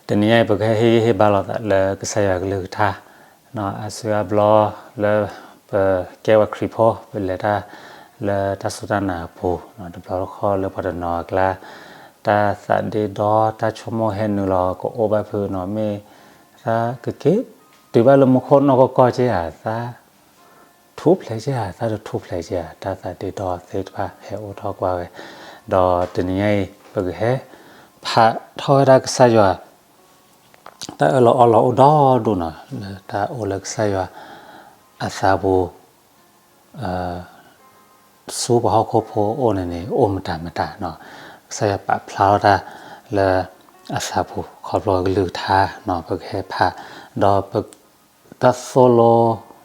တနံၤညါအံၤ ပကဟဲဟ့ၣ်ဂံၢ်ဟ့ၣ်ဘါလိာ်သးလၢကစၢ်ယွၤကလုၢ်ကထါ, အါစုအါဘျီလၢပကဲဝဲခရံာ်ဖိ ပလဲၤတၢ်လၢတၢ်စူၢ်တၢ်နာ်အပူၤ, တဘျီတခီၣ်လၢပှၤတနီၤအကျါ တၢ်သးဒ့ဒီ တၢ်ဆိကမိၣ်ဟဲနုာ်လီၤကအိၣ်ဘၣ်ဖုးနီၤ မ့ၢ်သးကက့ၤတုၤဘၣ်လၢမူခိၣ်နီၢ်ကီၢ်ကီၢ်က့ဧါ, သးထူၣ်ဖျဲးက့ဧါ, သးတထူၣ်ဖျဲးက့ဧါ, တၢ်သးဒ့ဒီသ့ၣ်တဖၣ်ဟဲအိၣ်ထီၣ်ကွၢ်ဝဲ, ဒီးတနံၤညါအံၤ ပကဟဲဖးထီၣ်ဝဲဒၣ်ကစၢ်ယွၤ တၢ်အၢၣ်လီၤအီလီၤအိၣ်ဒီဒူၣ်နီၤ လၢတၢ်အိၣ်လၢကစၢ်ယွၤအသးပူၤ ဆူပှၤဟီၣ်ခိၣ်ဖိအအိၣ်န့ၣ်န့ၣ် အိၣ်မတၤမတၤနီၤ, ကစၢ်ယွၤပာ်ဖျါထီၣ်တၢ်လၢအသးပူၤ ခီဖျိကလုၢ်ကထါနီၤ ပကဟဲဖး, ဒီးပ တၢ်သိၣ်လိ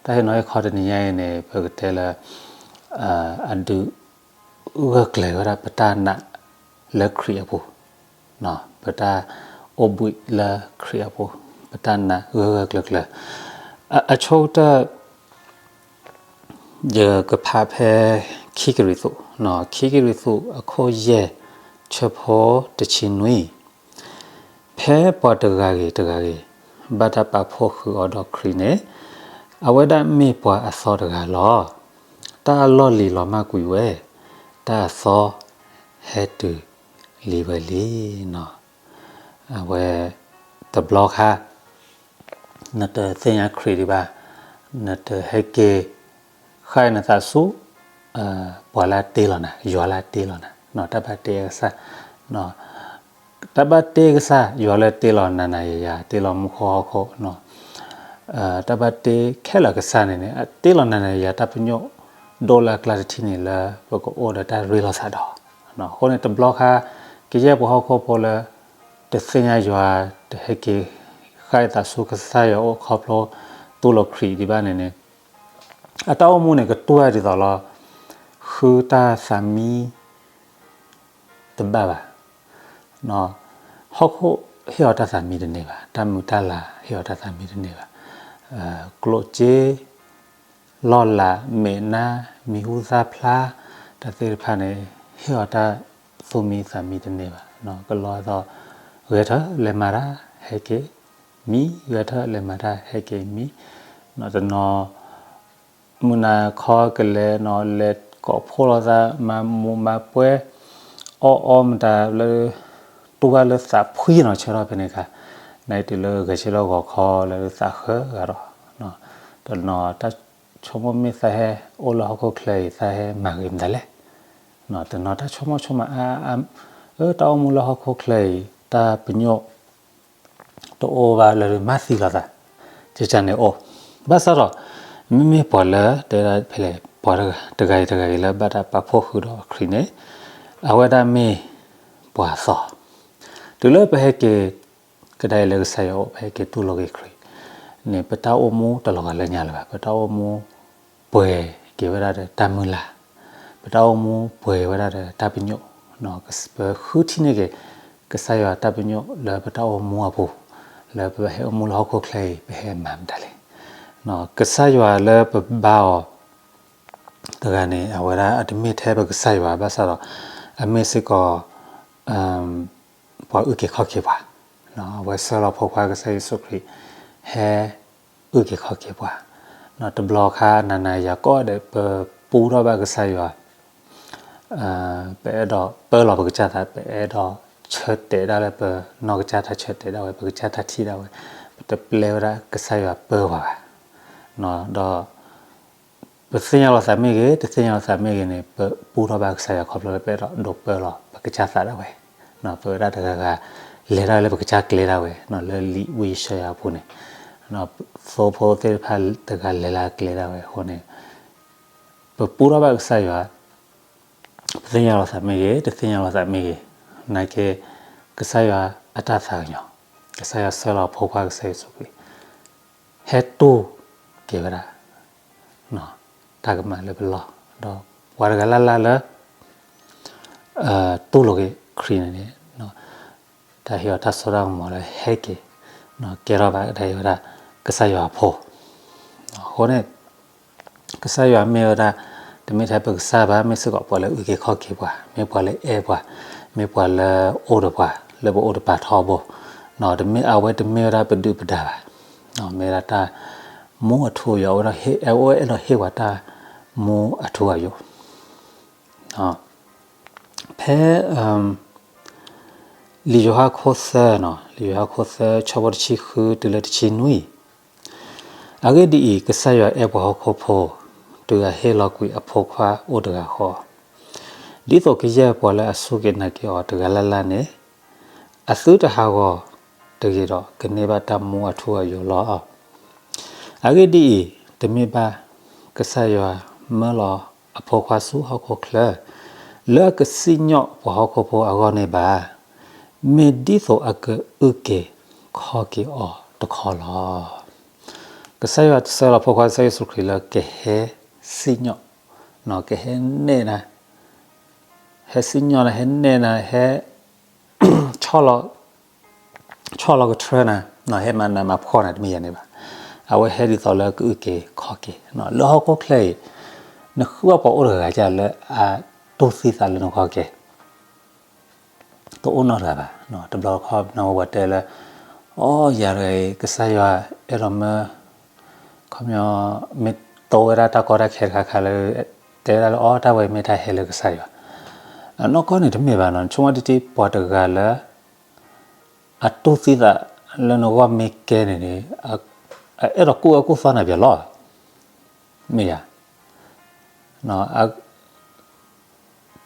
တၢ်ဟ့ၣ်နီၤဟ့ၣ်ခီတနံၤညါအံၤန့ၣ် ပကတဲလၢ အဒုးဂၢၢ်ကျၢၤဝဲဒၣ်ပတၢ်နာ်လၢခရံာ်အပူၤ, ပတၢ်အိၣ်ဘှံးလၢခရံာ်အပူၤ, ပတၢ်နာ်ဂၢၢ်ဂၢၢ်ကျၢၤကျၢၤ, အဆိကတၢၢ် ယကဖးဖဲခံကရံၣ်သူး, ခံကရံၣ်သူးအခိၣ်ယဲၢ် ဆၢဖိတဆံနွံ, ဖဲပှၤတဂၤဂ့ၤတဂၤဂ့ၤ ဘၣ်တၢ်ပာ်ဖှိၣ်ဃုာ်အီၤဒီးခရံာ်န့ၣ်, အဝဲဒၣ်မ့ၢ်ပှၤအသီတဂၤလီၤ. တၢ်အလီၢ်လံၤလီၤမၢ်ကွံာ်ဝဲ, တၢ်အသီဟဲတုၤလံဝဲလံနီၤ. အဝဲ တဘျီခါ နတသ့ၣ်ညါခရံာ်ဒံးဘၣ်, နတဟဲက့ၤ ဃၣ်နသးဆူ ပှၤလၢအတ့လီၤနၤ, ယွၤလၢအတ့လီၤနၤ, တၢ်ဘၣ်တ့ကစၢ်, တၢ်ဘၣ်တ့ကစၢ် ယွၤလၢတ့လီၤနၤနၤယၤယၤ, တ့လီၤမူခိၣ်ဟီၣ်ခိၣ်, တၢ်ဘၣ်တ့ခဲလၢာ်ကစၢ်န့ၣ်န့ၣ် အတ့လီၤနၤနၤယၤ တၢ်ပညိၣ်ဒိၣ်လၢအကျါတထံၣ်န့ၣ်လၢ ပကအိၣ်ဒီးတၢ်ရ့လိာ်သးဒီး, အဃိန့ၣ် တဘျီခါ ကယဲၢ်ပှၤဟီၣ်ခိၣ်ဖိလၢ တသ့ၣ်ညါယွၤ တဟဲက့ၤ ဃၣ်အသးဆူကစၢ်ယွၤအအိၣ်ခီဖျိ တူၢ်လိာ်ခရံာ်ဒံးဘၣ်န့ၣ်န့ၣ် အတၢ်အိၣ်မူန့ၣ် ကတူၢ်ဝဲဒ်သိးလီၤ ဃုတၢ်သးမံ တဘၣ်ဘၣ်. ဟီၣ်ခိၣ်ဟ့ၣ်အီၤတၢ်သးမံတန့ၢ်ဘၣ်, တၢ်မုာ်တၢ်လၤဟ့ၣ်အီၤတၢ်သးမံတန့ၢ်ဘၣ်, ကျိၣ်စ့ လီၢ်လၤ မဲာ်နါ မံၤဟူသၣ်ဖျါ တၢ်သ့ၣ်တဖၣ်န့ၣ် ဟ့ၣ်အီၤတၢ်သူၣ်မံသးမံတန့ၢ်ဘၣ်. ကလီသီး ဂဲၤထၢၣ်လဲၤမၤတၢ် ဟဲက့ၤမံ, ဂဲၤထၢၣ်လဲၤမၤတၢ် ဟဲက့ၤမံ, တနီၤ မုၢ်နၤခီကလဲၤနီၤ လဲၤကိးဖှိၣ်လိာ်သး မၤမူးမၤပွဲ အီၣ်အီမတၤလၢ တူၢ်ဘၣ်လၢသးဖှံနီၤ ဆၢထီၣ်ဖဲန့ၣ်အခါ, နတုၤလၢဂဲၤဆၢထၢၣ်ဂီၤခီလၢသးဃၢဂၤဒီး, တနီၤတၢ်ဆိကမိၣ်မ့ၢ်သးဟဲအိၣ်လၢဟီၣ်ခိၣ်ချၢအံၤ သးဟဲမၤဂ့ၤမတၤလဲၣ်. တနီၤတၢ်ဆိကမိၣ်ဆိကမးအါအါ, အၢ တၢ်အိၣ်မူလၢဟီၣ်ခိၣ်ချၢအံၤ တၢ်ပညိၣ် တအိၣ်ဘၣ်လၢမၤသံလိာ်သး, ကကန့ၣ်အိၣ်, ဘၣ်ဆၣ်ဒီး မ့မ့ၢ်ပှၤလၢ တဲဒၣ်ဖဲလဲၣ် ပှၤတဂၤအံၤတဂၤအံၤလၢဘၣ်တၢ်ပာ်ဖှိၣ်ဃုာ်ဒီးခရံာ်န့ၣ်, အဝဲဒၣ်မ့ၢ်ပှၤသီ, တုၤလၢပဟဲက့ၤ ကဒါအံၤလၢကစၢ်ယွၤအအိၣ် ပဟဲက့ၤတူၢ်လိာ်က့ၤခရံာ်န့ၣ် ပတၢ်အိၣ်မူတလီၤဂာ်လၢညါလၢၤဘၣ်, ပတၢ်အိၣ်မူပှဲၤက့ၤဝဲဒၣ်ဒီးတၢ်မုၢ်လၢ်, ပတၢ်အိၣ်မူပှဲၤဝဲဒၣ်ဒီးတၢ်ပညိၣ်, ပဃုထံၣ်န့ၢ်က့ၤ ကစၢ်ယွၤတၢ်ပညိၣ်လၢပတၢ်အိၣ်မူအပူၤ, လၢပဟဲအိၣ်မူလၢဟီၣ်ခိၣ်ချၢအံၤ ပဟဲမၤမတၤလဲၣ်. ကစၢ်ယွၤလၢပဘါအီၤတဂၤန့ၣ် အဝဲဒၣ်အတမ့ၢ်ထဲပကစၢ်ယွၤ ဘၣ်ဆၣ်ဒီး အမ့ၢ်စ့ၢ်ကီး ပှၤအုၣ်က့ၤခီၣ်က့ၤပှၤ, အဝဲဆှၢလီၤဖိခွါကစၢ်ယ့ၣ်ၡူးခရံာ် ဟဲအုၣ်က့ၤခီၣ်က့ၤပှၤ, တဘျီခါနၤနၤယၤယၤကိးဂၤဒဲး ပပူထီၣ်ဘၣ်ကစၢ်ယွၤ ပအဲၣ်ဒိးပၢလီၤပကစၢ်သး, ပအဲၣ်ဒိးဆၢတဲာ်ဒၣ်လၢပနီၢ်ကစၢ်သး ဆၢတဲာ်ဒၣ်ဝဲ ပကစၢ်သးထံၣ်ဒၣ်ဝဲ, ပတပျဲဝဲဒၣ်ကစၢ်ယွၤပၢပှၤဘၣ်, ဒီး ပသ့ၣ်ညါလီၤသးမ့ၢ်ဂ့ၤ တသ့ၣ်ညါလီၤသးမ့ၢ်ဂ့ၤန့ၣ် ပပူထီၣ်ဘၣ်ကစၢ်ယွၤခီဖျိလၢပအဲၣ်ဒိးဒိးပၢလီၤပကစၢ်သးဒၣ်ဝဲ, ပဝဲဒၣ်တဂၤဂၤ လဲၤတၢ်လၢပကစၢ်ကျဲဒၣ်ဝဲ, လၢလံာ်ဝံယၡါယၤအပူၤန့ၣ်, သိဖိသ့ၣ်တဖၣ်တဂၤလဲၤလၢအကျဲဒၣ်ဝဲအဃိန့ၣ် ပပူထီၣ်ဘၣ်ကစၢ်ယွၤ ပသ့ၣ်ညါလီၤသးမ့ၢ်ဂ့ၤ တသ့ၣ်ညါလီၤသးမ့ၢ်ဂ့ၤ, နာ်က့ ကစၢ်ယွၤအတၢ်သးကညီၤ, ကစၢ်ယွၤဆှၢလီၤဖိခွါကစၢ်ယ့ၣ်ၡူးခရံာ် ဟဲတူၢ်က့ၤဝဲဒၣ် တၢ်ကမၣ်လၢပလီၢ်, ဒီးပှၤတဂၤလၢ်လၢ်လၢ တူၢ်လိာ်က့ၤခရံာ်န့ၣ်န့ၣ် တၢ်ဟ့ၣ်အီၤတၢ်စိတၢ်ကမီၤလၢဟဲက့ၤ ကဲထီၣ်ဘၣ်ကဒါက့ၤဝဲဒၣ် ကစၢ်ယွၤအဖိ အဃိန့ၣ် ကစၢ်ယွၤမ့ၢ်ဝဲဒၣ် တမ့ၢ်ထဲပကစၢ်ဘၣ် မ့ၢ်စ့ၢ်ကီးပှၤလၢအုၣ်က့ၤခီၣ်က့ၤပှၤ, မ့ၢ်ပှၤလၢအဲၣ်ပှၤ, မ့ၢ်ပှၤလၢအိၣ်ဒီးပှၤ လၢပအိၣ်တပၤထီဘိ, တမ့ၢ်အဝဲတမ့ၢ်ဝဲဒၣ်ပဒုၣ်ပဒါဘၣ်, မ့ၢ်ဝဲဒၣ်တၢ်မူအထူအယိာ်, အဝဲအဲၣ်ဒိးဟ့ၣ်ဝဲတၢ်မူအထူအယိာ်. ဖဲ လံာ်ယိၤဟၣ်ခိၣ်သၢ, လံာ်ယိၤဟၣ်ခိၣ်သၢ ဆၢဖိတဆံဃုတုၤလၢတဆံနွံ, အဂ့ၢ်ဒ်အံၤ, ကစၢ်ယွၤအဲၣ်ပှၤဟီၣ်ခိၣ်ဖိ, တုၤအဟ့ၣ်လီၤကွံာ်အဖိခွါအိၣ်တဂၤဃီ, ဒ်သိးကယဲၢ်ပှၤလၢအစူၢ်က့ၤနာ်က့ၤအီၤတဂၤလၢ်လၢ်န့ၣ် အသုတဟးဂီၤတဂ့ၤဒီး ကန့ၢ်ဘၣ်တၢ်မူအထူအယိာ်လီၤ. အဂ့ၢ်ဒ်အံၤ, တမ့ၢ်ဘၣ်ကစၢ်ယွၤမၢလီၤအဖိခွါဆူဟီၣ်ခိၣ်ချၢ လၢအကစံၣ်ညီၣ်ပှၤဟီၣ်ခိၣ်ဖိအဂီၢ်န့ၣ်ဘၣ်, မ့ၢ်ဒ်သိးအကအုၣ်က့ၤခီၣ်က့ၤအီၤတခီလီၤ. ကစၢ်ယွၤတဆှၢလီၤဖိခွါကစၢ်ယ့ၣ်ၡူးခရံာ်လၢကဟဲစံၣ်ညီၣ်, ကဟဲနဲၣ်နၤ, ဟဲစံၣ်ညီၣ်နၤ, ဟဲနဲၣ်နၤ, ဟဲ ဆီၣ်လီၤကထြၢနၤ, ဟဲမၤနးမၤဖှီၣ်နၤတမ့ၢ်ယၤန့ၣ်ဘၣ်. အဝဲဟဲဒ်သိးလၢကအုၣ်က့ၤခီၣ်က့ၤ, လၢဟီၣ်ခိၣ်ချၢအံၤ နဃုအီၣ်ပှၤအိၣ်တဂၤကလၢအတူၢ်သံသးလၢနဂီၢ်ကဲ တအိၣ်နီတဂၤဘၣ်. တဘျီခီနဝဲပှၤတဲလၢ အိ ယၤတဂၤအံၤ ကစၢ်ယွၤအဲၣ်ဒိးမၢ ခီပညီ မ့ၢ်တိဝဲဒၣ်တၢ်ကီတၢ်ခဲတခါခါလၢ တဲဝဲဒၣ်လၢ အိ တၢ်ဝဲမ့ၢ်တၢ်ဟဲလၢကစၢ်ယွၤ. အနီၢ်ကီၢ်န့ၣ်တမ့ၢ်ဘၣ်နီၤ, ဆိကမိၣ်တထံၣ်ပှၤတဂၤလၢ အတူၢ်သံသးလၢနဂီၢ်မ့ၢ်ကဲန့ၣ်န့ၣ် အအဲၣ်ဒိးကူၣ်အၢကူၣ်သီနၤပၠးလီၤ. မ့ၢ်ယၤ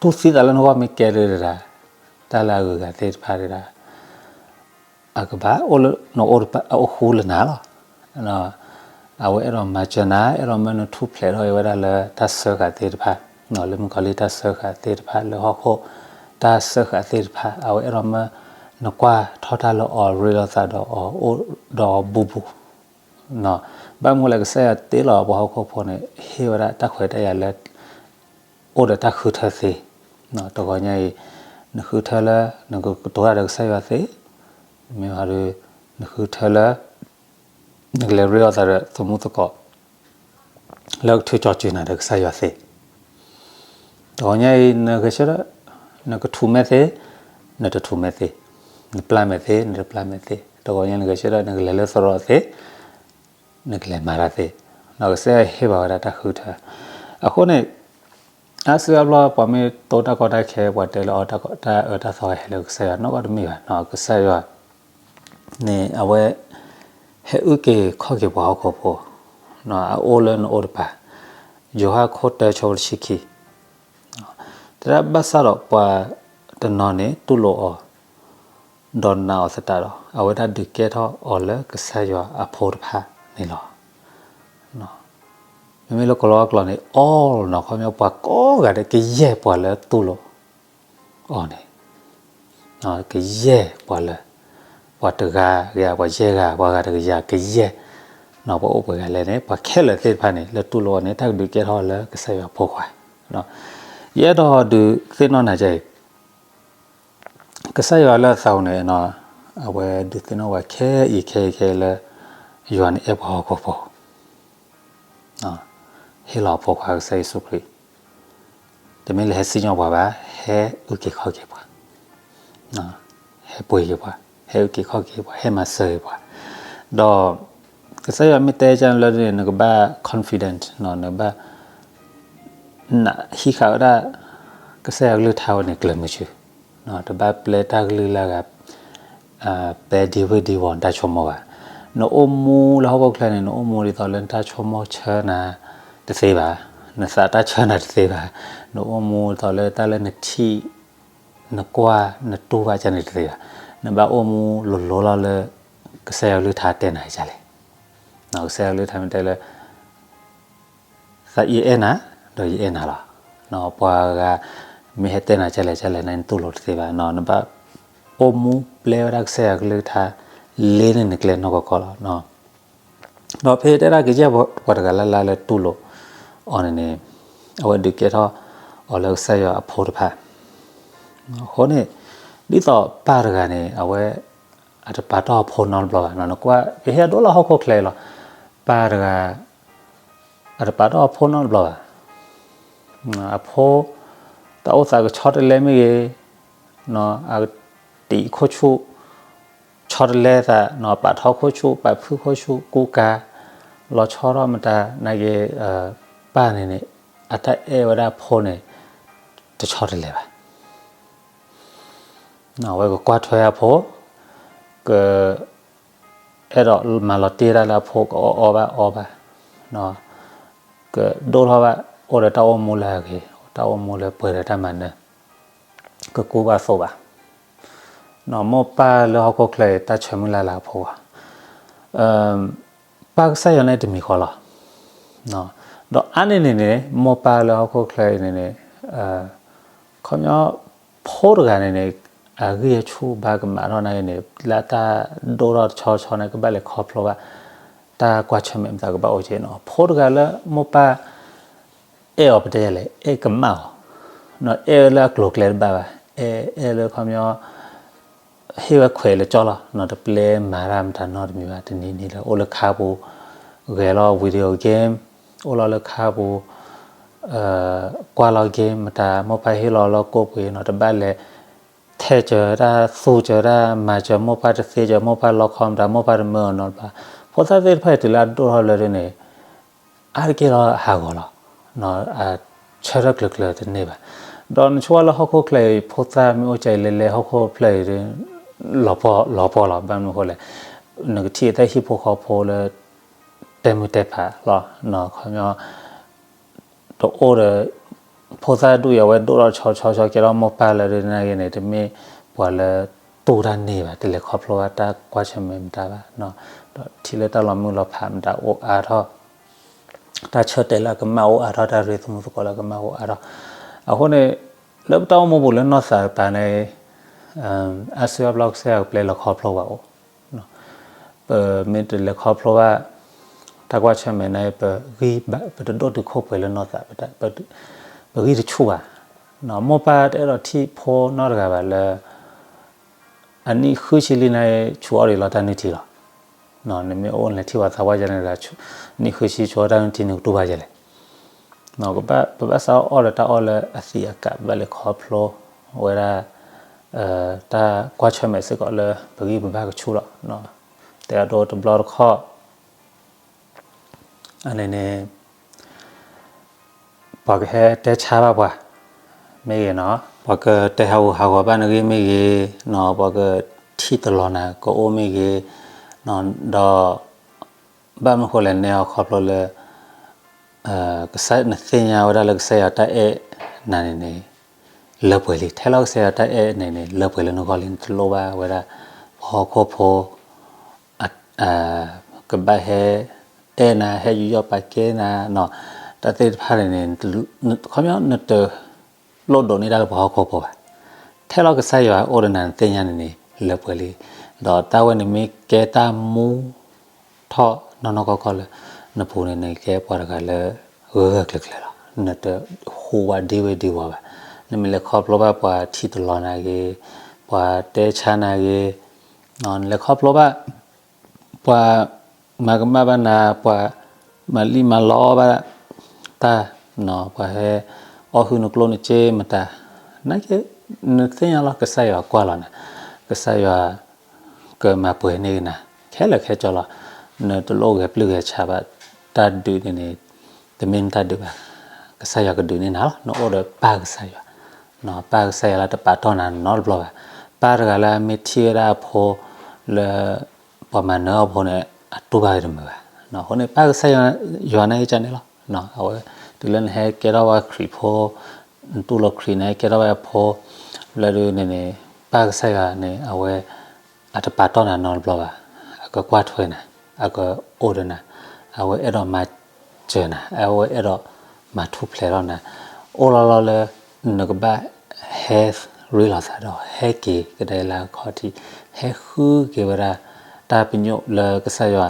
တူၢ်သံသးလၢနဂီၢ်မ့ၢ်ကဲဒၣ် တၢ်လၢအဂုၤအဂၤသ့ၣ်တဖၣ်ဒၣ် အကဘၣ်အိၣ်လၢနအိၣ်တပၤ အအိၣ်ဃူလၢနၤလီၤ. အဝဲအဲၣ်ဒိးမၤစၢၤနၤ, အဲၣ်ဒိးမၢနထူၣ်ဖျဲးထီၣ်ဝဲဒၣ်လၢတၢ်စၢဃာ်သ့ၣ်တဖၣ်, လၢမုၣ်ကီၤလံၢ်တၢ်စၢဃာ်သ့ၣ်တဖၣ်, လၢဟီၣ်ခိၣ်တၢ်စၢဃာ်သ့ၣ်တဖၣ်, အဝဲအဲၣ်ဒိးမၢနကွၢ်ထီၣ်တၢ်လၢအီၤ, ရ့လိာ်သးဒီးအီၤ, အိၣ်ဒီးအီၤဘူးဘူး ဘၣ်မနုၤလဲၣ် ကစၢ်ယွၤတ့လီၤပှၤဟီၣ်ခိၣ်ဖိန့ၣ် ဟ့ၣ်ဝဲဒၣ်တၢ်ခွဲးတၢ်ယာ်လၢ အိၣ်ဒီးတၢ်ဃုထၢသ့, တဂီၤညါအံၤ နဃုထၢလၢ နကကတိၤတၢ်ဒီးကစၢ်ယွၤသ့, မ့ၢ်ဟီဒီး နဃုထၢလၢ နကလဲၤရ့လိာ်သးဒီးသမူသကိး လၢကထုးကၠီၤစၢၤနၤဒီးကစၢ်ယွၤသ့. တဂီၤညါအံၤ နဂဲၤဆၢထၢၣ် နကထူးမဲသ့, နတထူးမဲသ့, နပျၢ်မဲသ့, နတပျၢ်မဲသ့, တဂီၤညါနဂဲၤဆၢထၢၣ် နကလဲၤလၢသရိာ်သ့, နကလဲၤမၤတၢ်သ့, ဒီးကစၢ်ယွၤဟ့ၣ်ဘၣ်ဝဲဒၣ်တၢ်ဃုထၢ. အဃိန့ၣ် အါစုအါဘျီ ပှၤမ့ၢ်တိတၢ်ကီတၢ်ခဲ ပှၤတဲလၢအီၤ တၢ်အၢတၢ်သီဟဲလၢကစၢ်ယွၤ နီၢ်ကီၢ်တမ့ၢ်ဘၣ်, ကစၢ်ယွၤန့ၣ် အဝဲ ဟဲအုၣ်က့ၤခီၣ်က့ၤပှၤဟီၣ်ခိၣ်ဖိ, အအိၣ်လၢနအိၣ်တပၤ, ယိၤဟၣ်ခိၣ်တၢ ဆၢဖိတဆံခံ, တဲဒၣ်ဘၣ်ဆၣ်ဒီးပှၤတနီၤန့ၣ်တူၢ်လိာ်အီၤ, ဒီးနာ်အီၤသတးဒီး အဝဲဒၣ်ဒုးကဲထီၣ်အီၤလၢကစၢ်ယွၤအဖိတဖၣ်န့ၣ်လီၤ. မ့မ့ၢ်လၢကီၤလီၤအကျိာ်န့ၣ် all နီၤ ခီပညီ ပှၤကိးဂၤဒဲး ကယဲၢ်ပှၤလၢတူၢ်လိာ်အီၤန့ၣ်, ကယဲၢ်ပှၤလၢ ပှၤတဂၤဂၤ ပှၤယဲၢ်ဂၤ ပှၤဂၤတကယၤ ကယဲၢ် ပှၤအိၣ်ပှဲၤဂၤလဲၣ်န့ၣ် ပှၤခဲလၢာ်သ့ၣ်တဖၣ်န့ၣ် လၢတူၢ်လိာ်အီၤန့ၣ် တၢ်ကဒုးကဲထီၣ်လၢကစၢ်ယွၤအဖိခွါ. ယအဲၣ်ဒိးဒုးသ့ၣ်နီၣ်နၤကဲအံၤ ကစၢ်ယွၤလၢအသးပူၤန့ၣ် အဝဲဒုးသ့ၣ်နီၣ်ပှၤခဲအံၤခဲအံၤခဲအံၤလၢ ယွၤန့ၣ်အဲၣ်ပှၤဟီၣ်ခိၣ်ဖိ, ဟ့ၣ်လီၤအဖိခွါကစၢ်ယ့ၣ်ၡူးခရံာ်, တမ့ၢ်လၢဟဲစံၣ်ညီၣ်ပှၤဘၣ်, ဟဲအုၣ်က့ၤခီၣ်က့ၤပှၤ, ဟဲပှ့ၤက့ၤပှၤ, ဟဲအုၣ်က့ၤခီၣ်က့ၤပှၤ, ဟဲမၤစၢၤက့ၤပှၤ, ဒီး ကစၢ်ယွၤမ့ၢ်တဲကၢလၢန့ၣ် နကဘၣ် confident နကဘၣ် နဟံးဃာ်ဝဲဒၣ် ကစၢ်ယွၤကလုၢ်ကထါဝဲန့ၣ် ကျၢၤမုာ်ဆူၣ်, တဘၣ်ပျဲတၢ်ကလုၢ်လၢအဂၤ ပဲဒံဝ့ၢ်ဒံဝီၤနတၢ်ဆိကမိၣ်ဘၣ်. နအိၣ်မူလၢဟီၣ်ခိၣ်ချၢန့ၣ် နအိၣ်မူဒ်သိးလၢနတၢ်ဆိကမိၣ်ဆၢနၤတသ့ဘၣ်, နသးတၢ်ဆၢနၤတသ့ဘၣ်, နအိၣ်မူဒ်သိးလၢတၢ်လၢနထံၣ် နကွၢ်နတူၢ်ဘၣ်ကၢန့ၣ်တသ့ဘၣ်. နဘၣ်အိၣ်မူလိၤလိၤလီၤလၢ ကစၢ်ယွၤကလုၢ်ကထါတဲနၤကၢလဲၣ်. ကစၢ်ယွၤကလုၢ်ကထါမ့ၢ်တဲလၢ သးယအဲၣ်နၤ ဒီးယအဲၣ်နၤလီၤ. ပှၤဂၤမ့ၢ်ဟဲတဲနၤကၢလဲၣ်ကၢလဲၣ်န့ၣ် နတူၢ်လိာ်တသ့ဘၣ်. နဘၣ်အိၣ်မူပျဲဝဲဒၣ်ကစၢ်ယွၤကလုၢ်ကထါ လ့န့ၢ်နကျဲနီၢ်ကီၢ်ကီၢ်လီၤ. ဒီးဖဲတဲဒၣ်ကယဲၢ်ပှၤတဂၤလၢ်လၢ်လၢတူၢ်လိာ်အီၤန့ၣ်န့ၣ် အဝဲဒုးကဲထီၣ်အီၤလၢကစၢ်ယွၤအဖိတဖၣ်. အဃိန့ၣ် ဒ်သိးပၢ်တဂၤန့ၣ် အဝဲ အတပာ်တ့ၢ်အဖိနီတဘျီဘၣ်. နကွၢ် ပဟ့ၣ်အဒိလၢဟီၣ်ခိၣ်ချၢအံၤလီၤ. ပၢ်တဂၤ အတပာ်တ့ၢ်အဖိနီတဘျီဘၣ်. အဖိ တၢ်အိၣ်သးကဆီတလဲမ့ၢ်ဂ့ၤ, အတံၤခိၣ်ဆူၣ် ဆီ ဆီတလဲသးနီၤ ပာ်ထီၣ်ခိၣ်ဆူၣ် ပာ်ဖုၣ်ခိၣ်ဆူၣ် ကူကၤ လီၤဆီထီၣ်မတၤ နာ်က့ ပၢ်န့ၣ်န့ၣ် အတၢ်အဲၣ်ဝဲဒၣ်ဖိန့ၣ် တဆီတလဲဘၣ်. အဝဲကကွၢ်ထွဲအဖိ က အဲၣ်ဒိးမၤလီၤတံၢ်ဒၣ်လၢအဖိ ကအီၣ်အီဘၣ်အီဘၣ် ကဒိၣ်ထီၣ်ဘၣ် အိၣ်ဒီးတၢ်အိၣ်မူလၢအဂ့ၤ တၢ်အိၣ်မူလၢပှဲၤဒီးတၢ်မၤနၢၤ ကကူဘၣ်သိးဘၣ် မိၢ်ပၢ်လၢဟီၣ်ခိၣ်ချၢအံၤ တၢ်ဆၢမုၢ်လၢ်လၢအဖိဂီၢ် ပၢ်ကစၢ်ယွၤန့ၣ်တမံၤဃီလီၤ. ဒီးအါန့ၢ်န့ၣ်န့ၣ် မိၢ်ပၢ်လၢဟီၣ်ခိၣ်ချၢအံၤန့ၣ်န့ၣ် ခီပညီ ဖိတဂၤန့ၣ်န့ၣ် အဂံၢ်အဆူၣ်ဘၣ်ကမၣ်ထီၣ်နာ်က့န့ၣ် လၢတၢ်ဒိၣ်ထီၣ်တဆီဆီန့ၣ် ကဘၣ်လဲၤခီဖျိဘၣ် တၢ်ကွၢ်ဆၢၣ်မဲာ်မတၤကဘၣ်အိၣ်က့နီၤ ဖိတဂၤလၢမိၢ်ပၢ် အဲၣ်အီၤပတဲယလဲၣ် အဲၣ်ကမၣ်အီၤ အဲၣ်လၢအကျိၤကျဲတဘၣ်ဘၣ် အဲၣ်အဲၣ်လၢခီပညီ ဟ့ၣ်ဝဲခွဲးလၢကၠီလီၤ တပျဲမၤတၢ်မတၤနီတမံၤဘၣ် တနံၤနံၤလၢအိၣ်လၢခါပူၤ ဂဲၤလီၤ video game အိၣ်လီၤလၢခါပူၤ ကွၢ်လီၤ game မတၤ မိၢ်ပၢ်ဟ့ၣ်လီၤလီၤကိးပှ့ၤနီၤ တဘၣ်လဲၤ ထဲးစၢၤတၢ်သူစၢၤတၢ် မၤစၢၤမိၢ်ပၢ်တသ့စၢၤ မိၢ်ပၢ်လီခီမတၤ မိၢ်ပၢ်တမၢအီၤနီတဘျီ ဖိသၣ်သ့ၣ်တဖၣ်အံၤတုၤလၢအဒိၣ်ထီၣ်ဘျၢဒုန့ၣ် အါတက့ၢ်လီၤဟးဂီၤလီၤ ဆၢထၢၣ်ကျၢၤကျၢၤတန့ၢ်ဘၣ် ဒီးနဆိကမိၣ်လၢဟီၣ်ခိၣ်ချၢအံၤ ဖိသၣ်မ့ၢ်အိၣ်ကၢ်အံၤလဲၤလဲၤဟီၣ်ခိၣ်ဖျၢၣ်အံၤ လီၤပှီၢ်လီၤပှီၢ်လီၤ ဘၣ်မနုၤအဃိလဲၣ် နကထံၣ်အသးဟံၣ်ဖိဃီဖိလၢ တဲမုၢ်တဲဖးလီၤ ခီပညီ တအိၣ်ဒီး ဖိသၣ်ဒူၣ်အံၤအဝဲဒိၣ်ထီၣ်ဆီဆီဆီကဲထီၣ်မိၢ်ပၢ်လၢဒုးနာ်က့န့ၣ် တမ့ၢ်ပှၤလၢတူၢ်တၢ်န့ၢ်ဘၣ် တလဲၤခီဖျိဘၣ်တၢ်ကွၢ်ဆၢၣ်မဲာ်မတၤဘၣ် ဒီးထံၣ်လၢတၢ်လီၤမုၢ်လီၤဖးမတၤအိၣ်အါထီၣ် တၢ်ဆၢတဲာ်လၢအကမၣ်အိၣ်အါထီၣ် တၢ်ရ့သမူသကိးလၢအကမၣ်အိၣ်အါထီၣ် အဃိန့ၣ် လၢပတၢ်အိၣ်မူပူၤလၢနီၢ်သးတပၤန့ၣ် အါစုအါဘျီကစၢ်ယွၤကပျဲလီၤခီဖျိဘၣ်အိၣ် ပမ့ၢ်တလဲၤခီဖျိဘၣ် တၢ်ကွၢ်ဆၢၣ်မဲာ်န့ၣ် ပဂံၢ်ဘါ ပတဒိၣ်တုာ်ခိၣ်ပှဲၤလၢနီၢ်သး ပဂံၢ်တဆူၣ်ဘၣ် မိၢ်ပၢ်တအဲၣ်ဒိးထံၣ်ဖိနီတဂၤဘၣ်လၢ အနံၣ်ဃုဆံလံန့ၣ် ဆူးအီၣ်ဒံးလီၤတၢ်နုၢ်ထံလီၤ. နမ့ၢ်အိၣ်လဲၤထံၣ်ပှၤသးပှၢ်ယါန့ၣ်တဂၤ နံၣ်ဃုဆံဆူးအီၣ်တၢ်နုၢ်ထံန့ၣ်ကတူၢ်ဘၣ်ယဲလဲၣ်. ပဘၣ်စးအီၣ်ဒီးတၢ်အီၣ်လၢအသံးအကာ် ပဘၣ်လဲၤခီဖျိဝဲဒၣ် တၢ်ကွၢ်ဆၢၣ်မဲာ်စ့ၢ်ကီးလၢ ပဂံၢ်ပဘါကဆူၣ်လီၤ. တဲအဒိတဘျီတခီၣ် အန့ၣ်န့ၣ် ပှၤကဟဲတဲဆါဘၣ်ပှၤ မ့ၢ်ဂ့ၤနီၤ, ပှၤကတဲဟးဂူာ်ဟးဂီၤဘၣ်နဂ့ၢ်မ့ၢ်ဂ့ၤနီၤ, ပှၤကထံၣ်တလီၤနၤကအိၣ်မ့ၢ်ဂ့ၤနီၤ, ဒီး ဘၣ်မနုၤဃိလဲၣ် နဲအီၤခီဖျိလၢ ကစၢ်နသ့ၣ်ညါဝဲဒၣ်လၢကစၢ်ယွၤတၢ်အဲၣ်နၤန့ၣ်န့ၣ် လၢပှဲၤလံ. ထဲလီၤကစၢ်ယွၤတၢ်အဲၣ်န့ၣ်န့ၣ် လၢပှဲၤလၢနဂီၢ်လံ. နတလိၣ်ဘၣ်ဝဲဒၣ် ပှၤဟီၣ်ခိၣ်ဖိ ကဘၣ်ဟဲအဲၣ်နၤ ဟဲယူးယီၣ်ပာ်ကဲနၤနီၤ, တၢ်သ့ၣ်တဖၣ်န့ၣ်န့ၣ် ခီပညီနတ လိၣ်ဒိးန့ၢ်တၢ်လၢပှၤဟီၣ်ခိၣ်ဖိဘၣ်. ထဲလီၤကစၢ်ယွၤအိၣ်ဒီးနၤ နသ့ၣ်ညါန့ၣ်န့ၣ် လၢပှဲၤလံ. ဒီးတၢ်ဝဲန့ၣ်မ့ၢ်ကဲတၢ်မူထီၣ်နီၢ်နီၢ်ကီၢ်ကီၢ်လၢ နပူၤန့ၣ် နကဲပှၤတဂၤလၢ ဂၢၢ်ဂၢၢ်ကျၢၤကျၢၤလီၤ. နတဟူးဝးဒ့ဝဲဒ့ဝီဘၣ်. နမ့ၢ်လဲၤခီဖျိဘၣ်ပှၤထံၣ်တလီၤနၤဂ့ၤ, ပှၤတဲဆါနၤဂ့ၤ, နလဲၤခီဖျိဘၣ် ပှၤမၤကမၣ်ဘၣ်နၤ, ပှၤမၤလံၣ်မၤလီဘၣ်တၢ်, ပှၤဟဲအီၣ်ဟုၣ်နကျိၣ်နစ့မတၤ, နာ်က့ နသ့ၣ်ညါလီၤ ကစၢ်ယွၤကွၢ်လီၤနၤ, ကစၢ်ယွၤကမၤပှဲၤန့ၢ်က့ၤနၤ ခဲလၢာ်ခဲဆ့လီၤ. နတလိၣ်ဂဲၤပျုၢ်ဂဲၤဆးဘၣ်. တၢ်ဒုးန့ၣ်န့ၣ် တမ့ၢ်နတၢ်ဒုးဘၣ်. ကစၢ်ယွၤကဒုးန့ၢ်နၤလီၤ. နအိၣ်ဒီးပၢ်ကစၢ်ယွၤ, ပၢ်ကစၢ်ယွၤလၢတပာ်တီၢ်နၤနီတဘျီဘၣ်. ပၢ်တဂၤလၢအမ့ၢ်ထံၣ်ဝဲဒၣ်အဖိလၢ ပှၤမၤနၢၤအီၤဖိန့ၣ် အတူၢ်ဘၣ်ဝဲတမုာ်ဘၣ်. အဃိန့ၣ် ပၢ်ကစၢ်ယွၤန့ၣ်ကန့ၣ်လီၤ. အဝဲ တုၤလၢနဟဲကဲထီၣ်ဝဲခရံာ်ဖိ, နတူၢ်လိာ်ခရံာ် နဟဲကဲထီၣ်ဝဲအဖိ လၢဒုးန့ၣ်န့ၣ် ပၢ်ကစၢ်ယွၤန့ၣ် အဝဲ အတပာ်တီၢ်နၤနီတဘျီဘၣ်. အကကွၢ်ထွဲနၤ, အကအိၣ်ဒီးနၤ, အဝဲအဲၣ်ဒိးမၤစၢၤနၤ, အဝဲအဲၣ်ဒိးမၤထူၣ်ဖျဲးထီၣ်နၤ, အိၣ်လီၤလီၤလၢ နကဘၣ်ဟဲရ့လိာ်သးဒီး ဟဲက့ၤကဒါလၢအခီၣ်ထံး, ဟဲဃုက့ၤဝဲဒၣ် တၢ်ပညိၣ်လၢကစၢ်ယွၤ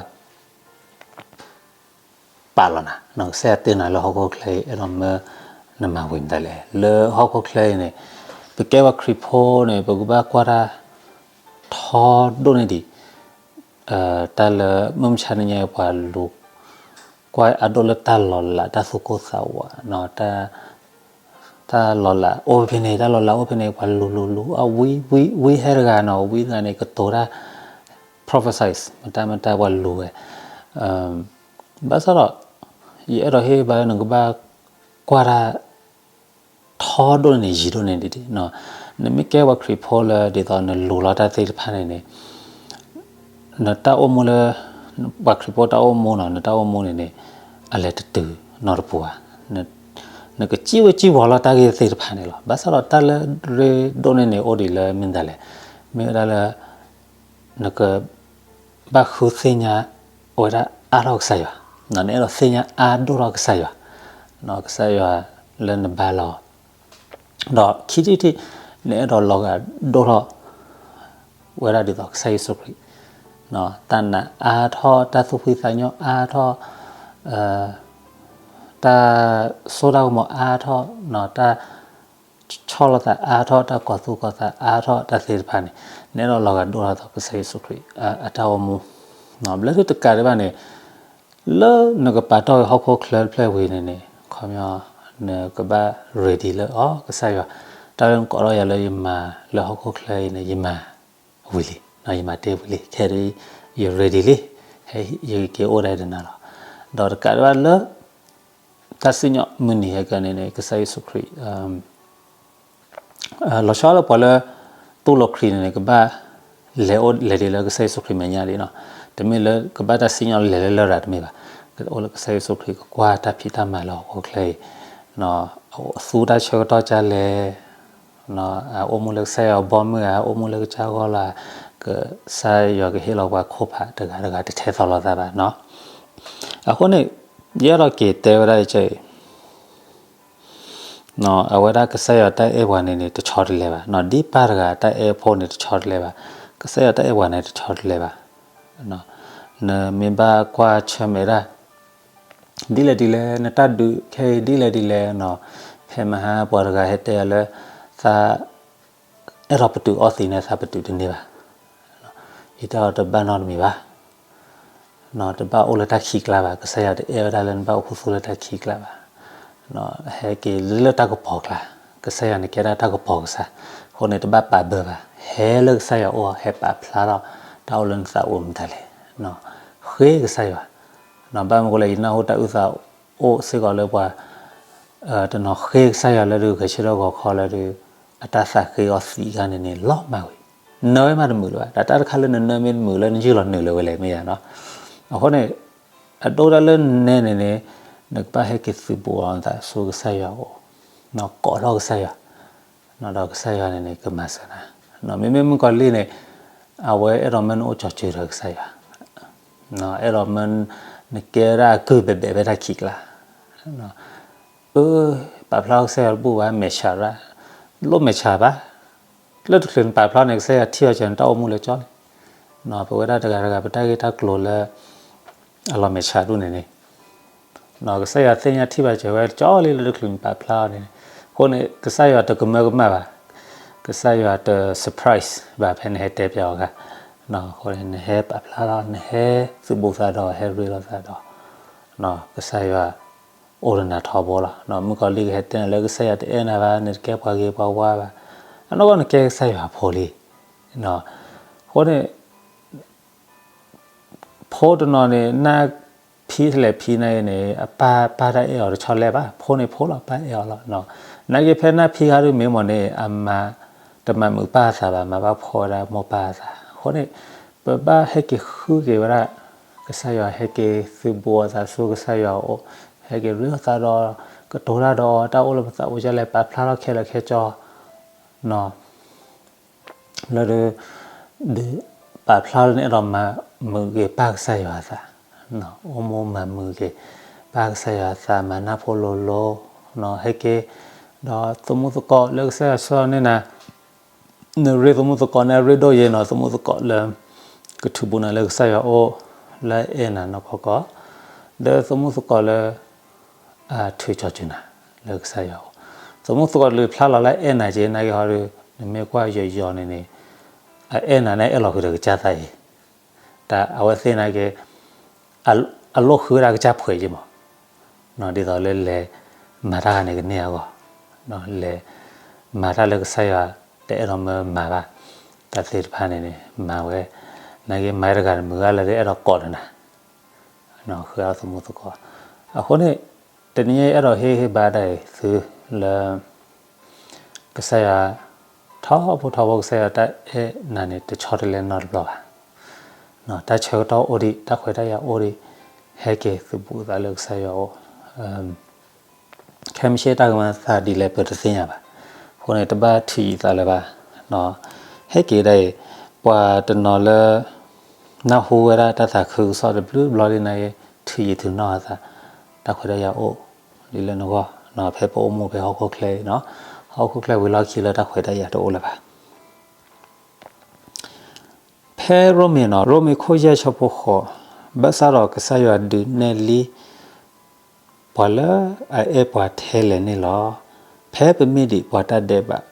ပာ်လီၤနၤ, ကစၢ်ယွၤတ့နၤလၢဟီၣ်ခိၣ်ချၢအံၤ အဲၣ်ဒိးမၢနမၤဝံၤမတၤလဲၣ်. လၢဟီၣ်ခိၣ်ချၢအံၤန့ၣ် ပကဲပှၤခရံာ်ဖိန့ၣ် ပကဘၣ်ကွၢ်တၢ်ထီဒိၣ်န့ၢ်ဒံး တၢ်လၢမုၢ်မဆါတနံၤညါအံၤ ပှၤလူၤ ကွၢ်အဒိၣ်လၢတၢ်လီၤလး တၢ်သူၣ်ကိၢ်သးဝးနီၤ, တၢ်လီၤလးအိၣ်ဖဲန့ၣ် တၢ်လီၤလးအိၣ်ဖဲန့ၣ် ပှၤလူၤလူၤလူၤ အဝံဝံဝံဟဲတဂၤနီၤ, ဝံတဂၤန့ၣ် ကတိၤတၢ် prophesies မတၤမတၤပှၤလူၤဝဲ, ဘၣ်ဆၣ်ဒီး ယအဲၣ်ဒိးဟ့ၣ်ဂံၢ်ဘါလၢနကဘၣ်ကွၢ်တၢ် ထီဒိၣ်န့ၢ်ယံာ်ဒိၣ်န့ၢ်ဒံးဒံး, နမ့ၢ်ကဲပှၤခရံာ်ဖိလၢဒ်သိးနလူၤလီၤတၢ်သ့ၣ်တဖၣ်န့ၣ်န့ၣ် နတၢ်အိၣ်မူလၢ ပှၤခရံာ်ဖိတၢ်အိၣ်မူနီၤ နတၢ်အိၣ်မူန့ၣ်န့ၣ် အလဲၤတတုၤနီတပူၤဘၣ်. နကစံၣ်ဝဲစံၣ်ဝီၤလီၤတၢ်ဂ့ၢ်သ့ၣ်တဖၣ်န့ၣ်လီၤ. ဘၣ်ဆၣ်ဒီးတၢ်လၢရ့ဒိၣ်န့ၢ်န့ၣ်အိၣ်ဒံးလၢမ့ၢ်မတၤလဲၣ်, မ့ၢ်ဝဲဒၣ်လၢ နကဘၣ်ဃုသ့ၣ်ညါဝဲဒၣ်အါထီၣ်ကစၢ်ယွၤ, နအဲၣ်ဒိးသ့ၣ်ညါအါဒိၣ်ထီၣ်ကစၢ်ယွၤ, ကစၢ်ယွၤလၢနဘါလီၤ, ဒီးခံထံၣ်တထံၣ် နအဲၣ်ဒိးလီၤဂာ်ဒိၣ်ထီၣ် ဝဲဒၣ်ဒ်သိးကစၢ်ယ့ၣ်ၡူးခရံာ်, တၢ်နာ်အါထီၣ် တၢ်သူၣ်ဖှံသးညီအါထီၣ်, တၢ်စိတၢ်ကမီၤအါထီၣ်, တၢ် ဆီၣ်လီၤသးအါထီၣ် တၢ်ကီၤသူၣ်ကီၤသးအါထီၣ် တၢ်သ့ၣ်တဖၣ်န့ၣ် နအဲၣ်ဒိးလီၤဂာ်ဒိၣ်ထီၣ်ဒ်သိးကစၢ်ယ့ၣ်ၡူးခရံာ်အတၢ်အိၣ်မူ, ဘျီဒုးတကးဒံးဘၣ်န့ၣ် လၢနကပာ်တီၢ်ဝဲဟီၣ်ခိၣ်ချၢတဖျၢၣ်ဝံၤန့ၣ်န့ၣ် ခီပညီ နကဘၣ် ready လၢ အိ ကစၢ်ယွၤ တၢ်လၢနကိးထီၣ်ယၤလၢယမၤလၢဟီၣ်ခိၣ်ချၢအံၤန့ၣ် ယမၤဝံၤလံ, ယမၤတ့ၢ်ဝံၤလံ, ခဲအံၤ ယ ready လံ, ယက့ၤအိၣ်ဒၣ်နၤလီၤ, ဒီးတကးဒံးဘၣ်လၢ တၢ်စံၣ်ညီၣ်မုၢ်နံၤဟဲက့ၤန့ၣ်န့ၣ် ကစၢ်ယ့ၣ်ၡူးခရံာ် လီၤဆီလၢပှၤလၢ တူၢ်လိာ်ခရံာ်န့ၣ်န့ၣ် ကဘၣ်လဲၤအိၣ်လဲၤဒံးလၢကစၢ်ယ့ၣ်ၡူးခရံာ်မဲာ်ညါလံနီၤ, တမ့ၢ်လၢကဘၣ်တၢ်စံၣ်ညီၣ်လဲၤလၢလရာ်တမ့ၢ်ဘၣ်, ကအိၣ်လၢကစၢ်ယ့ၣ်ၡူးခရံာ် ကကွၢ်တၢ်ဖံးတၢ်မၤလၢဟီၣ်ခိၣ်ချၢအံၤ, သူတၢ်ဆၢကတီၢ်ကလဲၣ် အိၣ်မူလၢကစၢ်ယွၤဘီမုၢ်ဧါ, အိၣ်မူလၢကစၢ်ဂီၢ်လီၤ, ကစၢ်ယွၤကဟ့ၣ်လီၤပှၤခိၣ်ဖးတဂၤတဂၤတထဲသိးလိာ်သးဘၣ်နီၤ, အဃိန့ၣ် ယအဲၣ်ဒိးက့ၤတဲဝဲဒၣ်အံၤ အဝဲဒၣ်ကစၢ်ယွၤတၢ်အဲၣ်ပှၤန့ၣ်န့ၣ် တဆီတလဲဘၣ်, ဒ်ပၢ်တဂၤတၢ်အဲၣ်ဖိန့ၣ်တဆီတလဲဘၣ်, ကစၢ်ယွၤတၢ်အဲၣ်ပှၤန့ၣ်တဆီတလဲဘၣ်, နမ့ၢ်ဘၣ်ကွၢ်ဆၢၣ်မဲာ်ဒၣ် ဒ်လဲၣ်ဒ်လဲၣ် နတၢ်ဒုးခဲအံၤဒ်လဲၣ်ဒ်လဲၣ်နီၤ, ဖဲမဟါပှၤတဂၤဟဲတဲယၤလၢ သး အဲၣ်ဒိးပတုာ်အီသံးန့ၣ် သးပတုာ်တန့ၢ်ဘၣ်, ယတဲအီၤတဘၣ်နီတမံၤဘၣ် တဘၣ်အိၣ်လၢတၢ်ခံးကျါဘၣ်, ကစၢ်ယွၤတအဲၣ်ဝဲဒၣ်လၢနဘၣ်အိၣ်ခူသူၣ်လၢတၢ်ခံးကျါဘၣ်, ဟဲက့ၤလၢတၢ်ကပီၤကျါ, ကစၢ်ယွၤန့ၣ်ကဲဒၣ်တၢ်ကပီၤကစၢ်, အဃိန့ၣ် တဘၣ်ပာ်ဘၢဘၣ်, ဟဲလၢကစၢ်ယွၤအိၣ် ဟဲပာ်ဖျါထီၣ်တၢ်အိၣ်လၢနသးအိၣ်မတၤလဲၣ်, ဃ့ကစၢ်ယွၤ, ဘၣ်မနုၤအဃိလဲၣ် ယနၢ်ဟူတၢ်အုၣ်သးအိၣ်စ့ၢ်ကီးလၢပှၤ တနီၤဃ့ကစၢ်ယွၤလၢဒုး ဂဲၤဆၢထၢၣ်ဂီၤခီလၢဒုး အတၢ်သးဃ့အီသံးအခါန့ၣ်န့ၣ် လီၤမၢ်ဝံၤ, နၢမ့ၢ်တမုာ်လၢၤဘၣ်, တၢ်တခါလၢနနၢမ့ၢ်တမုာ်လၢနယုၢ်လီၤနုာ်လၢၤဝဲလဲၣ်မ့ၢ်ဧါနီၤ, အဃိန့ၣ် အဒိဒၣ်လၢနဲန့ၣ်န့ၣ် နကဘၣ်ဟဲက့ၤသုးဘူးအီၤသးဆူကစၢ်ယွၤအအိၣ်, ကိးထီၣ်ကစၢ်ယွၤ ဒီးကစၢ်ယွၤန့ၣ်န့ၣ် ကမၤစၢၤနၤ, မ့မ့ၢ်မုၣ်ကီၤလံၢ်န့ၣ် အဝဲအဲၣ်ဒိးမၢနအိၣ်ကၠီၤစၢၤဒီးကစၢ်ယွၤ, အဲၣ်ဒိးမၢနကဲဒၣ်အကုၢ်ဘဲးဘဲးဖဲတၢ်ခံးကျါ, အၢ ပာ်ဖျါထီၣ်ကစၢ်ယွၤတဘူၣ်ဘၣ် မဲာ်ဆှးရၣ်, လိၣ်မဲာ်ဆှးဘၣ်, လၢတချုးနပာ်ဖျါန့ၣ် ကစၢ်ယွၤထံၣ်အီၤစၢၤ နတၢ်အိၣ်မူလၢကၠီလံ, ပဝဲဒၣ်တဂၤတဂၤ ပတၢ်ဂ့ၢ်တၢ်ကျိၤလၢ အလီၤမဲာ်ဆှးဒိၣ်န့ၣ်န့ၣ် ကစၢ်ယွၤသ့ၣ်ညါထံၣ်ဘၣ်စၢၤဝဲကၠီလံလၢတချုးနပာ်ဖျါအီၤန့ၣ်, အဃိန့ၣ် ကစၢ်ယွၤတကမၢကမၣ်ဘၣ်, ကစၢ်ယွၤတ surprise ဘၣ်ဖဲနဟဲတဲပျးအီၤအခါ, အဃိန့ၣ် နဟဲပာ်ဖျါထီၣ် နဟဲသုးဘူးသးဒီး ဟဲရ့လိာ်သးဒီး ကစၢ်ယွၤအိၣ်ဒီးနၤထီဘိလီၤ. မုၣ်ကီၤလံၢ်ကဟဲတဲနၤလၢကစၢ်ယွၤတအဲၣ်နၤဘၣ်, နတကဲပှၤဂ့ၤပှၤဝါဘၣ်, အနီၢ်ကီၢ်နကဲကစၢ်ယွၤဖိလံ. အဃိန့ၣ် ဖိတနီၤန့ၣ် နၢ်ဖံးတလဲၤဖံးနၤအံၤန့ၣ် အပၢ်ပၢ်တၢ်အဲၣ်အီၤတဆီတလဲဘၣ်, ဖိန့ၣ်ဖိလီၤ ပၢ်အဲၣ်အီၤလီၤ. နာ်က့ဖဲနၢ်ဖံးခါဒုးမ့ၢ်မ့ၢ်န့ၣ် အမၤ တမၤမုာ်ပၢ်အသးဘၣ်, မၤဘၣ်ဖှီၣ်ဝဲဒၣ်မိၢ်ပၢ်အသး. အဃိန့ၣ် ပဘၣ်ဟဲက့ၤဃုက့ၤဝဲဒၣ် ကစၢ်ယွၤ, ဟဲက့ၤသုးဘူးအသးဆူကစၢ်ယွၤအအိၣ်, ဟဲက့ၤရ့လိာ်သးဒီး ကတိၤတၢ်ဒီး တၢ်အိၣ်လၢပသးအိၣ်ဒ်လဲၣ် ပာ်ဖျါထီၣ်ခဲလၢာ်ခဲဆ့ လၢဒုး ဒုးပာ်ဖျါလၢနအဲၣ်ဒိးမၤမုာ်က့ၤပၢ်ကစၢ်ယွၤအသး, အိၣ်မူမၤမုာ်က့ၤ ပၢ်ကစၢ်ယွၤအသး မၤနၢ်ဖိလိၤလိၤ, ဟဲက့ၤ ဒီးသမူသကိးလၢကစၢ်ယွၤဆှၢန့ၢ်နၤ, နရ့သမူသကိးန့ၣ် အရ့ဒိၣ်ယဲၢ်နီၤ, သမူသကိးလၢ ကထုးဘူးနၤလၢကစၢ်ယွၤအအိၣ် လၢအအဲၣ်နၤနီၢ်ကီၢ်ကီၢ်, ဒီးသမူသကိးလၢ အထုးကၠီၤစၢၤနၤလၢကစၢ်ယွၤအအိၣ်, သမူသကိးတဖျါလီၤလၢအအဲၣ်နၤက့ၤ နာ်က့ဟီဒုး နမ့ၢ်ကွၢ်ယိာ်ယိာ်န့ၣ်န့ၣ် အအဲၣ်နၤန့ၣ် အဲၣ်လီၤဃုာ်ဒီးကစၢ်သးအံၤ, တၢ်အဝဲသ့ၣ်နာ်က့ အလိၣ်ဃုဝဲဒၣ်ကစၢ်ဖှဲးက့ၤမး, ဒ်သိးလၢလဲၤမၤတၢ်ဂၤန့ၣ်ကန့ၢ်အဂီၢ်, လဲၤမၤတၢ်လၢကစၢ်ယွၤတအဲၣ်ဒိးမၢမၤဘၣ်, တၢ်သ့ၣ်တဖၣ်န့ၣ်န့ၣ် မၤဝဲ နက့မၤတဂၤတမုာ်ဂၤလၢအဲၣ်ဒိးကိးနၤ, ဃုအီၣ်သမူသကိး. အဃိန့ၣ် တနံၤအံၤအဲၣ်ဒိးဟ့ၣ်ဂံၢ်ဟ့ၣ်ဘါဒၣ်အံၤသုလၢ ကစၢ်ယွၤ ထီဘိထီဘိ ကစၢ်ယွၤတၢ်အဲၣ်နၤန့ၣ် တဆီတလဲနီတဘျီဘၣ်. တၢ်ဆၢကတီၢ်အိၣ်ဒံး တၢ်ခွဲးတၢ်ယာ်အိၣ်ဒံး, ဟဲက့ၤသုးဘူးသးလၢကစၢ်ယွၤအအိၣ်. ခဲမုၢ်ဆ့ၣ်တၢ်ကမၤသးဒ်လဲၣ် ပတသ့ၣ်ညါဘၣ်. အဃိန့ၣ် တဘၣ်ထုးယံာ်သးလၢၤဘၣ်. ဟဲက့ၤဒၣ်အံၤ ပှၤတနီၤလၢ နၢ်ဟူဝဲဒၣ်တၢ်သးခုကစီၣ်တဘျုးဘျီလံန့ၣ် ထုးယံာ်ထုးနီၣ်အသး, တၢ်ခွဲးတၢ်ယာ်အိၣ်ဒ်လၢနဂီၢ်, ဖဲပအိၣ်မူဖဲဟီၣ်ခိၣ်ချၢအံၤ, ဟီၣ်ခိၣ်ချၢဝံၤလီၢ်ခံလၢတၢ်ခွဲးတၢ်ယာ်တအိၣ်လၢၤဘၣ်. ဖဲရိမ့ၤနီၤ, ရိမ့ၤခိၣ်ယဲၢ်ဆၢဖိဃိး, ဘၣ်ဆၣ်ဒီးကစၢ်ယွၤဒုးနဲၣ်လံ ပှၤလၢအအဲၣ်ပှၤထဲလဲၣ်န့ၣ်လီၤ. ဖဲပမ့ၢ်ဒံးပှၤတၢ်ဒဲးဘး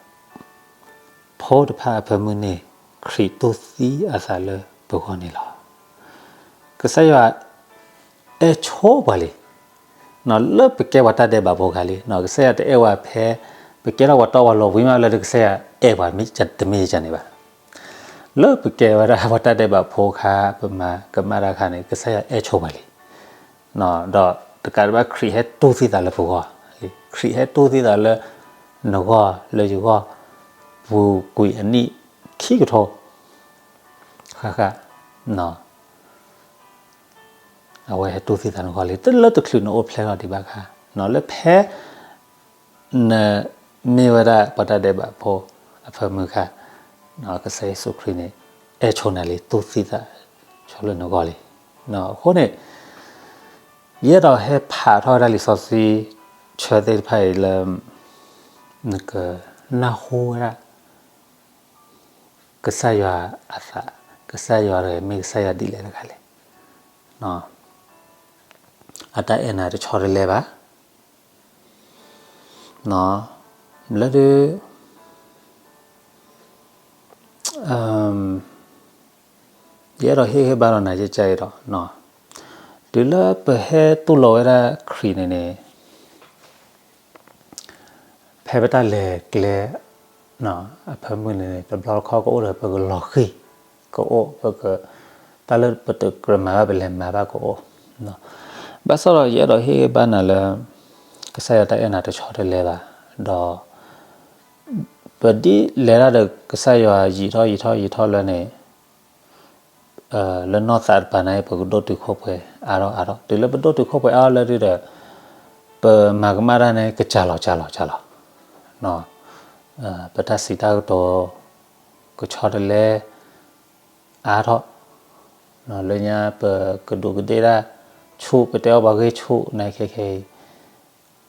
ဖိတဖၣ်အဖၢမုၢ်န့ၣ်, ခရံာ်တူၢ်သံအသးလၢပဂီၢ်န့ၣ်လီၤ. ကစၢ်ယွၤ အဲၣ်ဆိပှၤလံ. လၢပကဲပှၤတၢ်ဒဲးဘးဖိခါလံ, ကစၢ်ယွၤတအဲၣ်ဝဲဖဲ ပကဲထီၣ်ပှၤတီပှၤလိၤဝံၤမးလၢကစၢ်ယွၤအဲၣ်ပှၤတမ့ၢ်တၢ်န့ၣ်ဘၣ်. လၢပကဲဝဲဒၣ်ပှၤတၢ်ဒဲးဘးဖိခါ ပမၤကမၣ်တၢ်ခါန့ၣ် ကစၢ်ယွၤအဲၣ်ဆိပှၤလံ. ဒီးတကးဒံးဘၣ် ခရံာ်ဟဲတူၢ်သံသးလၢပဂီၢ်, ခရံာ်ဟဲတူၢ်သံသးလၢနဂီၢ်လၢယဂီၢ် ပူၤကွံာ်အနံၣ်ခံကထိ ဃၣ်ဃၣ် အဝဲဟဲတူၢ်သံသးနဂီၢ်လံ, တလၢတချုးနအိၣ်ဖျဲၣ်ထီၣ်ဒံးဘၣ်ခါ, လၢဖဲ နမ့ၢ်ဝဲဒၣ်ပှၤတၢ်ဒဲးဘးဖိအဖၢမုၢ်ခါ, ကစၢ်ယ့ၣ်ၡူးခရံာ်န့ၣ် အဲၣ်ဆိနၤလံ, တူၢ်သံသးဆိလၢနဂီၢ်လံ. အဃိန့ၣ် ယအဲၣ်ဒိးဟဲဖးထီၣ်ဝဲဒၣ်လံာ်စီဆှံဆၢသ့ၣ်တဖၣ်အံၤလၢ နကနၢ်ဟူဝဲဒၣ် ကစၢ်ယွၤအသး, ကစၢ်ယွၤတဂၤမ့ၢ်ကစၢ်ယွၤဒ်လဲၣ်တဂၤလဲၣ်. အတၢ်အဲၣ်နၤတဆီတလဲဘၣ်. လၢဒုး ယအဲၣ်ဒိးဟ့ၣ်ဂံၢ်ဟ့ၣ်ဘါဒီးနၤယကဲအံၤဒီး, တုၤလၢပဟဲတူၢ်လိာ်ဝဲဒၣ်ခရံာ်န့ၣ်န့ၣ် ဖဲပတၢ်လဲၤကျဲ အဖၢမုၢ်န့ၣ်န့ၣ် တဘျီတခီၣ်ကအိၣ်ဒီးပကလီၤဃံၤ, ကအိၣ် ပက တၢ်လၢပတကြၢးမၤဘၣ် ပလဲၤမၤဘၣ်ကအိၣ်. ဘၣ်ဆၣ်ဒီးယအဲၣ်ဒိးဟ့ၣ်ဂံၢ်ဘါနၤလၢ ကစၢ်ယွၤတၢ်အဲၣ်နၤတဆီတလဲဘၣ်, ဒီး ပဒ်လဲၤတၢ်ဒီးကစၢ်ယွၤယံာ်ထီၣ်ယံာ်ထီၣ်ယံာ်ထီၣ်လၢန့ၣ် လၢနီၢ်သးတပၤန့ၣ် ပကဒိၣ်တုာ်ခိၣ်ပှဲၤအါထီၣ်အါထီၣ်, တုၤလၢပဒိၣ်တုာ်ခိၣ်ပှဲၤအါထီၣ်လၢဒုဒီး ပမၤကမၣ်တၢ်န့ၣ် ကစှၤလီၤစှၤလီၤစှၤလီၤ, ပတၢ်စံးတၢ်ကတိၤ ကဆီတလဲ အါထီၣ်, လၢညါပကဒူးကဒ့ၣ်တၢ်ဆူၣ် ပတဲအီၣ်ပှၤဂ့ၢ်ဆူၣ်န့ၣ် ခဲခဲ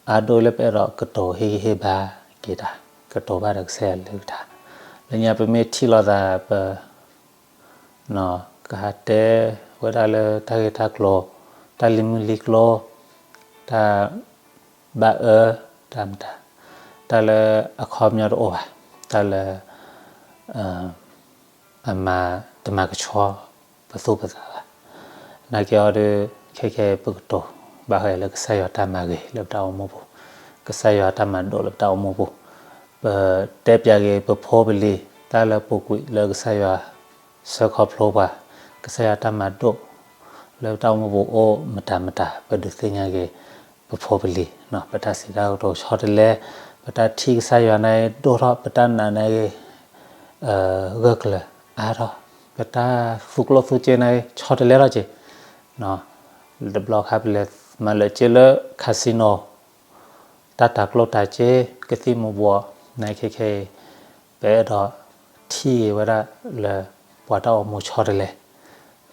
အံၤ အါဒိၣ်လၢပအဲၣ်ဒိးကတိၤဟ့ၣ်ဂံၢ်ဟ့ၣ်ဘါက့ၤတၢ်, ကတိၤဘၣ်ဒီးကစၢ်ယွၤလၢကထါ, လၢညါပမ့ၢ်ထံၣ်လိာ်သး ပ ကဟးတဲဝဲဒၣ်လၢတၢ်ဂ့ၢ်တၢ်ကျိၤ, တၢ်လံၤမုၢ်လံၤကျိၤ, တၢ်ဘၣ်အၢ, တၢ်မတၤ, တၢ်လၢအခီပညီတအိၣ်ဘၣ်, တၢ်လၢ အမၤတမၤကဆှီပသူၣ်ပသးဘၣ်. နာ်က့အီၤဒီး ခဲခဲပကတိၤဘၣ်ဃးလၢကစၢ်ယွၤတၢ်မၤဂ့ၤလၢပတၢ်အိၣ်မူပူၤ, ကစၢ်ယွၤတၢ်မၤဒိၣ်လၢပတၢ်အိၣ်မူပူၤ, ပတဲပၠးက့ၤပဖိပလံၤ တၢ်လၢပူၤကွံာ်လၢကစၢ်ယွၤ ဆှၢခီဖျိပှၤ, ကစၢ်ယွၤတၢ်မၤဒိၣ် လၢပတၢ်အိၣ်မူပူၤအိၣ်မတၤမတၤ ပဒုးသ့ၣ်ညါက့ၤ ပဖိပလံၤ, ပတၢ်စံးတၢ်ကတိၤဆီတလဲ, ပတၢ်ထံၣ်ကစၢ်ယွၤန့ၣ်ဒိၣ်ထီၣ်, ပတၢ်နာ်န့ၣ်ဂ့ၤ ဂၢၢ်ကျၢၤအါထီၣ်, ပတၢ်သူကျိၣ်သူစ့န့ၣ်ဂ့ၤ ဆီတလဲထီၣ်က့ၤ, တဘျီခါပလဲၤမၤလၢာ်စ့လၢ casino တၢ်တၤကျိၣ်တၤစ့ ကသံၣ်မူၤဘှီး န့ၣ်ခဲခဲအံၤ ပအဲၣ်ဒိးထံၣ်က့ၤဝဲဒၣ်လၢ ပှၤတၢ်အိၣ်မူဆီတလဲ,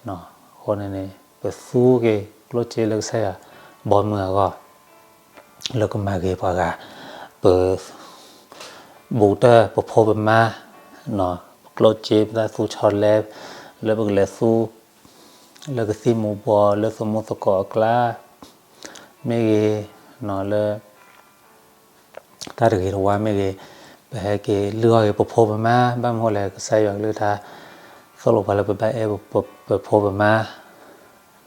အဃိန့ၣ်န့ၣ် ပသူက့ၤကျိၣ်စ့လၢကစၢ်ယွၤဘီမုၢ်အဂီၢ် လၢကမၤဂ့ၤပှၤဂၤ, ပ ဘူးတၢ်ပဖိပမါ, ပကျိၣ်စ့ပတၢ်သူဆီတလဲ လၢပကလဲၤသူ လၢကသံၣ်မူၤဘှီး လၢသမူသကိးအကျါ မ့ၢ်ဂ့ၤ, လၢ တၢ်တဂ့ၤတဝါမ့ၢ်ဂ့ၤ, ပဟဲက့ၤလုၢ်အီၣ်က့ၤပဖိပမါ, ဘၣ်မနုၤလဲၣ် ကစၢ်ယွၤကလုၢ်ကထါ သိၣ်လိပှၤလၢပဘၣ်အဲၣ်ပဖိပမါ,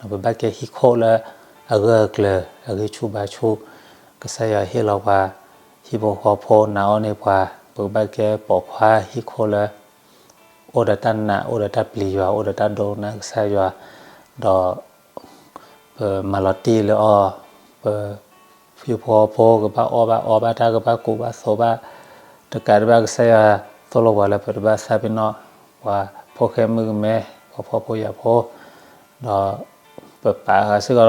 ပဘၣ်ကဲဟံၣ်ခိၣ်လၢအဂၢၢ်အကျၢၤ အဂံၢ်ဆူၣ်ဘါဆူၣ်, ကစၢ်ယွၤဟ့ၣ်လီၤပှၤ ဟံၣ်ဖိဃီဖိနာ်အီၣ်န့ၢ်ပှၤ, ပကဘၣ်ကဲပိာ်ခွါဟံၣ်ခိၣ်လၢ အိၣ်ဒီးတၢ်နာ် အိၣ်ဒီးတၢ်ပျံၤယွၤ အိၣ်ဒီးတၢ်ဒိကနၣ်ကစၢ်ယွၤ, ဒီး ပမၤလီၤတံၢ်လၢအီၤ, ပ ဟံၣ်ဖိဃီဖိကဘၣ်အီၣ်ဘၣ်အီဘၣ် တၢ်ကဘၣ်ကူးဘၣ်သိးဘၣ်, တကးဒံးဘၣ်ကစၢ်ယွၤသိၣ်လိပှၤလၢပတဘၣ်သးပ့ၤနီၣ် ပှၤဖိဃဲမုၣ်ကမဲ ပှၤဖှီၣ်ဖိယာ်ဖိ, ဒီး ပပာ်ဃာ်စ့ၢ်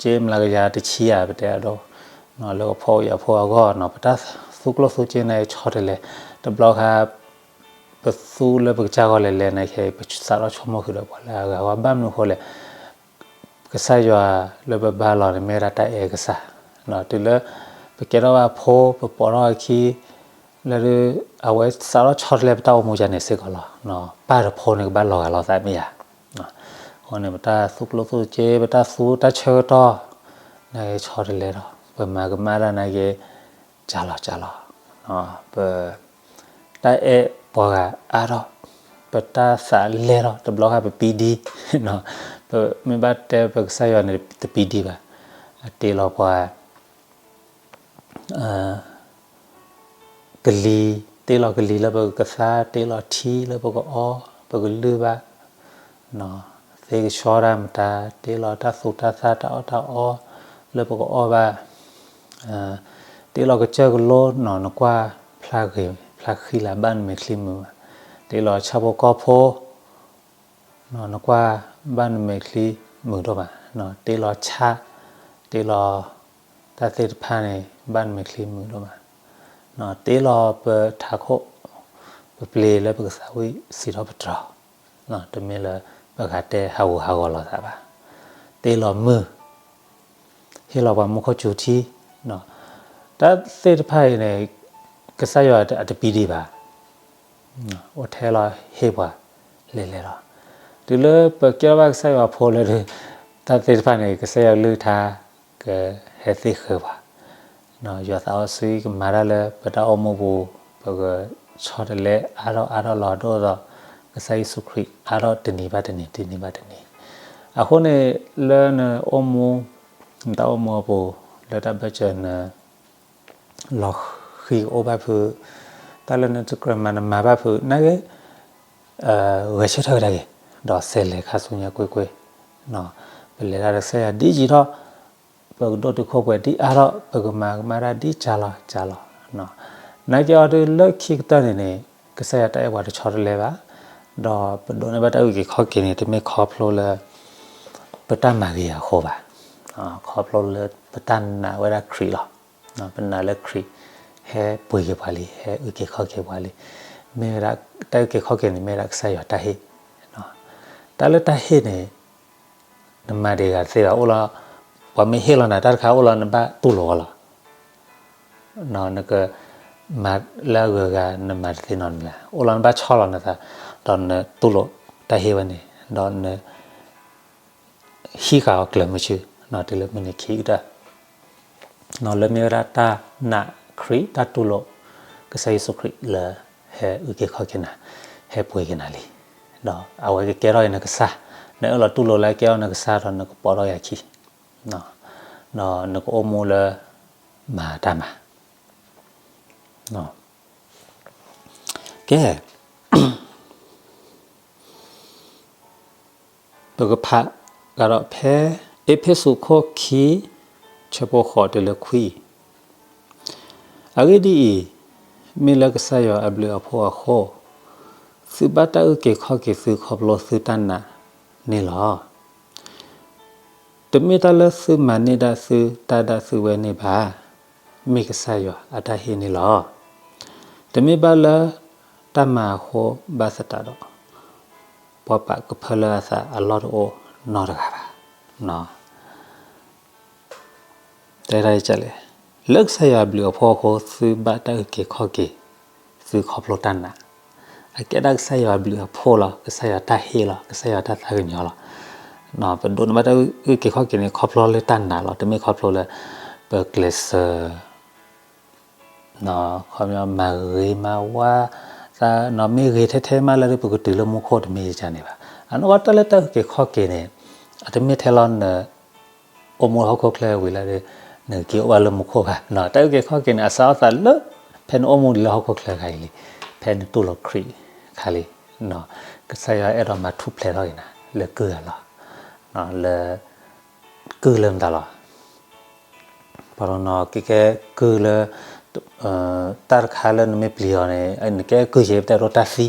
ကီးဒီး က့မျးကယၤတဆံဧါ ပတဲအဒိ လၢပှၤဖှီၣ်ဖိယာ်ဖိအဂီၢ်နီၤ ပတၢ်သူကျိၣ်သူစ့န့ၣ်ဆီတလဲ, တဘျီခါ ပသူလၢပကစၢ်ဂီၢ်လဲၤလဲၤန့ၣ် ခဲအံၤ ပစးထီၣ်ဆိကမိၣ်ဃုာ်ဒီးပှၤလၢအဂၤအဂီၢ် ဘၣ်မနုၤအဃိလဲၣ်, ကစၢ်ယွၤလၢပဘါလီၤန့ၣ် မ့ၢ်ဝဲဒၣ်တၢ်အဲၣ်ကစၢ်, တုၤလၢ ပကဲထီၣ်ဘၣ်ဖိ ပပိာ်ထီၣ်အခံ လၢ အဝဲစးထီၣ်ဆီတလဲပတၢ်အိၣ်မူယါန့ၣ်စ့ၢ်ကီးလီၤ. ပၢ်တဖိန့ၣ်ကဘၣ်လီၤဂာ်လီၤသးမ့ၢ်ဧါ. အဃိန့ၣ် ပတၢ်သူကျိၣ်သူစ့ ပတၢ်သူတၢ်ဆၢကတီၢ် နာ်က့ဆီတလဲဒီး ပမၤကမၣ်တၢ်နာ်က့ ကၢ်လီၤကၢ်လီၤ, ပ တၢ်အဲၣ်ပှၤဂၤအါထီၣ်, ပတၢ်သးလဲၢ်ထီၣ် တဘျီဃီပပံဒံ, ပမ့ၢ်ဘၣ်တဲပကစၢ်ယွၤန့ၣ် တပံဒံဘၣ်, အတ့လီၤပှၤ ကလံၤ, တ့လီၤကလံၤလၢပကကသါ, တ့လီၤထံလၢပကအီ, ပကလုၢ်ဘၣ်, သ့ကဆှီတၢ်မတၤ, တ့လီၤတၢ်သူတၢ်သၣ်တၢ်အီၣ်တၢ်အီ လၢပကအီၣ်ဘၣ်, တ့လီၤကစၢၢ်ကလိနီၤ နကွၢ်ဖျါဂ့ၤဖျါဃံလၤ ဘၣ်နမဲာ်ချံမုာ်ဘၣ်, တ့လီၤဆၣ်ဖိကီၢ်ဖိ နကွၢ်ဘၣ်နမဲာ်ချံမုာ်ဒိၣ်မး, တ့လီၤဆၣ်, တ့လီၤတၢ်သ့ၣ်တဖၣ်န့ၣ် ဘၣ်နမဲာ်ချံမုာ်ဒိၣ်မး, တ့လီၤပထးခိၣ်, ပပျ့ၤလၢပကသးဝံၣ်စံးထီၣ်ပတြၢၤ, တမ့ၢ်လၢပဂၤတဲဟးဂူာ်ဟးဂီၤလိာ်သးဘၣ်, တ့လီၤမုၢ်, ဟ့ၣ်လီၤပှၤမူခိၣ်စူၤထံ, တၢ်သ့ၣ်တဖၣ်အံၤန့ၣ် ကစၢ်ယွၤအတပံဒံဘၣ်, အိၣ်ထဲလီၤဟ့ၣ်ပှၤလဲၤလဲၤလီၤ, တုၤလၢပကဲထီၣ်ဘၣ်ကစၢ်ယွၤဖိလၢ တၢ်သ့ၣ်တဖၣ်န့ၣ် ကစၢ်ယွၤကလုၢ်ကထါ ကဟဲသ့ၣ်ဃၢပှၤ, ယွၤသးစီဆှံကမၤတၢ်လၢပတၢ်အိၣ်မူပူၤ, ပကဆီတလဲအါထီၣ်အါထီၣ်လီၤဒိၣ်ဒီး ကစၢ်ယ့ၣ်ၡူးခရံာ်အါထီၣ်တနံၤဘၣ်တနံၤ တနံၤဘၣ်တနံၤ, အဃိန့ၣ် လၢနအိၣ်မူ, နတၢ်အိၣ်မူအပူၤ လၢတၢ်ဘၢၣ်စၢၤန လီၤဃံၤကအိၣ်ဘၣ်ဖုး, တၢ်လၢနတကြၢးမၤနမၤဘၣ်ဖုး နာ်က့ ဂဲၤဆၢထၢၣ်ဝဲဒၣ်က့ၤ, ဒီးစဲးလဲၤခါဆူညါကွ့ၢ်ကွ့ၢ်, ပလဲၤတၢ်ဒီးကစၢ်ယွၤဒ်ယံာ်ထီၣ်, ပကဒိၣ်တုာ်ခိၣ်ပှဲၤဒ်အါထီၣ် ပကမၤကမၣ်တၢ်ဒ်ကၢ်လီၤကၢ်လီၤ, နာ်က့အီၤဒုးလၢခံကတၢၢ်န့ၣ်န့ၣ် ကစၢ်ယွၤတၢ်အဲၣ်ပှၤတဆီတလဲဘၣ်, ဒီးပဒိးန့ၢ်ဘၣ်တၢ်အုၣ်က့ၤခီၣ်က့ၤန့ၣ် တမ့ၢ်ခီဖျိလၢ ပတၢ်မၤဂ့ၤအဃိဘၣ်, ခီဖျိလၢပတၢ်နာ်ဝဲဒၣ်ခရံာ်လီၤ. ပနာ်လၢခရံာ် ဟဲပှ့ၤက့ၤပှၤလံ ဟဲအုၣ်က့ၤခီၣ်က့ၤပှၤလံ, မ့ၢ်ဝဲဒၣ် တၢ်အုၣ်က့ၤခီၣ်က့ၤန့ၣ် မ့ၢ်ဝဲဒၣ်ကစၢ်ယွၤတၢ်ဟ့ၣ်, တၢ်လၢတၢ်ဟ့ၣ်န့ၣ် နမၤဒံးဂၤတသ့ဘၣ် အိၣ်လီၤ, ပှၤမ့ၢ်ဟ့ၣ်လီၤနၤတၢ်တခါ အိၣ်လီၤနဘၣ်တူၢ်လိာ်အီၤလီၤ, နကမၤလၢအဂုၤအဂၤ နမၤတသ့နီတမံၤဘၣ် အိၣ်လီၤနဘၣ်ဆီၣ်လီၤနသး, ဒီးနတူၢ်လိာ်တၢ်ဟ့ၣ်ဝဲန့ၣ် ဒီးန ဟံးဃာ်အီၤကျၢၤမုာ်ဆူ တုၤလၢမုၢ်နံၤခံကတၢၢ်, လၢမ့ၢ်ဝဲဒၣ်တၢ်နာ်ခရံာ် တၢ်တူၢ်လိာ် ကစၢ်ယ့ၣ်ၡူးခရံာ်လၢ ဟဲအုၣ်က့ၤခီၣ်က့ၤနၤ, ဟဲပှ့ၤက့ၤနၤလံ, ဒီးအဝဲကကဲထီၣ်အံၤနကစၢ်, နအၢၣ်လီၤတူၢ်လိာ်လၢအကဲထီၣ်နကစၢ်ဒီးနကပိာ်ထီၣ်ယၤခံ, ဒီးနကအိၣ်မူလၢ မၤတၢ်မၤ ကဲ ပကဖးကဒီးဖဲ အ့းဖ့းစူးခိၣ်ခံ ဆၢဖိဃိးတုၤလၢခွံ, အဂ့ၢ်ဒ်အံၤ, မ့ၢ်လၢကစၢ်ယွၤအဘျုးအဖှိၣ်အဃိ, သုဘၣ်တၢ်အုၣ်က့ၤခီၣ်က့ၤသုခီဖျိသုတၢ်နာ်န့ၣ်လီၤ. တမ့ၢ်တၢ်လၢသုမၤန့ၢ်ဒၣ်သုတၢ်ဒၣ်သုဝဲန့ၣ်ဘၣ်, မ့ၢ်ကစၢ်ယွၤအတၢ်ဟ့ၣ်န့ၣ်လီၤ. တမ့ၢ်ဘၣ်လၢတၢ်မၤအဃိဘၣ်သတးဒီး, ပှၤပာ်ကဖၢလၢအသးအလီၢ်တအိၣ်နီတဂၤဘၣ်. တဲဒ်လဲၣ်, လၢကစၢ်ယွၤအဘျုးအဖှိၣ်အဃိ သုဘၣ်တၢ်အုၣ်က့ၤခီၣ်က့ၤ သုခီဖျိတၢ်နာ်, အကဲဒၣ်ကစၢ်ယွၤအဘျုးအဖှိၣ်လီၤ, ကစၢ်ယွၤတၢ်ဟ့ၣ်လီၤ, ကစၢ်ယွၤတၢ်သးကညီၤလီၤ. ပဒိးန့ၢ်ဘၣ်တၢ်အုၣ်က့ၤခီၣ်က့ၤန့ၣ် ခီဖျိလၢတၢ်နာ်လီၤ, တမ့ၢ်ခီဖျိလၢ ပကျဲးစၢး ခီပညီမၤဂ့ၤမၤဝါ, မ့ၢ်ဂ့ၤထဲထဲမးလၢပကတုၤလၢမူခိၣ်တမ့ၢ်ယန့ၣ်ဘၣ်. အနီၢ်ကီၢ်တၢ်လၢတၢ်အုၣ်က့ၤခီၣ်က့ၤန့ၣ် အတမ့ၢ်ထဲလီၤန အိၣ်မူဟီၣ်ခိၣ်ချၢဝံၤလၢ နကက့ၤအိၣ်ဘၣ်လၢမူခိၣ်ဘၣ်. တၢ်အုၣ်က့ၤခီၣ်က့ၤန့ၣ် အစးထီၣ်သးလၢ ဖဲနအိၣ်မူဒံးလၢဟီၣ်ခိၣ်ချၢခါအံၤလံ, ဖဲနတူၢ်လိာ်ခရံာ်ခါလံ, ကစၢ်ယွၤအဲၣ်ဒိးမၤထူၣ်ဖျဲးထီၣ်က့ၤနၤ လၢကုၢ်အလီၢ်, လၢ ကုၢ်လၢမတၤလီၤ. ပှၤတနီၤကဲကဲ ကုၢ်လၢ တၢ်တခါလၢနမ့ၢ်ပျံၤအီၤန့ၣ် နကဲကုၢ်ယဲၢ် ပတဲဒိတၢ်သ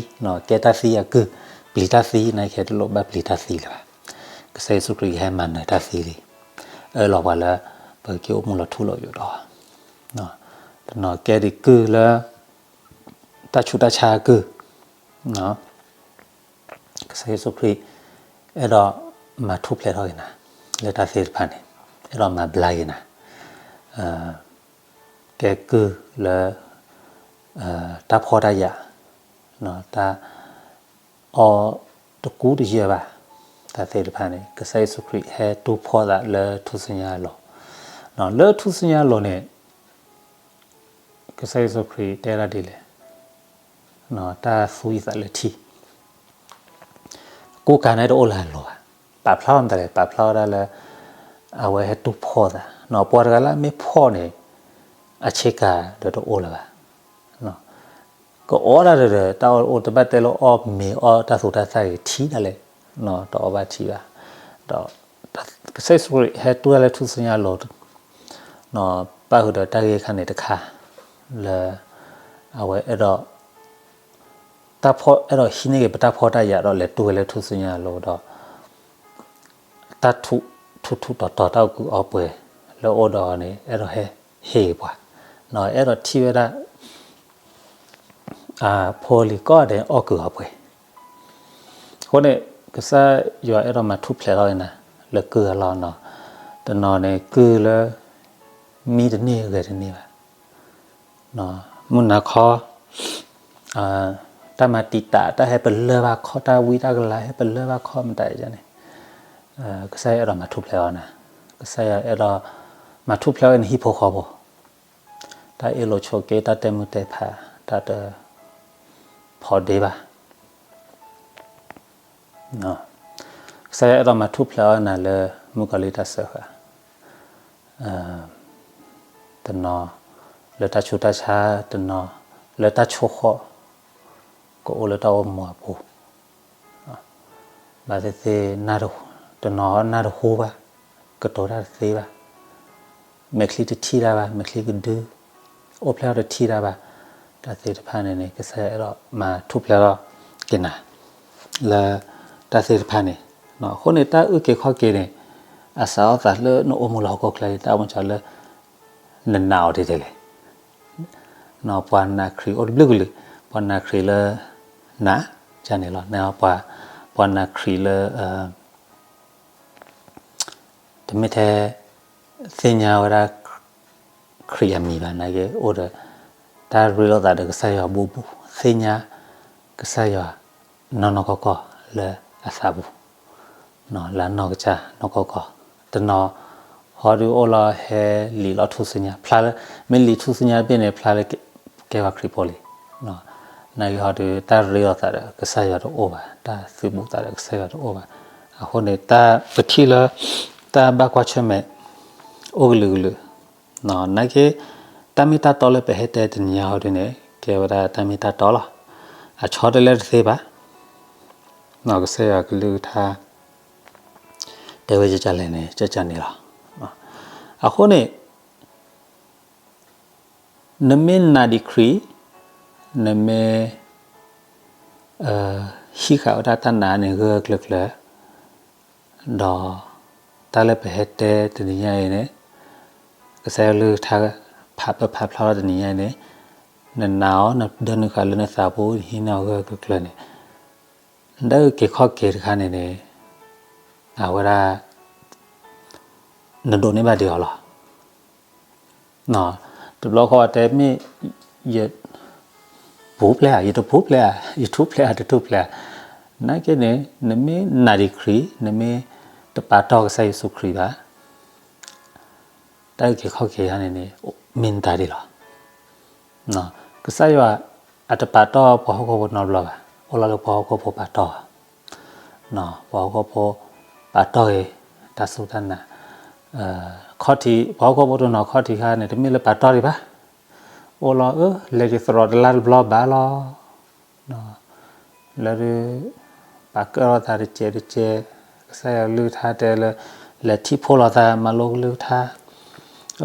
ံ, ကဲတၢ်သံအကုၢ်, ပျံၤတၢ်သံ နာ်က့တလိၣ်ဘၣ်ပျံၤတၢ်သံလၢၤဘၣ်. ကစၢ်ယ့ၣ်ၡူးခရံာ်ကဟဲမၤနၢၤတၢ်သံလံ, အၢၣ်လီၤပှၤလၢ ပကက့ၤအိၣ်မူလီၤထူလီၤယိာ်ဒီး တနီၤကဲဒံးကုၢ်လၢ တၢ်ဆူးတၢ်ဆါအကုၢ်, ကစၢ်ယ့ၣ်ၡူးခရံာ် အဲၣ်ဒိးမၤထူၣ်ဖျဲးထီၣ်က့ၤနၤ လၢတၢ်သ့ၣ်တဖၣ်န့ၣ်, အဲၣ်ဒိးမၤဘျါက့ၤနၤ, ကဲကုၢ်လၢ တၢ်ဖှီၣ်တၢ်ယာ်, တၢ် အီၣ်တကူတယၢၢ်ဘၣ်, တၢ်သ့ၣ်တဖၣ်န့ၣ် ကစၢ်ယ့ၣ်ၡူးခရံာ်ဟဲတူၢ်ဖှီၣ်သးလၢထူၣ်စုညါအလိၤ, လၢထူၣ်စုညါအလိၤန့ၣ် ကစၢ်ယ့ၣ်ၡူးခရံာ်တဲဒၣ်ဒ်လဲၣ်, တၢ်သူအံသးလၢထံ ကိၣ်ကၤန့ၣ်တအိၣ်လၢအလိၤဘၣ်, ပာ်ဖျါထီၣ်မတၤလဲၣ်, ပာ်ဖျါဝဲဒၣ်လၢ အဝဲဟဲတူၢ်ဖှီၣ်သး, ပှၤတဂၤလၢအမ့ၢ်ဖှီၣ်န့ၣ် အဆ့ကၤဒီးတအိၣ်လၢၤဘၣ်, ကအီၣ်ဒၣ်ဒီး တၢ်အီၣ်တအိၣ် တဘၣ်တဲလၢအီၣ်မ့ၤအီၣ်တၢ်သူတၢ်သၣ်ဂ့ၤထံဒၣ်လဲာ်, တအီၣ်ဘၣ်ထံဘၣ်, ဒီး ကစၢ်ယ့ၣ်ၡူးခရံာ်ဟဲတူၢ်တၢ်လၢထူၣ်စုညါအလိၤ, ပၣ်ဃုာ်ဒီးတၢ်ဂ့ၢ်ခါန့ၣ်တခါ, လၢ အဝဲအဲၣ်ဒိး တၢ်ဖှီၣ်အဲၣ်ဒိးဟံးန့ၢ်က့ၤပတၢ်ဖှီၣ်တၢ်ယာ်ဒီးလဲၤတူၢ်ဝဲလၢထူၣ်စုညါအလိၤဒီး တၢ်ထူးထူးတီၤတီၤတၢ်အိၣ်ကုာ်အီပှဲၤ လၢအအိၣ်ဒီးအီၤန့ၣ် အဲၣ်ဒိးဟဲဟ့ၣ်ပှၤ, အဲၣ်ဒိးထံၣ်ဝဲဒၣ် ဖိလံၤကိးဂၤဒဲးအီၣ်ကုာ်အီပှဲၤ, အဃိန့ၣ် ကစၢ်ယွၤအဲၣ်ဒိးမၤထူၣ်ဖျဲးထီၣ်က့ၤနၤ လၢကုၢ်အလီၢ်နီၤ, တနီၤန့ၣ်ကုၢ်လၢ မံတန့ၢ်ဂဲၤတန့ၢ်ဘၣ် မုၢ်နၤခီ တၢ်မၤတံာ်တာ် တၢ်ဟဲပလၢၢ်ဘၣ်ခီၣ် တၢ်ဝံတၢ်ကလၤဟဲပလၢၢ်ဘၣ်ခီၣ်မတၤအံၤန့ၣ် ကစၢ်ယွၤအဲၣ်ဒိးမၤထူၣ်ဖျဲးအီၤနၤ, ကစၢ်ယွၤအဲၣ်ဒိးမၤထူၣ်ဖျဲးအီၤနဟံၣ်ဖိဃီဖိ, တၢ်အ့ၣ်လိာ်ဆိးက့ တၢ်တဲမုာ်တဲဖး တၢ်တဖီဒ့ဘၣ် ကစၢ်ယွၤအဲၣ်ဒိးမၤထူၣ်ဖျဲးအီၤနၤလၢ မုၣ်ကီၤလံၢ်တၢ်စၢဃာ်, တနီၤလၢတၢ်ဆူးတၢ်ဆါ, တနီၤလၢတၢ်ဆိၣ်ဃီၣ်, ကအိၣ်လၢတၢ်အိၣ်မူအပူၤ, ဘၣ်သ့ၣ်သ့ၣ် တနီၤနၢ်တဟူဘၣ်, ကတိၤတၢ်တသ့ဘၣ်, မဲာ်ချံတထံၣ်တၢ်ဘၣ်, မဲာ်ချံကဒု, အိၣ်ဖျဲၣ်အီၤတထံၣ်တၢ်ဘၣ်, တၢ်သ့ၣ်တဖၣ်န့ၣ်န့ၣ် ကစၢ်ယွၤအဲၣ်ဒိးမၤထူၣ်ဖျဲးထီၣ်က့ၤနၤ လၢတၢ်သ့ၣ်တဖၣ်န့ၣ်, အဃိန့ၣ် တၢ်အုၣ်က့ၤခီၣ်က့ၤန့ၣ် အစးထီၣ်သးလၢနအိၣ်မူလၢဟီၣ်ခိၣ်ချၢ တၢ်အိၣ်မူလၢ နနာ်အီၤဒ်လဲၣ်, ပှၤနာ်ခရံာ်အိၣ်တဘျုးကလုာ်, ပှၤနာ်ခရံာ်လၢ နာ်, ကန့ၣ်လီၤ, ပှၤနာ်ခရံာ်လၢ တမ့ၢ်ထဲ သ့ၣ်ညါဝဲဒၣ် ခရံာ်အမံၤဘၣ် နာ်က့ အိၣ်ဒီး တၢ်ရ့လိာ်သးဒီးကစၢ်ယွၤဘူးဘူး သ့ၣ်ညါ ကစၢ်ယွၤ နီၢ်နီၢ်ကီၢ်ကီၢ်လၢအသးပူၤ လၢအနီၢ်ကစၢ်နီၢ်ကီၢ်ကီၢ်, တနီၤ ဟီဒုးအိၣ်လီၤဟဲလံာ်လီၤထူၣ်စုညါ ဖျါလၢ မ့ၢ်လံာ်ထူၣ်စုညါတဘ့ၣ်န့ၣ် ဖျါလၢကဲပှၤခရံာ်ဖိလံ, နာ်က့ဟီဒုး တၢ်ရ့လိာ်သးဒီးကစၢ်ယွၤတအိၣ်ဘၣ်, တၢ်သုးဘူးသးဒီးကစၢ်ယွၤတအိၣ်ဘၣ်, အဃိန့ၣ် တၢ်ပထံၣ်လၢ တၢ်ဘၣ်ကွၢ်ဆၢၣ်မဲာ် အိၣ်ကလုာ်ကလုာ် နာ်က့ တၢ်မ့ၢ်တၢ်တီလၢပဟဲတဲတနံၤညါဟီဒုးန့ၣ် ကဲဝဲဒၣ်တၢ်မ့ၢ်တၢ်တီလီၤ. အဆီတလဲတသ့ဘၣ်. ကစၢ်ယွၤကလုၢ်ကထါ တဲဝဲကကလဲၣ်န့ၣ် ကကန့ၣ်လီၤ. အဃိန့ၣ် နမ့ၢ်နာ်ဒံးခရံာ်, နမ့ၢ် ဟံးဃာ်ဝဲဒၣ်တၢ်နာ်န့ၣ် ဂၢၢ်ဂၢၢ်ကျၢၤကျၢၤ, ဒီးတၢ်လၢပဟဲတဲတနံၤညါအံၤန့ၣ် ကစၢ်ယွၤကလုၢ်ကထါ ဖးပၢဖးဖျါထီၣ်တနံၤညါအံၤန့ၣ် နနာ်အီၤ နဒၢနုာ်ဃာ်လၢနသးပူၤ နဟံးန့ၢ်အီၤဂၢၢ်ဂၢၢ်ကျၢၤကျၢၤန့ၣ် နတၢ်အုၣ်က့ၤခီၣ်က့ၤတခါန့ၣ်န့ၣ် အဝဲဒၣ် နဒိးန့ၢ်ဘၣ်ဒံးအီၤလီၤ. တဘျီဃီတဲမ့ၢ် ယပူၤဖျဲးဧါ, ယတပူၤဖျဲးဧါ, ယထူၣ်ဖျဲးဧါ, တထူၣ်ဖျဲးဧါ, နာ်က့န့ၣ် နမ့ၢ်နာ်ဒံးခရံာ်, နမ့ၢ်တပာ်တီၢ်ကစၢ်ယ့ၣ်ၡူးခရံာ်ဘၣ် တၢ်အုၣ်က့ၤခီၣ်က့ၤတခါန့ၣ်န့ၣ် မ့ၢ်နတၢ်ဒ်လီၤ. ကစၢ်ယွၤအတပာ်တီၢ်ပှၤဟီၣ်ခိၣ်ဖိနီတဘျီဘၣ်. အိၣ်လီၤလၢပှၤဟီၣ်ခိၣ်ဖိပာ်တီၢ်, ပှၤဟီၣ်ခိၣ်ဖိပာ်တီၢ်ဂ့ၤ တၢ်စူၢ်တၢ်နာ်, ခီၣ်ထံး ပှၤဟီၣ်ခိၣ်ဖိတနီၤခီၣ်ထံးခါန့ၣ် တမ့ၢ်လၢပာ်တီၢ်ဒံးဘၣ်. အိၣ်လီၤအၢ လဲၤက့ၤသရိာ်တလါတဘျီဘၣ်လီၤ. လၢဒုး ပာ်ကၢၣ်လိာ်သးတစဲးတစဲး, ကစၢ်ယွၤကလုၢ်ကထါတဲလၢ လဲၤထံၣ်ဖှိၣ်လိာ်သး မၤလိကလုၢ်ကထါ, အၢ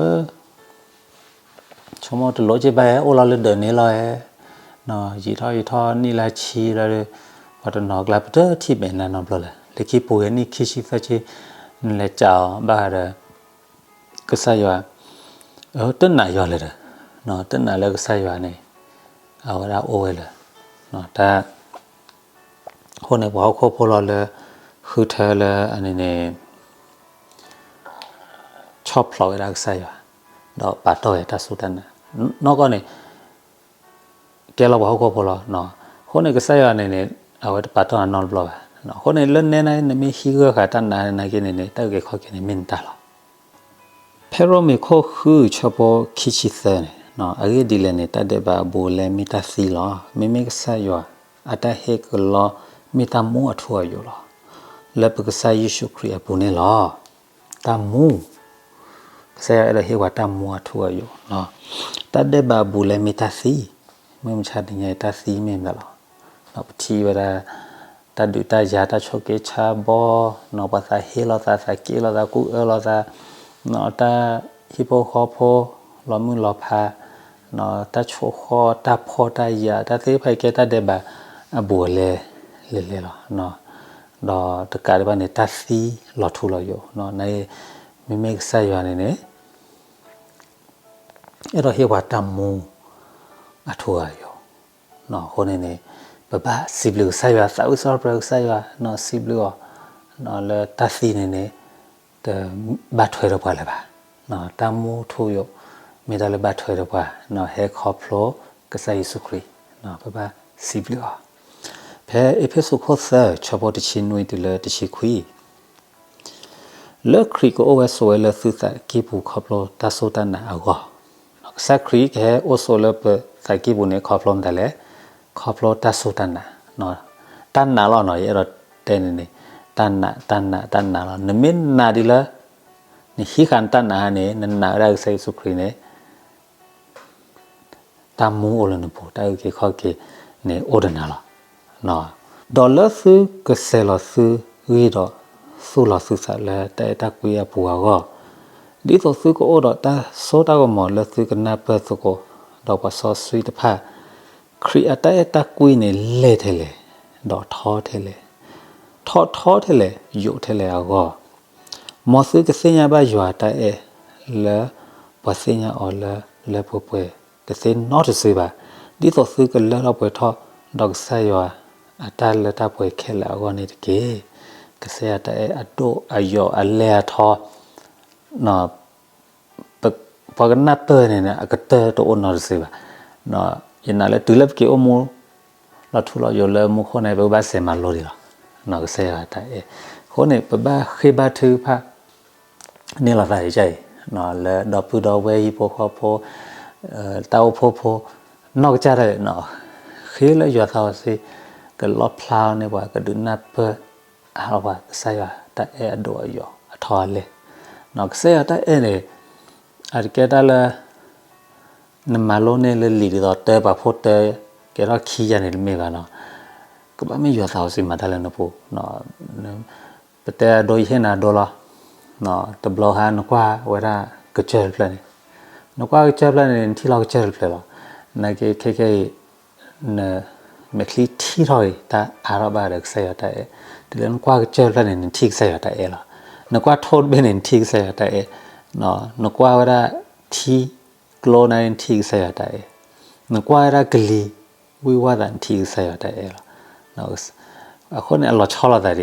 ဆိကမိၣ်တလိၣ်က့ဘၣ်ဧဲ, အိၣ်လီၤလၢဒၢးန့ၣ်လီၤဧဲ, ယံာ်ထီၣ်ယံာ်ထီၣ်နံၣ်လၢဆံလီၤဒီး ပှၤတနီၤကျါပတထံၣ်ဘၣ်နၤနီတဘျီလၢၤ, လၢခံပူၤဝဲနံၣ်ခံဆံသၢဆံ နလဲၤကးအီၤဘၣ်ဃးဒီး ကစၢ်ယွၤ တနာ်ယွၤလၢၤဒီး, တနာ်လၢကစၢ်ယွၤန့ၣ် အဝဲဒၣ်အိၣ်ဝဲလၢၤ, တၢ် အဃိန့ၣ် ပှၤဟီၣ်ခိၣ်ဖိလီၤလၢ ဃုထၢလၢအန့ၣ်န့ၣ် ဆီၣ်ဖျိးဝဲဒၣ်ကစၢ်ယွၤ, ဒီးပာ်တီၢ်ဝဲတၢ်စူၢ်တၢ်နာ်, နီၢ်ကီၢ်န့ၣ် ကဲလီၤပှၤဟီၣ်ခိၣ်ဖိလီၤ. အဃိန့ၣ် ကစၢ်ယွၤန့ၣ်န့ၣ် အဝဲတပာ်တီၢ်နၤနီတဘျီဘၣ်. အဃိန့ၣ် လၢနဲန့ၣ် နမ့ၢ်ဟံးဂၢၢ်ဃာ်တၢ်နာ်နာ်က့န့ၣ်န့ၣ် တၢ်အုၣ်က့ၤခီၣ်က့ၤန့ၣ် မ့ၢ်နတၢ်လီၤ. ဖဲရိမ့ၤခိၣ်ဃုဆၢဖိခံဆံသၢန့ၣ်, အဂ့ၢ်ဒ်လဲၣ်န့ၣ် တၢ်ဒဲးဘးအဘူးအလဲမ့ၢ်တၢ်သံလီၤ. မ့မ့ၢ်ကစၢ်ယွၤအတၢ်ဟ့ၣ်ကလီမ့ၢ်တၢ်မူအထူအယိာ်လီၤ. လၢပကစၢ်ယ့ၣ်ၡူးခရံာ်အပူၤန့ၣ်လီၤ. တၢ်မူ, ကစၢ်ယွၤအဲၣ်ဒိးဟ့ၣ်ပှၤတၢ်မူအထူအယိာ်, တၢ်ဒဲးဘးအဘူးအလဲမ့ၢ်တၢ်သံ, မုၢ်မဆါတနံၤအံၤ တၢ်သံမ့ၢ်မတၤလီၤ. ပထံၣ်ဝဲဒၣ် တၢ်ဒုးတၢ်ယၤ တၢ်ဆိးက့ဆါဘီ, ပှၤသးဟ့လိာ်သး သးက့လိာ်သး ကူၣ်အၢလိာ်သး, တၢ်ဟံၣ်ဖိဃီဖိ လီၤမုၢ်လီၤဖး, တၢ်ဆိၣ်ဃီၣ် တၢ်ဖှီၣ်တၢ်ယာ် တၢ်သ့ၣ်တဖၣ်ကဲတၢ်ဒဲးဘးအဘူးအလဲလဲၣ်လဲၣ်လီၤ. ဒီးတကးဒံးဘၣ်န့ၣ် တၢ်သံလီၤထူလီၤယိာ်, န မ့မ့ၢ်ကစၢ်ယွၤန့ၣ်န့ၣ် အဲၣ်ဒိးဟ့ၣ်ပှၤတၢ်မူအထူအယိာ်, အဃိန့ၣ်န့ၣ် ပဘၣ်စံးဘျုးကစၢ်ယွၤ သးဝံၣ်စံးထီၣ်ပတြၢၤကစၢ်ယွၤ, စံးဘျုးအီၤ, လၢတၢ်သံန့ၣ်န့ၣ် တဘၣ်ထွဲဒီးပှၤလၢၤဘၣ်. တၢ်မူထူယိာ် မ့ၢ်တၢ်လၢဘၣ်ထွဲဒီးပှၤ, ဟဲခီဖျိကစၢ်ယ့ၣ်ၡူးခရံာ်, ပဘၣ်စံးဘျုးအီၤ. ဖဲအ့းဖ့းစူးခိၣ်သၢ ဆၢဖိတဆံနွံတုၤလၢတဆံခွံ လၢခရံာ်ကအိၣ်ဝဲဆိးဝဲလၢသုသးကံၢ်ပူၤခီဖျိတၢ်စူၢ်တၢ်နာ်အဂီၢ်, ကစၢ်ခရံာ်ကဟဲအိၣ်ဆိးလၢပသးကံၢ်ပူၤန့ၣ် ခီဖျိမတၤလဲၣ်, ခီဖျိတၢ်စူၢ်တၢ်နာ်, တၢ်နာ်လီၤနီၤ, ယအဲၣ်ဒိးတဲန့ၣ်န့ၣ်, တၢ်နာ် တၢ်နာ် တၢ်နာ်လီၤ. နမ့ၢ်နာ်ဒ်လၢ နဟံးဃာ်နတၢ်နာ်န့ၣ် နနာ်ဝဲဒၣ်ကစၢ်ယ့ၣ်ၡူးခရံာ်န့ၣ် တၢ်မူအိၣ်လၢနပူၤ, တၢ်အုၣ်က့ၤခီၣ်က့ၤန့ၣ်အိၣ်ဒီးနၤလီၤ. ဒီးလၢသုကစဲးလီၤသုဂံၢ်ဒီး သူၣ်လီၤသုသးလၢတၢ်အဲၣ်တၢ်ကွံအပူၤအဂီၢ်, ဒ်သိးသုကအိၣ်ဒီးတၢ်စိတၢ်ကမီၤလၢသုကနၢ်ပၢၢ်သကိး, ဒီးပှၤစီဆှံတဖၣ်, ခရံာ်အတၢ်အဲၣ်တၢ်ကွံန့ၣ်လဲၢ်ထဲလဲၣ်, ဒီးထီထဲလဲၣ်, ထီၣ်ထီထဲလဲၣ်, ယိာ်ထဲလဲၣ်အဂီၢ်, မ်သုကသ့ၣ်ညါဘၣ်ယွၤအတၢ်အဲၣ်လၢ ပှၤသ့ၣ်ညါအီၤလၢလၢပှဲၤပှဲၤတသ့နီတစုဘၣ်, ဒ်သိးသုကလၢထီၣ်ပှဲၤထီၣ်ဒီးကစၢ်ယွၤအတၢ်လၢတၢ်ပှဲၤခဲလၢာ်အဂီၢ်န့ၣ်တက့ၢ်. ကစၢ်ယွၤတၢ်အဲၣ်အဒိၣ်အယိာ်အလဲၢ်အထီ ပှၤကနၢ်ပၢၢ်န့ၣ်န့ၣ် အကတၢၢ်တအိၣ်နီတစုဘၣ်. ယနာ်လၢတုၤလၢပက့ၤအိၣ်မူ လီၤထူလီၤယိာ်လၢမူခိၣ်န့ၣ် ပကဘၣ်စဲးမၤလိဒံးလီၤ. ကစၢ်ယွၤတၢ်အဲၣ်. အဃိန့ၣ် ပဘၣ်ဃ့ဘါထုကဖၣ်န့ၢ်လိာ်သးဒ်အံၤ, လၢဒီပုၢ်ဒီဝဲၢ်ဟံၣ်ဖိဃီဖိ, တၢ်အိၣ်ဖှိၣ်ဖိ, နီၢ်ကစၢ်ဒၣ်လဲာ်, ဃ့လၢယွၤသးစီဆှံ ကလီၣ်ဖျါန့ၢ်ပှၤ ကဒုးနၢ်ပၢၢ် အါထီၣ်ပှၤ ကစၢ်ယွၤတၢ်အဲၣ်အဒိၣ်အယိာ်အထီအလဲၢ်. ကစၢ်ယွၤတၢ်အဲၣ်န့ၣ် အတကဲတၢ်လၢ နမၤလိန့ၢ်လၢလံာ်ဒ်သိးတၢပာ်ဖှိၣ်တၢ ကဲထီၣ်ခံယၤန့ၣ်တမ့ၢ်ဘၣ်နီၤ. ကဘၣ်မ့ၢ်ယွၤသးစီဆှံမၤတၢ်လၢနပူၤ. ပတဲအဒိ ယဟ့ၣ်နၤအဒိလီၤ. တဘျီဟါနကွၢ်ဝဲဒၣ်ကစၢၢ်တဖျၢၣ်န့ၣ်, နကွၢ်ကစၢၢ်တဖျၢၣ်န့ၣ် နထံၣ်လီၤကစၢၢ်တဖျၢၣ်လီၤ. နာ်က့ခဲခဲအံၤ နမဲာ်ချံထံၣ်ထီၣ်ဂ့ၤ တၢ်အါထီၣ်ဘၣ်ဒီးကစၢ်ယွၤတၢ်အဲၣ်. တုၤလၢနကွၢ်ကစၢၢ်တဖျၢၣ်န့ၣ် နထံၣ်ကစၢ်ယွၤတၢ်အဲၣ်လီၤ. နကွၢ်ထိၣ်တဘ့ၣ်န့ၣ် နထံၣ်ကစၢ်ယွၤတၢ်အဲၣ်. နကွၢ်ဝဲဒၣ်ထံကျိန့ၣ် နထံၣ်ကစၢ်ယွၤတၢ်အဲၣ်. နကွၢ်ဝဲဒၣ်ကလံၤဝံၤဝါသး နထံၣ်ကစၢ်ယွၤတၢ်အဲၣ်လီၤ. အဃိန့ၣ် အလီၤဆီလိာ်သးဒံး,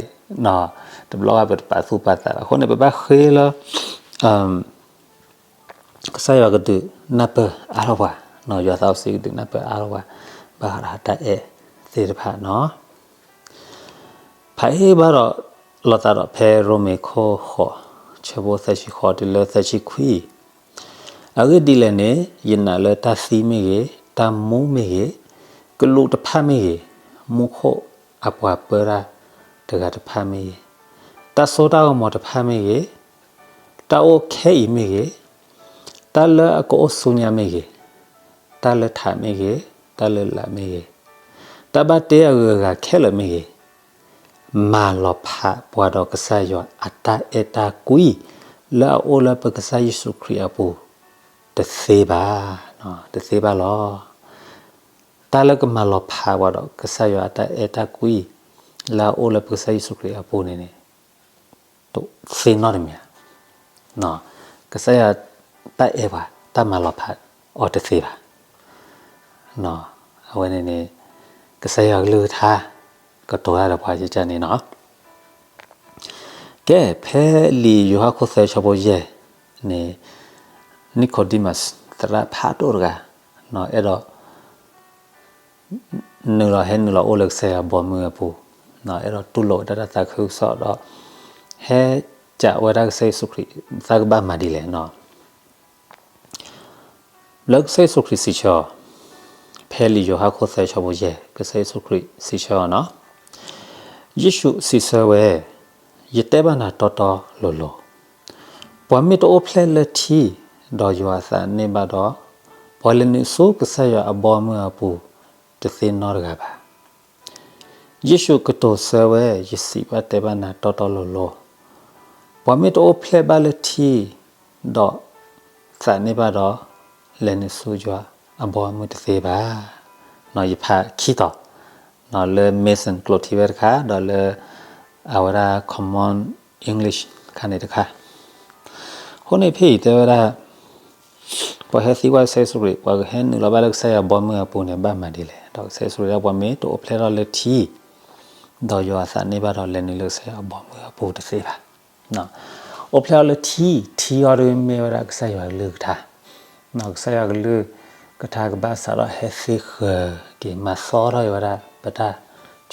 တဘျီဘၣ်ပတပာ်သူၣ်ပာ်သးဘၣ်. အဃိန့ၣ် ပဘၣ်ဃ့လၢ ကစၢ်ယွၤကဒုးနၢ်ပၢၢ်အါထီၣ်ပှၤ, ယွၤသးစီဆှံကဒုးနၢ်ပၢၢ်အါထီၣ်ပှၤ ဘၣ်ဃးဒီးတၢ်အဲၣ်သ့ၣ်တဖၣ်နီၤ. ဖးအ့ၣ်ဘၣ်ဒီးလိာ်သးဒီးဖဲရိမ့ၤခိၣ်ဃိး ဆၢဖိသၢဆံဃိးတုၤလၢသၢဆံခွံ, အဂ့ၢ်ဒ်လဲၣ်န့ၣ် ယနာ်လၢတၢ်သံမ့ၢ်ဂ့ၤ, တၢ်မူမ့ၢ်ဂ့ၤ, ကလူးတဖၣ်မ့ၢ်ဂ့ၤ, မူခိၣ်အပှၤပၢတၢ်တဂၤတဖၣ်မ့ၢ်ဂ့ၤ, တၢ်စိတၢ်ကမီၤတဖၣ်မ့ၢ်ဂ့ၤ, တၢ်အိၣ်ခဲအံၤမ့ၢ်ဂ့ၤ, တၢ်လၢအကအိၣ်ဆူညါမ့ၢ်ဂ့ၤ, တၢ်လၢထးမ့ၢ်ဂ့ၤ, တၢ်လၢလာ်မ့ၢ်ဂ့ၤ, တၢ်ဘၣ်တဲအဂုၤအဂၤခဲလၢာ်မ့ၢ်ဂ့ၤ, မၤလီၤဖးပှၤဒီးကစၢ်ယွၤအတၢ်အဲၣ်တၢ်ကွံ လၢအအိၣ်လၢပကစၢ်ယ့ၣ်ၡူးခရံာ်အပူၤ တသ့ဘၣ်, တသ့ဘၣ်လီၤ. တၢ်လၢကမၤလီၤဖးပှၤဒီးကစၢ်ယွၤအတၢ်အဲၣ်တၢ်ကွံ လၢအအိၣ်လၢပကစၢ်ယ့ၣ်ၡူးခရံာ်အပူၤန့ၣ်န့ၣ် တသ့နီတမံၤဧါ. ကစၢ်ယွၤတၢ်အဲၣ်ပှၤ တၢ်မၤလီၤဖးအီၤတသ့ဘၣ်. အဝဲန့ၣ်န့ၣ် ကစၢ်ယွၤကလုၢ်ကထါ ကတိၤတၢ်ဒီးပှၤယကန့ၣ်နီၤ. ကဲ ဖဲလံာ်ယိၤဟၣ်ခိၣ်သၢဆၢဖိယဲၢ်န့ၣ် Nicodemus သရၣ်ဖးဒိၣ်တဂၤ အဲၣ်ဒိး နုာ်လီၤဟဲနုာ်လီၤအိၣ်လၢကစၢ်ယွၤဘီမုၢ်အပူၤ, အဲၣ်ဒိးတူၢ်လိာ်ဝဲဒၣ်တၢ်သးခုကစီၣ်ဒီး ဟဲစံးဝဲဒၣ်ကစၢ်ယ့ၣ်ၡူးခရံာ် သးကဘၣ်မၤဒ်လဲၣ်နီၤ. လၢကစၢ်ယ့ၣ်ၡူးခရံာ်စံးဆၢအီၤ, ဖဲလံာ်ယိၤဟၣ်ခိၣ်သၢဆၢဖိယဲၢ် ကစၢ်ယ့ၣ်ၡူးခရံာ်စံးဆၢအီၤနီၤ. ယ့ၣ်ၡူးစံးဆၢဝဲ, ယတဲဘၣ်နၤတီတီလိၤလိၤ, ပှၤမ့ၢ်တအိၣ်ဖျဲၣ်လၢထံ ဒီးယွၤအသးန့ၢ်ဘၣ်ဒီး, ပှၤလဲၤနုာ်ဆူကစၢ်ယွၤအဘီအမုၢ်အပူၤ တသ့နီတဂၤဘၣ်. ယ့ၣ်ၡူးကတိၤဆၢဝဲ, ယစံးဘၣ်တဲဘၣ်နၤတီတီလိၤလိၤ, ပှၤမ့ၢ်တအိၣ်ဖျဲၣ်ဘၣ်လၢထံ ဒီးသးန့ၢ်ဘၣ်ဒီး လဲၤနုာ်ဆူယွၤအဘီအမုၢ်တသ့ဘၣ်. ယဖးခံတီၤ, လၢ Mason ကျိာ်ထံဝဲတခါ ဒီးလၢ အဝဲဒၣ် Common English ခါန့ၣ်တခါ. အဃိန့ၣ်ဖဲအံၤတဲဝဲဒၣ် ပှၤဟဲသံကွၢ်ကစၢ်ယ့ၣ်ၡူးခရံာ် ပှၤကဟဲနုာ်လီၤဘၣ်လၢကစၢ်ယွၤဘီမုၢ်အပူၤန့ၣ် ဘၣ်မၤဒ်လဲၣ်. ဒီးကစၢ်ယ့ၣ်ၡူးခရံာ်ဒၣ်ပှၤမ့ၢ်တအိၣ်ဖျဲၣ်ထီၣ်လၢထံ ဒီးယွၤအသးန့ၢ်ဘၣ်ဒီးလဲၤနုာ်လၢကစၢ်ယွၤအဘီမုၢ်အပူၤတသ့ဘၣ်. အိၣ်ဖျဲၣ်ထီၣ်လၢထံ, ထံအီၤဒ်မ့ၢ်ဝဲဒၣ်ကစၢ်ယွၤကလုၢ်ကထါ, ကစၢ်ယွၤကလုၢ်ကထါကဘၣ်စးထီၣ်ဟဲသ့ဃၢၤက့ၤ မၤသီထီၣ်က့ၤဝဲဒၣ် ပတၢ်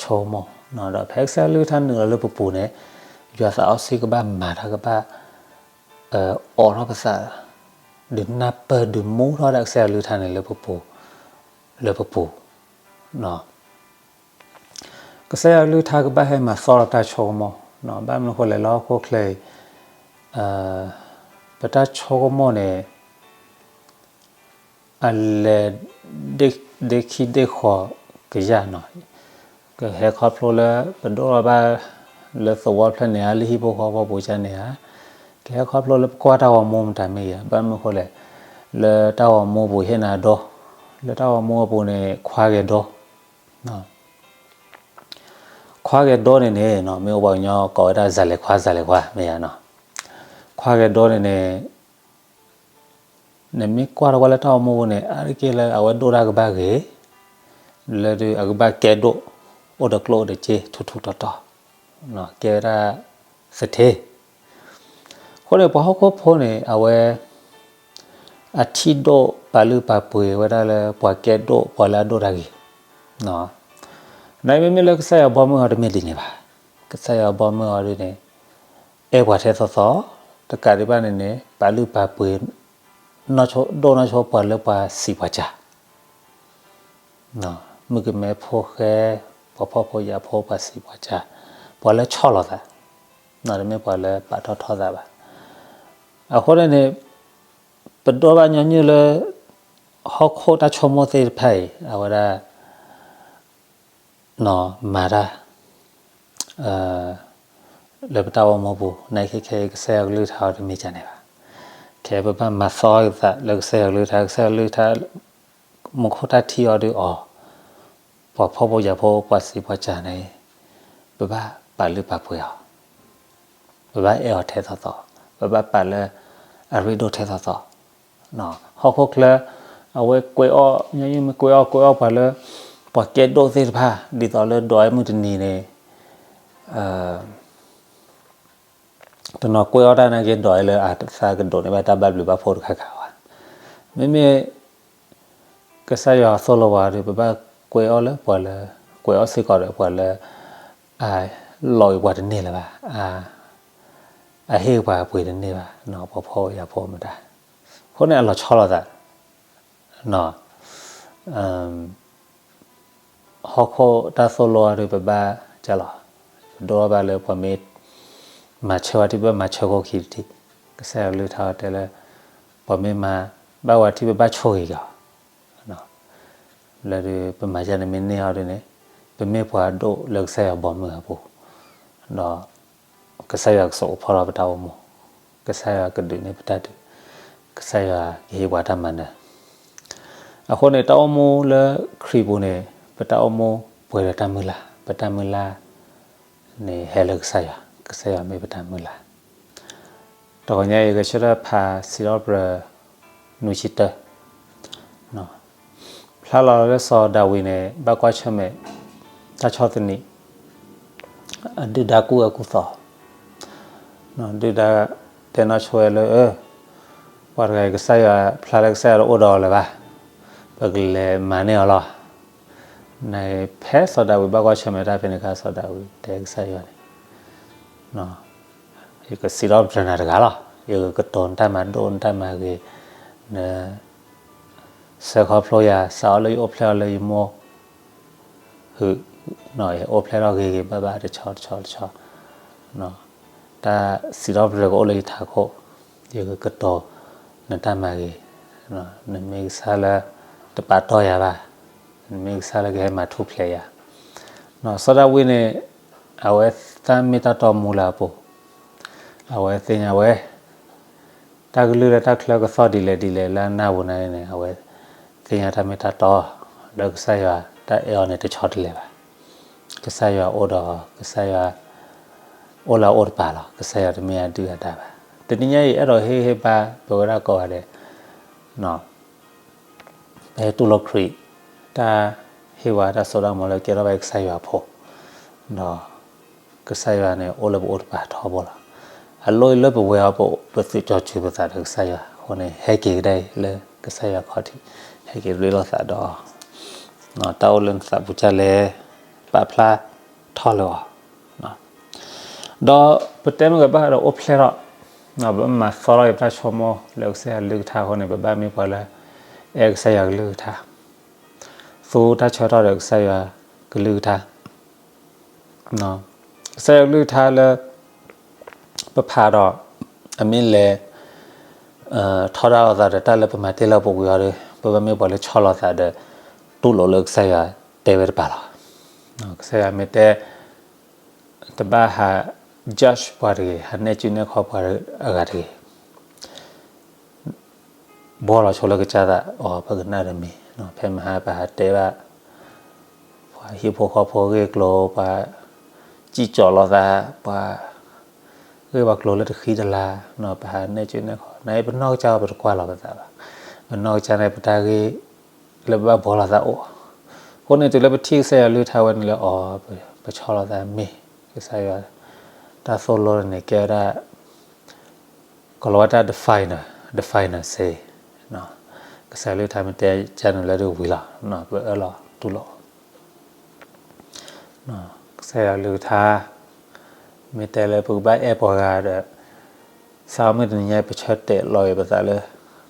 ဆိကမိၣ်, ဒီးဖဲကစၢ်ယွၤကလုၢ်ကထါနုာ်လီၤလၢပပူၤန့ၣ် ယွၤသးစီဆှံကဘၣ်မၤတၢ်ကဘၣ် အိးထီၣ်ပသး, ဒုးနၢ်ပၢၢ်ဒုးမူထီၣ်ဒၣ်ကစၢ်ယွၤကလုၢ်ကထါန့ၣ်လၢပပူၤ, လၢပပူၤ ကစၢ်ယွၤကလုၢ်ကထါကဘၣ်ဟဲမၤသီထီၣ်တၢ်ဆိကမိၣ်, ဘၣ်မနုၤအဃိလဲၣ် လၢဟီၣ်ခိၣ်ချၢအံၤ ပတၢ်ဆိကမိၣ်န့ၣ် အလဲၤ ဒ့ခံဒ့ဃီၤကယၢ်နီၤ, ကဟဲခီဖျိလၢပဒိၣ်ထီၣ်ဘၣ်လၢသဝီဖျၢၣ်န့ၣ်ဧါ, လၢဟံၣ်ဖိဃီဖိပူၤကန့ၣ်ဧါ, ကဟဲခီဖျိလၢပကွၢ်တၢ်ဂီၤမူမတၤမ့ၢ်ဂ့ၤ, ဘၣ်မနုၤအဃိလဲၣ်, လၢတၢ်ဂီၤမူပူၤဟ့ၣ်နၤဒိ, လၢတၢ်ဂီၤမူအပူၤန့ၣ် ခွါဂဲၤဒိ ခွါဂဲၤဒိန့ၣ်န့ၣ် မ့ၢ်အိၣ်ပှၤကညီကိးဝဲဒၣ်စၤလဲၤခွါ စၤလဲၤခွါ မ့ၢ်ဧါနီၤ, ခွါဂဲၤဒိန့ၣ်န့ၣ် နမ့ၢ်ကွၢ်ထီၣ်ကွၢ်လၢတၢ်ဂီၤမူပူၤန့ၣ် အါတက့ၢ်လၢအဝဲဒိၣ်တၢ်ကဘၣ်ဂ့ၤ, လၢဒုးအကဘၣ်ကဲဒိၣ်, အိၣ်ဒီးကျိၣ်အိၣ်ဒီးစ့ ထူထူတီတီ, ကဲဝဲဒၣ်သထ့ အဃိန့ၣ် ပှၤဟီၣ်ခိၣ်ဖိန့ၣ် အဝဲ အထံၣ်ဒိၣ်ပာ်လုၢ်ပာ်ပှ့ၤဝဲဒၣ်လၢပှၤကဲဒိၣ် ပှၤလၢအဒိၣ်တၢ်ဂ့ၤ, နာ်မ့မ့ၢ်လၢကစၢ်ယွၤဘီမုၢ်အီၤတမ့ၢ်ဒ်န့ၣ်ဘၣ်. ကစၢ်ယွၤဘီမုၢ်အီၤဒ်န့ၣ် အဲၣ်ပှၤထဲသိးသိး, တကးဒံးဘၣ်န့ၣ်န့ၣ် ပာ်လုၢ်ပာ်ပှ့ၤ ဒိၣ်နီၢ်ဆိပှၤလၢပှၤစံးပှၤစှၤ မုၣ်ကမဲဖိဃဲ, ပှၤဖှီၣ်ဖိယာ်ဖိ ပှၤစံးပှၤစှၤ, ပှၤလၢဆီၣ်လီၤသး, တမ့ၢ်ပှၤလၢပာ်ထီၣ်ထီသးဘၣ်. အဃိန့ၣ်န့ၣ် ပဒိးဘၣ်ညီနုၢ်လၢ ဟီၣ်ခိၣ်တၢ်ဆိကမိၣ်သ့ၣ်တဖၣ်အံၤ အဝဲဒၣ် မၤတၢ် လၢပတၢ်အိၣ်မူပူၤ နာ်က့ခဲအံၤ ကစၢ်ယွၤကလုၢ်ကထါအီၤတမ့ၢ်ဒ်န့ၣ်ဘၣ်. ခဲအံၤပဘၣ်မၤသီသးလၢကစၢ်ယွၤကလုၢ်ကထါ, ကစၢ်ယွၤကလုၢ်ကထါ မူခိၣ်တၢ်ထံအီၤဒုးအီၤ, ပှၤဖှီၣ်ဖိယာ်ဖိ ပှၤစံးပှၤစှၤန့ၣ် ပဘၣ်ပာ်လုၢ်ပာ်ပှ့ၤအီၤ, ပဘၣ်အဲၣ်အီၤထဲသိးသိး, ပဘၣ်ပာ်လၢအရ့ဒိၣ်ထဲသိးသိး. ဟီၣ်ခိၣ်ချၢ အဝဲကွဲးအီၣ် ညီနုၢ်မ့ၢ်ကွဲးအီၣ် ကွဲးအီၣ်ပှၤလၢ ပှၤကဲဒိၣ်သ့ၣ်တဖၣ် ဒ်သိးလၢဒွးဝဲမုၢ်တနံၤန့ၣ် တနီၤကွဲးအီၣ်တၢ်နာ်က့ ဒွးဝဲလၢအသးကဒိးန့ၢ်ဘၣ်တၢ်ဘၣ်ဘျုးဘၣ်ဖှိၣ်တခါခါဘၣ်. မ့မ့ၢ် ကစၢ်ယွၤသိၣ်လိပှၤဒီး ပဘၣ်ကွဲးအီၣ်လၢပှၤလၢ ကွဲးအီၣ်စ့ၢ်ကီးဒီးပှၤလၢ အလီၤအံၤပှၤတန့ၢ်လၢၤဘၣ်, အဟ့ၣ်ပှၤအပှ့ၤတန့ၢ်ဘၣ်, ပှၤဖှီၣ်ဖိယာ်ဖိမတၤ. အဃိန့ၣ်အလီၤဆီလိာ်သး ဟီၣ်ခိၣ်တၢ်သိၣ်လိအီၤဒီး ပဘၣ်ကလီၤ, ပဒိၣ်ထီၣ်ဘၣ်လၢပှၤမ့ၢ် မၤဆၢဝဲထံ ပဘၣ်မၤဆၢခိၣ်ခံတထံၣ်, ကစၢ်ယွၤကလုၢ်ကထါတဲလၢ ပှၤမ့ၢ်မၤဘၣ်ဝဲထံ ပဘၣ်ဆိၣ်ဂ့ၤက့ၤအီၤ, လၢဒုးပမၤယၤန့ၣ်မ့ၢ်န့ၢ်အီၤဒုးန့ၣ် ပမ့ၢ်ပှၤဒိၣ်လၢကစၢ်ယွၤဘီမုၢ်အပူၤ, ဒီးကစၢ်ယွၤကဆိးကဖီထီၣ်ပတၢ်အိၣ်မူ, ကစၢ်ယွၤကဒုးန့ၢ်ပတၢ်ဒုး, ကစၢ်ယွၤကဟ့ၣ်ပှၤတၢ်မၤနၢၤ. အဃိန့ၣ် တၢ်အိၣ်မူလၢခရံာ်ပူၤန့ၣ် ပတၢ်အိၣ်မူပှဲၤဒီးတၢ်မုၢ်လၢ်, ပတၢ်မုၢ်လၢ်န့ၣ်ဟဲလၢကစၢ်ယွၤ, ကစၢ်ယွၤမ့ၢ်ပတၢ်မုၢ်လၢ်. တဂီၤညါအံၤ ယကဆၢထၢၣ်ဖးစံးထီၣ်ပတြၢၤ နွံဆံတၢ, ဖျါလီၤလၢစီၤဒၤဝံးန့ၣ် ဘၣ်ကွၢ်ဆၢၣ်မဲာ် တၢ်ဆီၣ်သနံး, အဒုၣ်ဒါကူၣ်အၢကူၣ်သီ, ဒုၣ်ဒါတဲနီၢ်ဆိဝဲလၢ ပှၤတဂၤအံၤ ကစၢ်ယွၤဖျါလၢကစၢ်ယွၤတအိၣ်ဒီးအီၤလၢၤဘၣ်, ပကလဲၤမၤန့ၢ်အီၤလီၤ. နဖဲစီၤဒၤဝံးဘၣ်ကွၢ်ဆၢၣ်မဲာ်တၢ်ဖဲန့ၣ်အခါ စီၤဒၤဝံးတဲကစၢ်ယွၤန့ၣ် ယကစံးထီၣ်ပတြၢၤနၤတဂၤလီၤ. ယကကတိၤနတၢ်မၤဒိၣ်နတၢ်မၤဂ့ၤ, နဆှၢခီဖျိယၤ, စးအီၣ်လၢယအိၣ်ဖျဲၣ်အီၤလၢယမိၢ်ဟုး, ယအိၣ်ဖျဲၣ်ထီၣ်ဂ့ၤဂ့ၤဘၣ်ဘၣ်တဆီတဆီတဆီ, တၢ်စံးထီၣ်ပတြၢၤကအိၣ်လၢယထးခိၣ်, ယကကတိၤနတၢ်မၤဂ့ၤ, နမ့ၢ်ကစၢ်လၢတပာ်တီၢ်ယၤဘၣ်, နမ့ၢ်ကစၢ်လၢကဟဲမၤထူၣ်ဖျဲးယၤ. စီၤဒၤဝံးန့ၣ် အဝဲသ့ၣ်မ့ၢ်တၢ်တီမူလၢအပူၤ, အဝဲသ့ၣ်ညါဝဲ တၢ်ကလုၢ်လၢတၢ်ချၢကသီၣ်ဒ်လဲၣ်ဒ်လဲၣ်လၢအနၢ်ပူၤန့ၣ်န့ၣ် အဝဲသ့ၣ်ညါတၢ်မ့ၢ်တၢ်တီ, လၢကစၢ်ယွၤတၢ်အဲၣ်အီၤန့ၣ်တဆီတလဲဘၣ်. ကစၢ်ယွၤအိၣ်ဒီး, ကစၢ်ယွၤအိၣ်လၢအအိၣ်တပၤလီၤ. ကစၢ်ယွၤတမ့ၢ်အဒုၣ်အဒါဘၣ်. တနံၤညါအံၤ အဲၣ်ဒိးဟ့ၣ်ဂံၢ်ဟ့ၣ်ဘါပဝဲဒၣ်ကိးဂၤဒဲး ပဟဲတူၢ်လိာ်ခရံာ်, တၢ်ဟ့ၣ်ဝဲတၢ်စိတၢ်ကမီၤလၢကဲထီၣ်ဘၣ်ကစၢ်ယွၤအဖိ, ဒီးကစၢ်ယွၤန့ၣ် အိၣ်လၢပအိၣ်တပၤထီဘိလီၤ. အလိၣ်အံၤလၢပဝဲအီၤ ပသုးကၠီၤစၢၤပသးဒီးကစၢ်ယွၤအဃိန့ၣ် ဟဲက့ၤကဒါအံၤလၢကစၢ်ယွၤခီၣ်ထံး, ဟဲက့ၤရ့လိာ်သးဒီး တၢ်အိၣ်လၢနသးပူၤဒ်လဲၣ် ပာ်ဖျါထီၣ်လၢအီၤ. ဒီးပတဲမ့ၢ်ဂ့ၤဘၣ်ဒီးအိၣ်ဖျဲၣ်ထီၣ်, ပမၤသီထီၣ်က့ၤပတၢ်ဆိကမိၣ်လၢကစၢ်ယွၤကလုၢ်ကထါအဃိန့ၣ် ပဘၣ်မ့ၢ်ပှၤလၢ အဲၣ်ကစၢ်ယွၤကလုၢ်ကထါ, သူတၢ်ဆၢထီၣ်ဒီးကစၢ်ယွၤကလုၢ်ကထါ, ကစၢ်ယွၤကလုၢ်ကထါလၢ ပဖးဒီး အမ့ၢ်လဲၤ ထီဒါလိာ်သးဒီးတၢ်လၢပမၤတ့ၢ်လၢပူၤကွံာ်အီၤဒီး ပဘၣ်မ့ၢ်ပှၤလၢဆီၣ်လီၤသးဒီး တူၢ်လိာ်လၢကစၢ်ယွၤတဲဝဲတပၤလီၤ. ကစၢ်ယွၤမ့ၢ်တဲ တဘၣ်ဟး judge ပှၤတဂ့ၤ, ဟးနဲၣ်စုနဲၣ်ခီပှၤအဂၤတဂ့ၤ. ဘှီလီၤဆိလၢကစၢ်သးအီၤ ပကနၣ်တမံၤ, ဖဲမဟါပဟးတဲဘၣ် ပှၤဟံၣ်ဖိဃီဖိဂ့ၢ်ကျိၤ, ပှၤစံၣ်ကၠီၤလိာ်သး, ပှၤဂ့ၢ်ပှၤကျိၤလၢတဃံတလၤ, ပဟးနဲၣ်စုနဲၣ်ခီ, နပနီၢ်ကစၢ်ပတကွၢ်လီၤပသးဘၣ်. ပနီၢ်ကစၢ်န့ၣ် ပတၢ်ဂ့ၢ်လၢပဘၣ်ဘှီလိာ်သးအိၣ်. အဃိန့ၣ်တုၤလၢပထံၣ်ကစၢ်ယွၤကလုၢ်ကထါဝဲန့ၣ်လၢအီၤ, ပဆီၣ်လီၤသးမ့ၢ် ကစၢ်ယွၤ တၢ်သိၣ်လိန့ၣ် ကဲဝဲဒၣ် ကလီၤဝဲတၢ် the final, the final say, ကစၢ်ယွၤကလုၢ်ကထါမ့ၢ်တဲကန့ၣ်လၢဒၣ်ဝံၤလီၤ, ပအၢၣ်လီၤတူၢ်လိာ် ကစၢ်ယွၤကလုၢ်ကထါ မ့ၢ်တဲလၢပကဘၣ်အဲၣ်ပှၤဂၤဒီး စးထီၣ်မုၢ်တနံၤညါအံၤ ပဆၢတဲာ်လီၤက့ၤပသးလၢ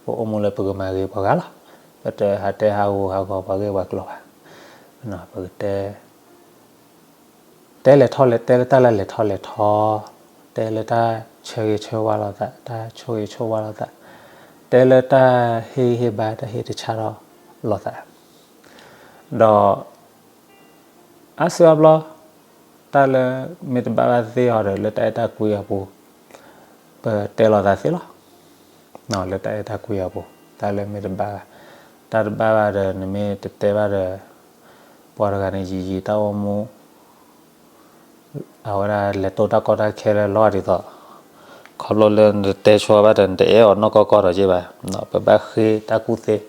ပအိၣ်မူလၢပကမၤဂ့ၤပှၤဂၤလီၤ. ပတဟးတဲဟးဂူာ်ဟးဂီၤပှၤဂ့ၢ်ပှၤကျိၤဘၣ်. ပကတဲ တဲလဲၤထီၣ်လဲၤ, တဲလၢတၢ်လၢလဲၤထီၣ်လဲၤထီ, တဲလၢတၢ်ဆၢဂ့ၤဆၢဝါလိာ်သး, တၢ်ဆိၣ်ဂ့ၤဆိၣ်ဝါလိာ်သး, တဲလၢတၢ်ဟ့ၣ်ဂံၢ်ဟ့ၣ်ဘါ, တၢ်ဟ့ၣ်တၢ်ဆါထီၣ်လိာ်သး, ဒီး အါစုအါဘျီ တၢ်လၢမ့ၢ်တဘၣ်ဘၣ်သ့အီၤဒီး လၢတၢ်အဲၣ်တၢ်ကွံအပူၤ ပတဲလိာ်သးသ့လီၤ. လၢတၢ်အဲၣ်တၢ်ကွံအပူၤ တၢ်လၢမ့ၢ်တဘၣ်, တၢ်တဘၣ်ဘၣ်ဒီး နမ့ၢ်တတဲဘၣ်ဒီး ပှၤတဂၤန့ၣ် ယံာ်ယံာ်တၢ်အိၣ်မူ အဝဲဒၣ်လဲၤတိၢ်တၢ်ကီတၢ်ခဲလၢလီၤဒ်သိး ခီဖျိလၢနတတဲဆိဘၣ်ဒီး နတအဲၣ်အီၤနီၢ်ကီၢ်ကီၢ်ဒီးက့ဘၣ်. ပဘၣ်ဃ့တၢ်ကူၣ်သ့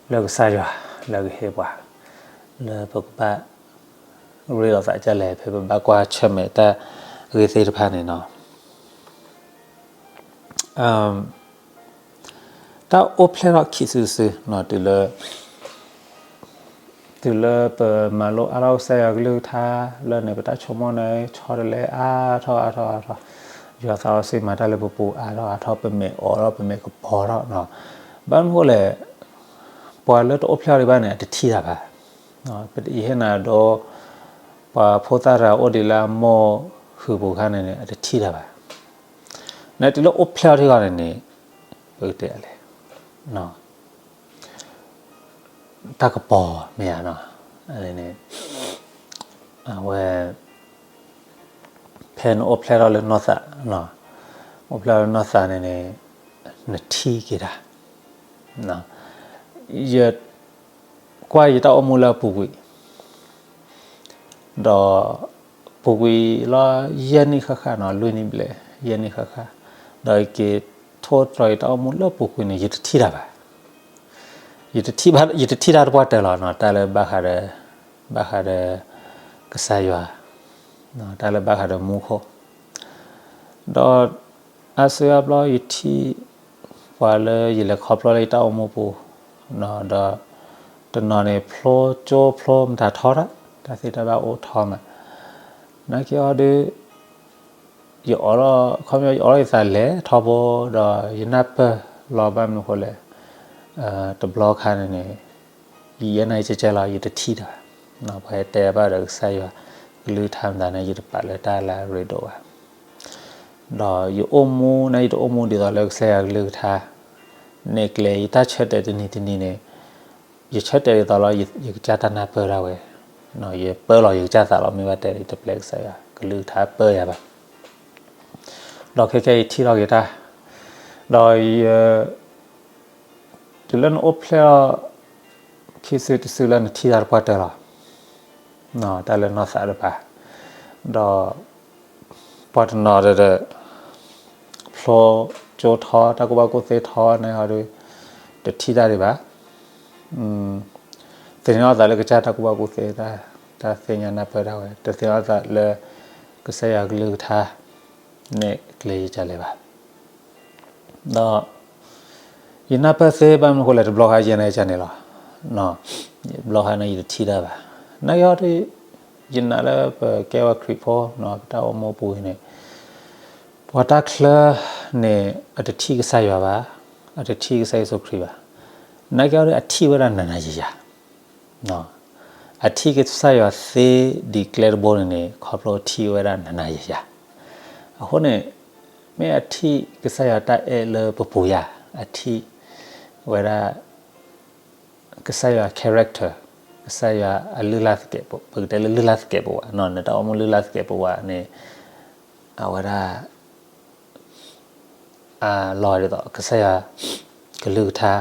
လၢကစၢ်ယွၤ လၢကဟ့ၣ်ပှၤ လၢပကဘၣ်ရ့လိာ်သးဒ်လဲၣ် ဖဲပဘၣ်ကွၢ်ဆၢၣ်မဲာ်တၢ်ဂ့ၢ်သ့ၣ်တဖၣ်န့ၣ်လီၤ. တၢ်အိၣ်ဖျဲၣ်ထီၣ်ခံစုတစု တုၤလၢ တုၤလၢပမၤလိအါထီၣ်ကစၢ်ယွၤကလုၢ်ကထါ လၢန့ၣ် ပတၢ်ဆိကမိၣ်န့ၣ် ဆီတလဲအါထီၣ်အါထီၣ်အါထီၣ်, ယွၤသးစီဆှံမၤတၢ်လၢပပူၤအါထီၣ်အါထီၣ်, ပမဲာ်အိးထီၣ် ပမဲာ်ကပီၤထီၣ်. ဘၣ်မနုၤအဃိလဲၣ်, ပှၤလၢတအိၣ်ဖျဲၣ်ထီၣ်ဒံးဘၣ်န့ၣ် အတထံၣ်တၢ်ဘၣ်. ယဟ့ၣ်နၤဒိ ပှၤဖိသၣ်တဂၤအိၣ်ဒံးလၢအမိၢ်ဟုးပူၤအခါန့ၣ်န့ၣ် အတထံၣ်တၢ်ဘၣ်. နတုၤလၢအိၣ်ဖျဲၣ်ထီၣ်ထံဂီၤန့ၣ်န့ၣ် ပကတဲလဲၣ် တၢ်ကပီၤမ့ၢ်ဧါနီၤ, န့ၣ် အဝဲ ဖဲနအိၣ်ဖျဲၣ်ထီၣ်လၢနီၢ်သး, အိၣ်ဖျဲၣ်ထီၣ်လၢနီၢ်သးန့ၣ်န့ၣ် နထံၣ်က့ၤတၢ်, ယကွၢ်ယတၢ်အိၣ်မူလၢအပူၤကွံာ်, ဒီးပူၤကွံာ်လီၤ ယဲၢ်နံၣ်ဃၣ်ဃၣ်နီၤ, လွံၢ်နံၣ်ဘျဲၣ် ယဲၢ်နံၣ်ဃၣ်ဃၣ်, ဒီးယက့ၤထိၣ်သတြီၤယတၢ်အိၣ်မူလၢအပူၤကွံာ်န့ၣ် ယတထံၣ်တၢ်ဘၣ်. ယတထံၣ်ဘၣ်, ယတထံၣ်တၢ်တပှၢ်တၢၢ်လီၤနီၤ, တၢ်လၢဘၣ်ဃးဒီး, ဘၣ်ဃးဒီး ကစၢ်ယွၤ, တၢ်လၢဘၣ်ဃးဒီးမူခိၣ်, ဒီး အါစုအါဘျီယထံၣ် ပှၤလၢယလဲၤခီဖျိလၢယတၢ်အိၣ်မူပူၤ, ဒီး တနီၤန့ၣ် ဖျိကၠိဖျိမတၤထီတၢ်, တၢ်သ့တၢ်ဘၣ်အိၣ်ထီမး, နာ်က့အီၤဒုး ယအိးထီၣ် ခီပညီ ယအိးထီၣ်ယသးလဲၤထီဘိ ဒီးယနၢ်ပၢၢ်လီၤ ဘၣ်မနုၤဃိလဲၣ်, တဘျီခါန့ၣ်န့ၣ် ယယဲၢ်နၤယကဲကဲလီၤ ယတထံၣ်တၢ်ဘၣ်, ပှၤဟဲတဲဘၣ်ဒီးကစၢ်ယွၤကလုၢ်ကထါမတၤန့ၣ် ယတပာ်လၢတၢ်လၢအရ့ဒိၣ်ဘၣ်, ဒီးယအိၣ်မူန့ၣ် ယတအိၣ်မူဒ်သိးလၢကစၢ်ယွၤကလုၢ်ကထါ န့ၣ်ကျဲ ယတၢ်ဆၢတဲာ်တနံၤတနံၤန့ၣ် ယဆၢတဲာ်ဒ်သိးလီၤ ယကစၢ်တၢ်နၢ်ပၢၢ်ဒၣ်ဝဲ, ယပၢလီၤယကစၢ်သးလီၤ မ့ၢ်ဘၣ်တဲဒ်တပျဲကစၢ်ယွၤ ကလုၢ်ကထါပၢယၤဘၣ်, ဒီးခဲကဲယထံၣ်ထီၣ်က့ၤတၢ်, ဒီးယ တုၤလၢနအိၣ်ဖျဲၣ်ထီၣ် ခံစုတစုလၢနထံၣ်တၢ်တပှၢ်တၢၢ်လီၤ, တၢ်လၢနီၢ်သးတပၤ, ဒီး ပှၤတနီၤဒီး ဖျိကၠိထီ တၢ်ကူၣ်ဘၣ်ကူၣ်သ့ထီန့ၣ်ဟီဒီး တထံၣ်တၢ်ဒံးဘၣ်, သန့ၤထီၣ်သးလၢကစၢ်တၢ်ကူၣ်ဘၣ်ကူၣ်သ့ တၢ်သ့ၣ်ညါနၢ်ပၢၢ်ဒၣ်ဝဲ တသန့ၤထီၣ်သးလၢ ကစၢ်ယွၤကလုၢ်ကထါ န့ၣ်ကျဲယကလဲၤဘၣ် ဒီး ယနၢ်ပၢၢ်သ့ဘၣ်မနုၤဃိလဲၣ် တဘျီဃါယဲၢ်နၤယကန့ၣ်လီၤ, တဘျီဃါန့ၣ်ယတထံၣ်တၢ်ဘၣ်, နာ်က့အီၤဒုး ယနာ်လၢပကဲဝဲခရံာ်ဖိ ပတၢ်အိၣ်မူပူၤအံၤန့ၣ် ပှၤတၢ်ချၢန့ၣ် အတထံၣ်ကစၢ်ယွၤဘၣ်, အတထံၣ်ကစၢ်ယ့ၣ်ၡူးခရံာ်ဘၣ်, နာ်က့အီၤဒုး အထံၣ်ဝဲဒၣ်နၤနၤယၤယၤ အထံၣ်ကစၢ်ယွၤသ့ဒ်ကျဲတဘိန့ၣ်န့ၣ် ခီဖျိထံၣ်ဝဲဒၣ်နၤနၤယၤယၤ, အဃိန့ၣ် မ့ၢ်အထံၣ်ကစၢ်ယွၤတၢ်အဲၣ်လၢပပူၤယၤ, အထံၣ်ဝဲဒၣ် ကစၢ်ယွၤ character, ကစၢ်ယွၤအလုၢ်လၢ်သကဲးပဝး, ပကတဲလၢလုၢ်လၢ်သကဲးပဝး, နတၢ်အိၣ်မူလုၢ်လၢ်သကဲးပဝးန့ၣ် အဝဲဒၣ် အလီၤဒ်သိး ကစၢ်ယွၤကလုၢ်ကထါ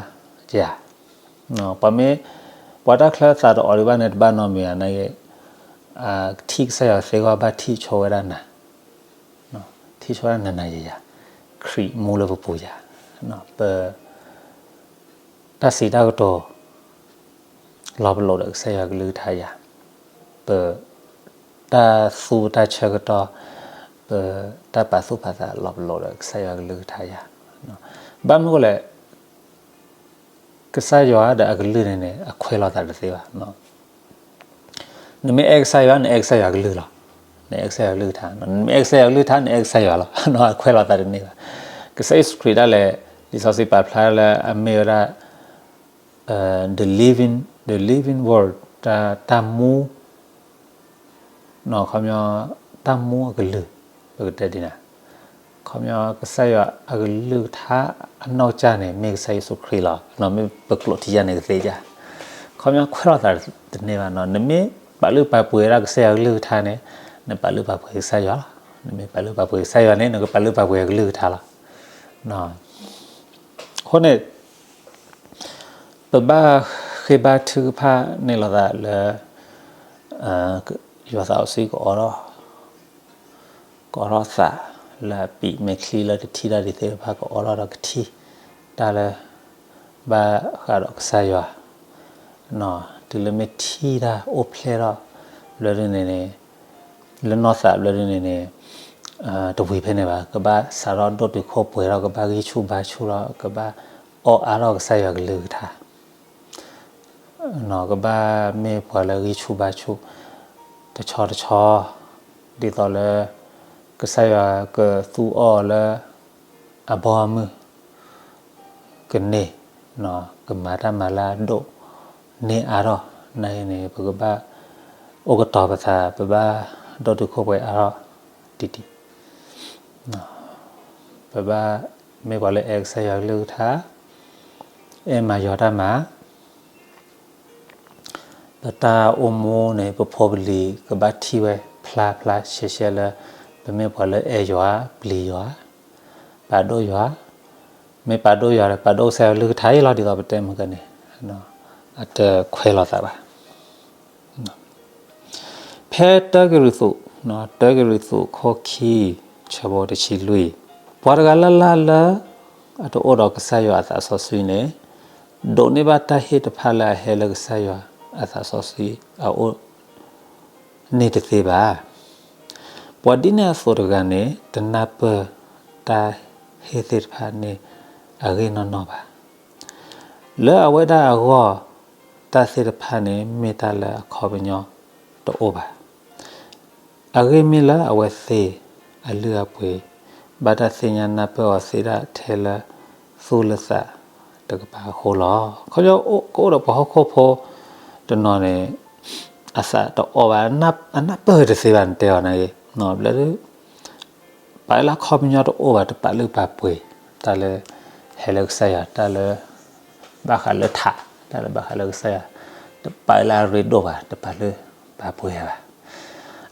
ယၤ, ပှၤမ့ၢ် ပှၤတၢ်ချၢသးတအိၣ်ဒံးဘၣ်န့ၣ် တဘၣ်နီတမံၤဧါ, နာ်က့ ထံၣ်ကစၢ်ယွၤသ့အဂီၢ် ဘၣ်ထံၣ်ဆိဝဲဒၣ်နၤ, ထံၣ်ဆိဝဲဒၣ်နၤနၤယၤယၤ, ခရံာ်မူလၢပပူၤယၤ, ပ တၢ်စံးတၢ်ကတိၤ လီၤပလိာ်ဒီးကစၢ်ယွၤကလုၢ်ကထါယၤ, ပ တၢ်သူတၢ်ဆၢကတီၢ်, ပ တၢ်ပာ်သူၣ်ပာ်သးလီၤပလိာ်ဒီးကစၢ်ယွၤကလုၢ်ကထါယၤ, ဘၣ်မနုၤဃိလဲၣ် ကစၢ်ယွၤဒီးအကလုၢ်န့ၣ်န့ၣ် အခွဲးလိာ်သးတသ့ဘၣ်. နမ့ၢ်အဲၣ်ကစၢ်ယွၤ နအဲၣ်ကစၢ်ယွၤကလုၢ်လီၤ. နအဲၣ်ကစၢ်ယွၤကလုၢ်ကထါ, နမ့ၢ်အဲၣ်ကစၢ်ယွၤကလုၢ်ကထါ နအဲၣ်ကစၢ်ယွၤလီၤ. အခွဲးလိာ်သးတန့ၢ်ဘၣ်. ကစၢ်ယ့ၣ်ၡူးခရံာ်ဒၣ်လဲာ် လံာ်စီဆှံပာ်ဖျါလၢအမ့ၢ်ဝဲဒၣ် the living, the living word, တၢ်မူ ခီပညီ တၢ်မူအကလုၢ်, ပကတဲဒ်န့ၣ်, ခီပညီ ကစၢ်ယွၤအကလုၢ်ကထါအနီၢ်ကစၢ်န့ၣ် မ့ၢ်ကစၢ်ယ့ၣ်ၡူးခရံာ်လီၤ. မ့ၢ်ပကျိာ်ထံယါန့ၣ်ကသ့ဧါ. ခီပညီ ခွဲးလိာ်သးတန့ၢ်ဘၣ်. နမ့ၢ်ပာ်လုၢ်ပာ်ပှ့ၤဝဲဒၣ်ကစၢ်ယွၤကလုၢ်ကထါန့ၣ် နပာ်လုၢ်ပာ်ပှ့ၤကစၢ်ယွၤလီၤ. နမ့ၢ်ပာ်လုၢ်ပာ်ပှ့ၤကစၢ်ယွၤန့ၣ် နကပာ်လုၢ်ပာ်ပှ့ၤအကလုၢ်ကထါလီၤ. အဃိန့ၣ် ပဘၣ်ဃ့ဘါထုကဖၣ်န့ၢ်လိာ်သးလၢ ယွၤသးစီဆှံကအိးထီၣ်, ကအိးထီၣ်သးလၢအပံာ်မဲာ်ချံလၢတထံၣ်တၢ်ဒ်သ့ၣ်တဖၣ် ကအိးထီၣ်ဒီးကထံၣ်တၢ်လၢ ဘၣ်ဃးဒီးကစၢ်ယွၤ, တုၤလၢမ့ၢ်ထံၣ်တၢ်အိၣ်ဖျဲၣ်ထီၣ်ဘျီဒုန့ၣ်န့ၣ်, လၢနီၢ်သးဘျီဒုန့ၣ်န့ၣ်, တဝံၤဖဲန့ၣ်ဘၣ်, ကဘၣ်စးထီၣ်ဒိၣ်တုာ်ခိၣ်ပှဲၤထီၣ်, ကဘၣ်ဂံၢ်ဆူၣ်ဘါဆူၣ်ထီၣ်, ကဘၣ်အီၣ်အါထီၣ်ကစၢ်ယွၤကလုၢ်ကထါ ကဘၣ်မ့ၢ်ပှၤလၢဂံၢ်ဆူၣ်ဘါဆူၣ် တဆီတဆီ, ဒ်သိးလၢ ကစၢ်ယွၤကသူအီၤလၢ အဘီအမုၢ် ကန့ၢ်, ကမၤတၢ်မၤလၢအဒိၣ်န့ၢ်အါထီၣ်, နာ်က့န့ၣ် ပကဘၣ်အိၣ်ကတီၤပသး, ပဘၣ်ဒိၣ်တုာ်ခိၣ်ပှဲၤအါထီၣ်တံၢ်တံၢ် ပဘၣ်မ့ၢ်ပှၤလၢအဲၣ်ကစၢ်ယွၤကလုၢ်ကထါ, အဲၣ်မၤယွၤတၢ်မၤ, ပတၢ်အိၣ်မူန့ၣ် ပဖိပလံၤကဘၣ်ထံၣ်ဝဲဖျါဖျါရှဲရှဲလၢ ပမ့ၢ်ပှၤလၢအဲၣ်ယွၤ, ပျံၤယွၤ, ပာ်ဒိၣ်ယွၤ, မ့ၢ်ပာ်ဒိၣ်ယွၤဒီး ပာ်ဒိၣ်ကစၢ်ယွၤကလုၢ်ကထါအံၤလီၤ. ဒ်သိးပတဲမုၢ်ကန့ၣ် အတခွဲးလိာ်သးဘၣ်. ဖဲတၢကရံၣ်သူး, တၢကရံၣ်သူးခိၣ်ခံ ဆၢဖိတဆံလွံၢ်, ပှၤတဂၤလၢ်လၢ်လၢ အတအိၣ်ဒီးကစၢ်ယွၤအသးစီဆှံန့ၣ် ဒိးန့ၢ်ဘၣ်တၢ်ဟ့ၣ်တဖၣ်လၢအဟဲလၢကစၢ်ယွၤအသးစီဆှံအအိၣ်န့ၣ်တသ့ဘၣ်. ပှၤဒ်န့ၣ်အသိးတဂၤန့ၣ် တနၢ်ပၢၢ်တၢ်ဟ့ၣ်သ့ၣ်တဖၣ်န့ၣ်အဂ့ၢ်နီၢ်နီၢ်ဘၣ်. လၢအဝဲဒၣ်အဂီၢ် တၢ်သ့ၣ်တဖၣ်န့ၣ် မ့ၢ်တၢ်လၢအခီပညီတအိၣ်ဘၣ်. အဂ့ၢ်မ့ၢ်လၢအဝဲသ့ၣ်အလုၢ်အပှ့ၤ ဘၣ်တၢ်သ့ၣ်ညါနၢ်ပၢၢ်အီၤသ့ဒၣ်ထဲလၢသူၣ်လၢသးတကပၤအဃိလီၤ. ခီဖျိကအိၣ်ဒီးပှၤဟီၣ်ခိၣ်ဖိတနီၤန့ၣ် အသးတအိၣ်ဘၣ်, အနၢ်ပၢၢ်တသ့ဘၣ် နတဲအီၤန့ၣ်ဂ့ၤ, ဘျီဒုး ပာ်လၢအခီပညီတအိၣ်ဘၣ်, တပာ်လုၢ်ပာ်ပှ့ၤ တၢ်လၢဟဲလၢကစၢ်ယွၤ, တၢ်လၢဘၣ်ဃးလၢထး, တၢ်လၢဘၣ်ဃးလၢကစၢ်ယွၤ, တပာ်လၢအရ့ဒိၣ်ဘၣ်, တပာ်လုၢ်ပာ်ပှ့ၤဘၣ်.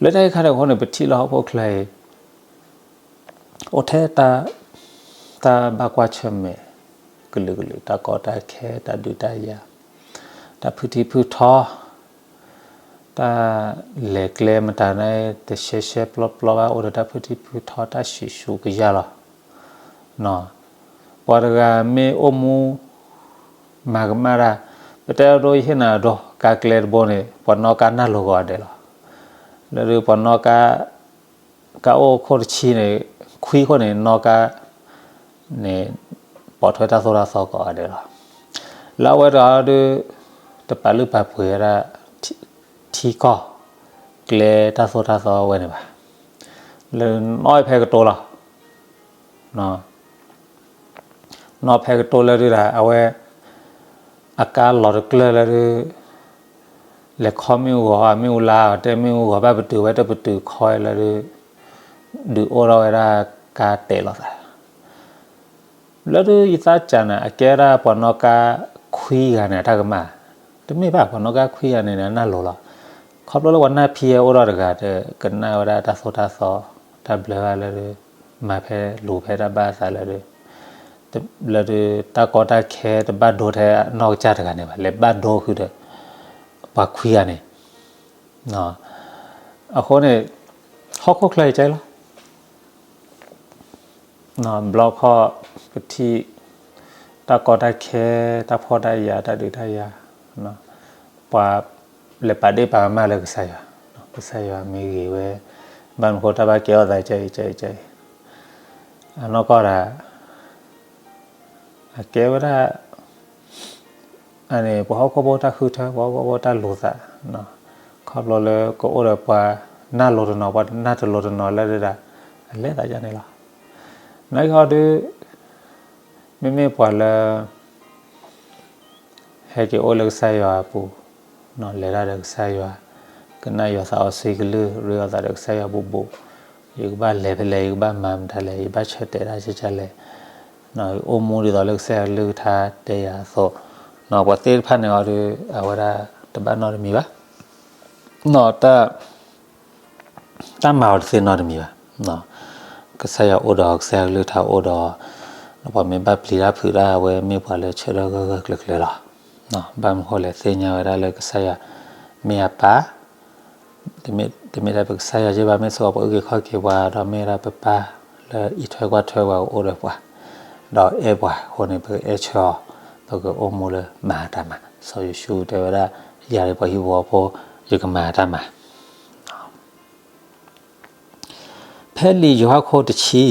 လၢတၢ်အံၤခါန့ၣ်အဃိန့ၣ် ပထံၣ်လၢဟီၣ်ခိၣ်ချၢအံၤ အိၣ်ထဲတၢ်ဘၣ်ကွၢ်ဆၢၣ်မဲာ်ကလုာ်ကလုာ်, တၢ်ကီတၢ်ခဲ, တၢ်ဒုးတၢ်ယၤ, တၢ်ဖုထံဖုထီ, တၢ်လဲၤကျဲမတၤန့ၣ် တရှဲရှဲပျီပျီဘၣ်, အိၣ်ဒီးတၢ်ဖုထံဖုထီ, တၢ်ဆံးဆူကယၢ်လီၤ. ပှၤတဂၤမ့ၢ်အိၣ်မူမၤကမၣ်တၢ်, ပတဲအဒိ ယဟ့ၣ်နၤအဒိ ကါကျဲတဘိန့ၣ် ပှၤနီၣ်ကါနၢ်လိၤကိးဂၤဒဲးလီၤ. လၢဒုးပှၤနီၣ်ကါ ကါအိၣ်ခိၣ်တဆံန့ၣ်, ခွံခိၣ်န့ၣ် နီၣ်ကါန့ၣ် ပိာ်ထွဲတၢ်သိၣ်တၢ်သီကိးဂၤဒဲးလီၤ. လၢအဝဲတဂၤဒုး တပာ်လုၢ်ပာ်ပှ့ၤဝဲဒၣ် ထံကီၢ်ကျဲတၢ်သိၣ်တၢ်သီဝဲန့ၣ်ဘၣ်. လၢနီၣ်ဖဲကတိၤလီၤ. နီၣ်ဖဲကတိၤလၢဒုးဒၣ် အဝဲ အကါလီၤတကျၢၢ်လၢဒုး လဲၤခီမ့ၣ်အူဂီၤ, မ့ၣ်အူလါအီၤ, တဲမ့ၣ်အူဂီၤ, ဘၣ်ပတုာ်ဝဲတပတုာ်ခီလၢဒုး ဒုးအိၣ်ထီၣ်ဝဲဒၣ်ကါတဲာ်လိာ်သး လၢဒုးယသးစၢ်န့ၣ် အကဲဝဲဒၣ်ပှၤနီၣ်ကါခွံဂၤန့ၣ် အတၢ်ကမၣ်, တမ့ၢ်ဘၣ်, ပှၤနီၣ်ကါခွံဂၤန့ၣ် အနၢ်လိၤလီၤ. ခီဖျိလၢပှၤနၢ်ဖံအဲၣ်အိၣ်ဒီးတဂၤဒီး ကနၣ်ဝဲဒၣ်တၢ်သိၣ်တၢ်သီ, တၢ်ဘျၢဘၣ်လၢဒုး မၤဖဲလူၤဖဲတၢ်ဘၣ်အသးလၢဒုး လၢဒုးတၢ်ကီတၢ်ခဲတဘၣ်ဒိထဲအနီၢ်ကစၢ်တဂၤန့ၣ်ဘၣ်, လဲၤဘၣ်ဒိဃုာ်ဒီး ပှၤခွံဂၤန့ၣ်. အဃိန့ၣ် ဟီၣ်ခိၣ်ချၢအံၤကဲလီၤ ဘျီခီ ပထံၣ် တၢ်ကီတၢ်ခဲ, တၢ်ဖှီၣ်တၢ်ယာ်, တၢ်ဒုးတၢ်ယၤ, ပှၤလဲၤပာ်ဒ့ၣ်ပာ်ကမၣ်လၢကစၢ်ယွၤ, ကစၢ်ယွၤမ့ၢ်ဂ့ၤဝဲ, ဘၣ်မနုၤဃိတၢ်ဘၣ်ကဲထီၣ်သးကအံၤကအံၤကအံၤ, အနီၢ်ကီၢ်ဒၣ် အကဲဝဲဒၣ် အန့ၣ် ပှၤဟီၣ်ခိၣ်ဖိတၢ်ဃုထၢ, ပှၤဟီၣ်ခိၣ်ဖိတၢ်လိၤသး, ခီဖျိလၢကအိၣ်ဒီးပှၤနၢ်လိၤတနီၤ, ပှၤနၢ်တလိၤတနီၤလၢဒုးဒၣ် အလဲၤသးဒ်န့ၣ်လီၤ. နာ်က့ဟီဒုး မ့မ့ၢ်ပှၤလၢ ဟဲက့ၤအိၣ်လၢကစၢ်ယွၤအပူၤ, လဲၤတၢ်ဒီးကစၢ်ယွၤ, ကနၣ်ယွၤသးစီဆှံကလုၢ်, ရ့လိာ်သးဒီးကစၢ်ယွၤဘူးဘူး, ယကဘၣ်လဲၤဖဲလဲၣ်, ယကဘၣ်မၤမတၤလဲၣ်, ယဘၣ်ဆၢတဲာ်တၢ်ဆၢကလဲၣ်, အိၣ်မူဒ်သိးလၢကစၢ်ယွၤကလုၢ်ကထါတဲယၤအသိး, ပှၤသ့ၣ်တဖၣ်န့ၣ်အီၤဒီး အဝဲဒၣ်တဘၣ်နီတမံၤဘၣ်. တၢ် တၢ်မၤအီၤတသ့နီတမံၤဘၣ်. ကစၢ်ယွၤအိၣ်ဒီး ကစၢ်ယွၤကလုၢ်ကထါအိၣ်ဒီး, ပှၤမ့ၢ်ဘၣ်ပျံၤတၢ်ဖုးတၢ် အဝဲမ့ၢ်ပှၤလၢဆၢထၢၣ်ဂၢၢ်ဂၢၢ်ကျၢၤကျၢၤလီၤ. ဘၣ်မနုၤဃိလဲၣ်, သ့ၣ်ညါဝဲဒၣ်လၢကစၢ်ယွၤမ့ၢ်အပၢ်, တမ့ၢ်ဒၣ်ပကစၢ်ယွၤက့ဘၣ်, မ့ၢ်စ့ၢ်ကီးပှၤအုၣ်က့ၤခီၣ်က့ၤပှၤ, ဒီးမ့ၢ်ဝဲဒၣ်ပပၢ်လၢအအံးထွဲကွၢ်ထွဲပှၤ ကအိၣ်ဒီးပှၤ, ဒီးအဲၣ်ပှၤ, အဃိန့ၣ် ပကအဲၣ်ဆၢအီၤ, ပကအိၣ်မူလၢမၤအတၢ်မၤ. စီၤယိၤၡူတဲဝဲဒၣ်, ယၤဒီးပှၤဟံၣ်ဖိဃီဖိ ယကမၤအတၢ်မၤ. ဖဲလံာ်ယိၤဟၣ်ခိၣ်တဆံ,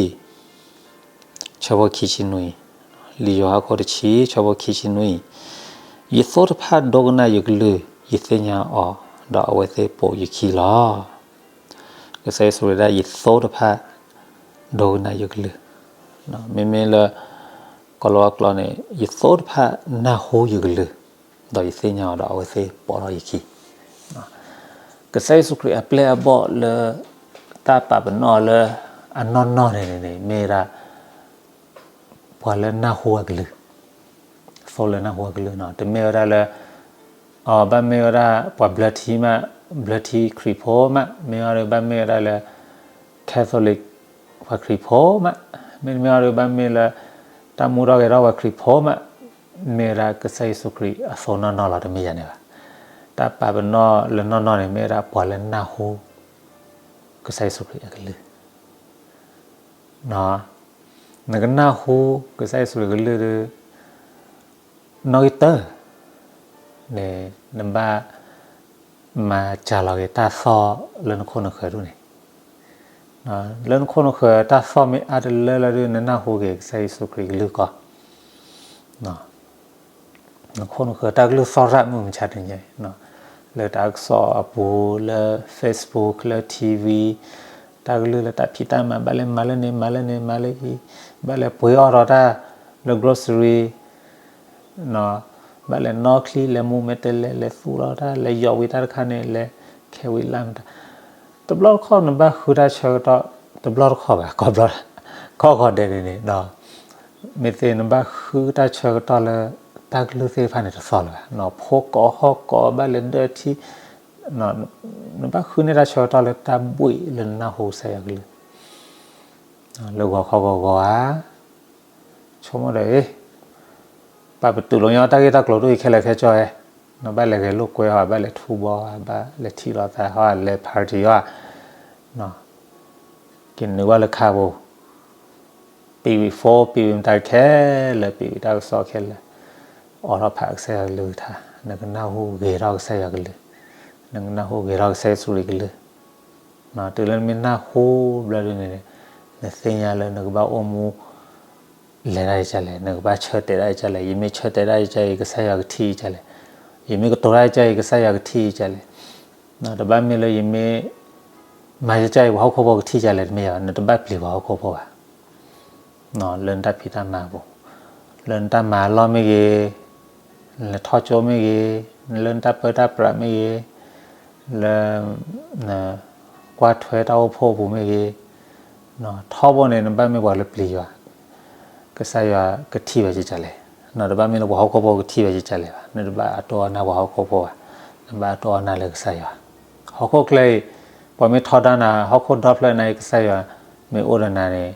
ဆၢဖိခံဆံနွံ, လံာ်ယိၤဟၣ်ခိၣ်တဆံ ဆၢဖိခံဆံနွံ, ယသိတဖၣ်ဒိကနၣ်ယကလုၢ်, ယသ့ၣ်ညါအီၤ, ဒီးအဝဲသ့ၣ်ပိာ်ယခံလီၤ. ကစၢ်ယ့ၣ်ၡူးခရံာ်ဒၣ် ယသိတဖၣ်ဒိကနၣ်ယကလုၢ်, မ့မ့ၢ်လၢ ကီၤလၤဝါကျိာ်န့ၣ် ယသိတဖၣ်နၢ်ဟူယကလုၢ်, ဒီးယသ့ၣ်ညါအီၤဒီးအဝဲသ့ၣ်ပိာ်ထီၣ်ယခံ. ကစၢ်ယ့ၣ်ၡူးခရံာ်အပျဲၢ်အဘီၣ်လၢ တၢ်ပာ်ပနီၣ်လၢအနီၢ်နီၢ်န့ၣ်န့ၣ် မ့ၢ်ဝဲဒၣ် ပှၤလၢနၢ်ဟူအကလုၢ်, သိလၢနၢ်ဟူအကလုၢ်, တမ့ၢ်ဝဲဒၣ်လၢ ဘၣ်မ့ၢ်ဝဲဒၣ်ပှၤဘျၢထံမး, ဘျၢထံခရံာ်ဖိမး, မ့ၢ်အီၤဒီးဘၣ်မ့ၢ်ဝဲဒၣ်လၢ Catholic ပှၤခရံာ်ဖိမး, မ့တမ့ၢ်အီၤဒီးဘၣ်မ့ၢ်လၢ တၢ်မူထီၣ်ဂဲၤထီၣ်ပှၤခရံာ်ဖိမး, မ့ၢ်ဝဲဒၣ်ကစၢ်ယ့ၣ်ၡူးခရံာ်အသိးနီၢ်နီၢ်လီၤ, တမ့ၢ်ယၤန့ၣ်ဘၣ်. တၢ်ပာ်ပနီၣ်လၢနီၢ်နီၢ်န့ၣ် မ့ၢ်ဝဲဒၣ်ပှၤလၢနၢ်ဟူ ကစၢ်ယ့ၣ်ၡူးခရံာ်အကလုၢ်. နကနၢ်ဟူကစၢ်ယ့ၣ်ၡူးခရံာ်အကလုၢ်ဒီး နီၣ်ဂံၢ်တၢၢ်န့ၣ် နဘၣ်မၤစှၤလီၤက့ၤတၢ်သီၣ်လၢနခိၣ်နဃၢၤဒၣ်န့ၣ်, လၢနခိၣ်နဃၢၤတၢ်သီၣ်မ့ၢ်အါတလၢလၢဒၣ် နနၢ်ဟူက့ၤကစၢ်ယ့ၣ်ၡူးခရံာ်ကလုၢ်ကီၢ် နခိၣ်နဃၢၤတၢ်ကလုၢ်သီၣ်ရၣ်မုၢ်မဆါတနံၤညါအံၤ, လၢတၢ်ကစီၣ်အပူၤ, လၢ Facebook, လၢ TV, တၢ်ကလုၢ်လၢတၢ်ဖံးတၢ်မၤ ဘၣ်လဲၤမၤလၢန့ၣ် မၤလၢန့ၣ် မၤလၢအံၤ, ဘၣ်လဲၤပှ့ၤအီၣ်ထီၣ်တၢ်လၢ grocery, ဘၣ်လဲၤနီၣ်ချံ လဲၤမူးမဲာ်တဲးလဲး လဲၤသူၣ်လီၤတၢ် လဲၤယီၣ်ဝံၤတၢ်တခါန့ၣ် လဲၤခဲဝံၤလၢ်မတၤ, တဘျီတခီၣ်နဘၣ်ဃုတၢ်ဆၢကတီၢ်, တဘျီတခီၣ်ဘၣ်, ကိးဘျီ, ကိးဂီၤဒဲးန့ၣ်န့ၣ်, မ့ၢ်သ့ၣ်နဘၣ်ဃုတၢ်ဆၢကတီၢ်လၢ တၢ်ကလုၢ်သ့ၣ်တဖၣ်န့ၣ်တသီၣ်လၢၤဘၣ်, ဖိကိးဟီၣ်ကိး ဘၣ်လဲၤဒၢထံ, နဘၣ်ဃုန့ၢ်တၢ်ဆၢကတီၢ်လၢတၢ်ဘှံးလၢနနၢ်ဟူကစၢ်ယွၤကလုၢ် လၢဂီၤခီဂီၤဂီၤဧါ, ဆိကမိၣ်ဒီး ပာ်ပတုာ်လီၤညီတၢ်ဂ့ၢ်တၢ်ကျိၤတအိၣ်အံၤခဲလၢာ်ခဲဆ့ဧါ, နဘၣ်လဲၤဂဲၤလိာ်ကွဲဟီ ဘၣ်လဲၤထူဘီ ဘၣ်လဲၤထံၣ်လိာ်သးဟီ လဲၤ party ဟီ, က့ၤနုာ်ဘၣ်လၢခါပူၤ, ပံးဝံၤ phone ပံးဝံၤမတၤခဲလၢာ် ပံးဝံၤတၢ်ကစီၣ်ခဲလၢာ်, အိးထီၣ်ဖးကစၢ်ယွၤကလုၢ်ကထါ, နကနၢ်ဟူဂဲၤထီၣ်ကစၢ်ယွၤကလုၢ်, နကနၢ်ဟူဂဲၤထီၣ်ကစၢ်ယ့ၣ်ၡူးခရံာ်ကလုၢ် တုၤလၢနမ့ၢ်နၢ်ဟူဘျီဒ်န့ၣ်, နသ့ၣ်ညါလၢနကဘၣ်အိၣ်မူ လဲၤဒၣ်ယကလဲၣ်, နကဘၣ်ဆၢတဲာ်ဒၣ်ယကလဲၣ်, ယမ့ၢ်ဆၢတဲာ်ဒၣ်ယကလဲၣ် ကစၢ်ယွၤကထံၣ်ယကလဲၣ်, ယမ့ၢ်ကတိၤဒၣ်ယကလဲၣ် ကစၢ်ယွၤကထံၣ်ယကလဲၣ်, တဘၣ်မ့ၢ်လၢယမ့ၢ် မၤယကလဲၣ် ပှၤဟီၣ်ခိၣ်ဖိကထံၣ်ယကလဲၣ် တမ့ၢ်ယၤဘၣ်, နတဘၣ်ပျံၤပှၤဟီၣ်ခိၣ်ဖိဘၣ် လၢနတၢ်ဖံးတၢ်မၤအပူၤ, လၢနတၢ်မၤအလီၢ်မ့ၢ်ဂ့ၤ, လၢထီၣ်ကၠိမ့ၢ်ဂ့ၤ, လၢနတၢ်ပၢတၢ်ပြးမ့ၢ်ဂ့ၤ, လၢ ကွၢ်ထွဲတၢ်အိၣ်ဖှိၣ်အပူၤမ့ၢ်ဂ့ၤ, ထီဘိန့ၣ် နဘၣ်မ့ၢ်ပှၤလၢပျံၤယွၤ, ကစၢ်ယွၤကထံၣ်ဝဲယကလဲၣ်, နတဘၣ်မ့ၢ်လၢပှၤဟီၣ်ခိၣ်ဖိကထံၣ်ဝဲယကလဲၣ်ဘၣ်, နတဘၣ်အတိၢ်အီၣ်နၢ်ပှၤဟီၣ်ခိၣ်ဖိဘၣ်, နဘၣ်အတိၢ်အီၣ်နၢ်လၢကစၢ်ယွၤ, ဟီၣ်ခိၣ်ချၢအံၤ, ပှၤမ့ၢ်ထီဒါနၤ ဟီၣ်ခိၣ်ဒီဖျၢၣ်နၤအံၤ ကစၢ်ယွၤမ့ၢ်အိၣ်ဒီးနၤန့ၣ်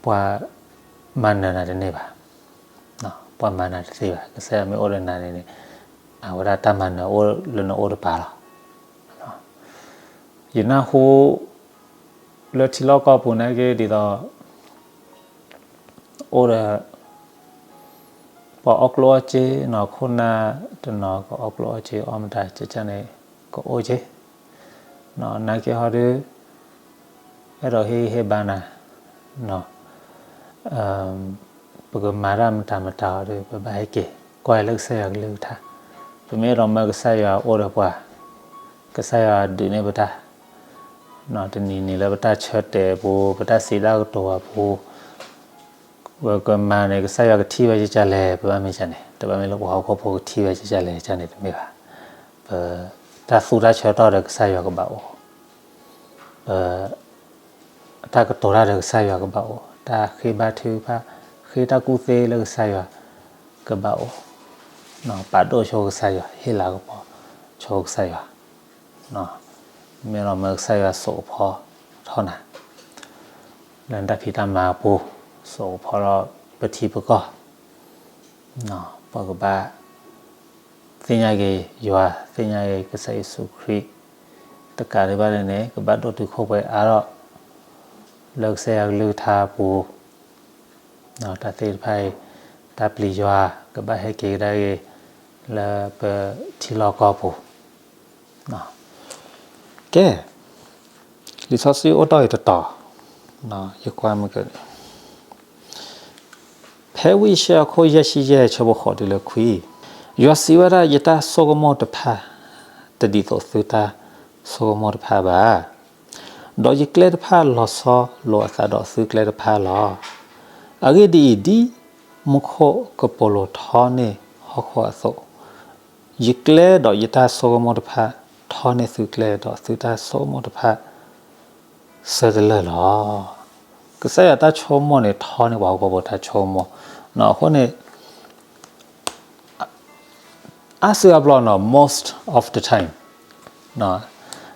ပှၤမၤနၢၤနၤတန့ၢ်ဘၣ်, ပှၤမၤနၤတသ့ဘၣ်, ကစၢ်ယွၤမ့ၢ်အိၣ်ဒီးနၤန့ၣ်န့ၣ်, အဝဲဒၣ်တၢ်မၤနၢၤအိၣ်လၢနအိၣ်တပၤလီၤ. ယနၢ်ဟူ လၢထံလီၢ်ကီၢ်ပူၤန့ၣ်က့ၤဒ်သိး အိၣ်ဒီး ပှၤအီၣ်ကျိၣ်အီၣ်စ့နီၤ, ခိၣ်နၢ်တနီၤကအီၣ်ကျိၣ်အီၣ်စ့ အီၣ်မတၤကကန့ၣ် ကအိၣ်က့ၤ, နာ်က့ဟီဒုး အဲၣ်ဒိးဟ့ၣ်ဂံၢ်ဟ့ၣ်ဘါနၤ, ပကမၤတၢ်မတၤမတၤဟီဒုး ပဘၣ်ဟဲက့ၤကွၢ်လၢကစၢ်ယွၤကလုၢ်ကထါ, ပမ့ၢ်အဲၣ်ဒိးမၢကစၢ်ယွၤအိၣ်ဒီးပှၤ, ကစၢ်ယွၤဒုးန့ၢ်ပတၢ် တနံၤနံၤလၢပတၢ်ဆၢတဲာ်အပူၤ ပတၢ်စံးတၢ်ကတိၤအပူၤ ပကမၤန့ၣ် ကစၢ်ယွၤကထံၣ်ဝဲကကလဲၣ် ပဘၣ်မ့ၢ်ကန့ၣ် တဘၣ်မ့ၢ်လၢပှၤဟီၣ်ခိၣ်ဖိကထံၣ်ဝဲကကလဲၣ်န့ၣ် တမ့ၢ်ဘၣ်. ပတၢ်သူတၢ်ဆၢတီၢ်ဒီးကစၢ်ယွၤကဘၣ်အိၣ်, ပ တၢ်ကတိၤတၢ်ဒီးကစၢ်ယွၤကဘၣ်အိၣ်, တၢ်ဃ့ဘါထုကဖၣ် ဃ့တၢ်ကူၣ်သ့လၢကစၢ်ယွၤကဘၣ်အိၣ်, ပာ်ဒိၣ်ဆိကစၢ်ယွၤ ဟ့ၣ်လၤကပီၤဆိကစၢ်ယွၤ, မ့ၢ်လီၤမၢကစၢ်ယွၤစိာ်ကဖီထီၣ်နၤ လၢနတၢ်ဖံးတၢ်မၤအပူၤ, စိာ်ကဖီထီၣ်ပထံပကီၢ်, ပကဘၣ် သ့ၣ်ညါက့ၤယွၤ သ့ၣ်ညါက့ၤကစၢ်ယ့ၣ်ၡူးခရံာ်, တကးဒံးဘၣ်န့ၣ်န့ၣ် ကဘၣ်ဒိၣ်တုာ်ခိၣ်ပှဲၤအါထီၣ် လၢကစၢ်ယွၤကလုၢ်ကထါအပူၤ, တၢ်သ့ၣ်တဖၣ်အံၤ တၢ်ပျံၤယွၤ ကဘၣ်ဟဲက့ၤကဒါက့ၤ လၢပထံလီၢ်ကီၢ်ပူၤ ကဲ, လံာ်စီဆှံအိၣ်တ့ၢ်အံၤတတီၤ, ယကွၢ်မ့ၢ်က, ဖဲဝံယၡါယၤအခိၣ်ယဲၢ်ဆံယဲၢ် ဆၢဖိဃိးတုၤလၢခွံ, ယွၤစံးဝဲဒၣ်, ယတၢ်ဆိကမိၣ်တဖၣ် တဒ်သိးသုတၢ်ဆိကမိၣ်တဖၣ်ဘၣ်, ဒီးယကျဲတဖၣ်လီၤဆီလိာ်အသးဒီးသုကျဲတဖၣ်လီၤ. အဂ့ၢ်ဒ်အံၤ, ဒ်မူခိၣ်ကပိာ်လိၤထီန့ၢ်ဟီၣ်ခိၣ်အသိး, ယကျဲဒီးယတၢ်ဆိကမိၣ်တဖၣ် ထီန့ၢ်သုကျဲ ဒီးသုတၢ်ဆိကမိၣ်တဖၣ် ဆၢတလၢာ်လီၤ. ကစၢ်ယွၤတၢ်ဆိကမိၣ်န့ၣ် ထီန့ၢ်ပှၤဟီၣ်ခိၣ်ဖိတၢ်ဆိကမိၣ်, အဃိန့ၣ် အါစုအါဘျီနီၤ most of the time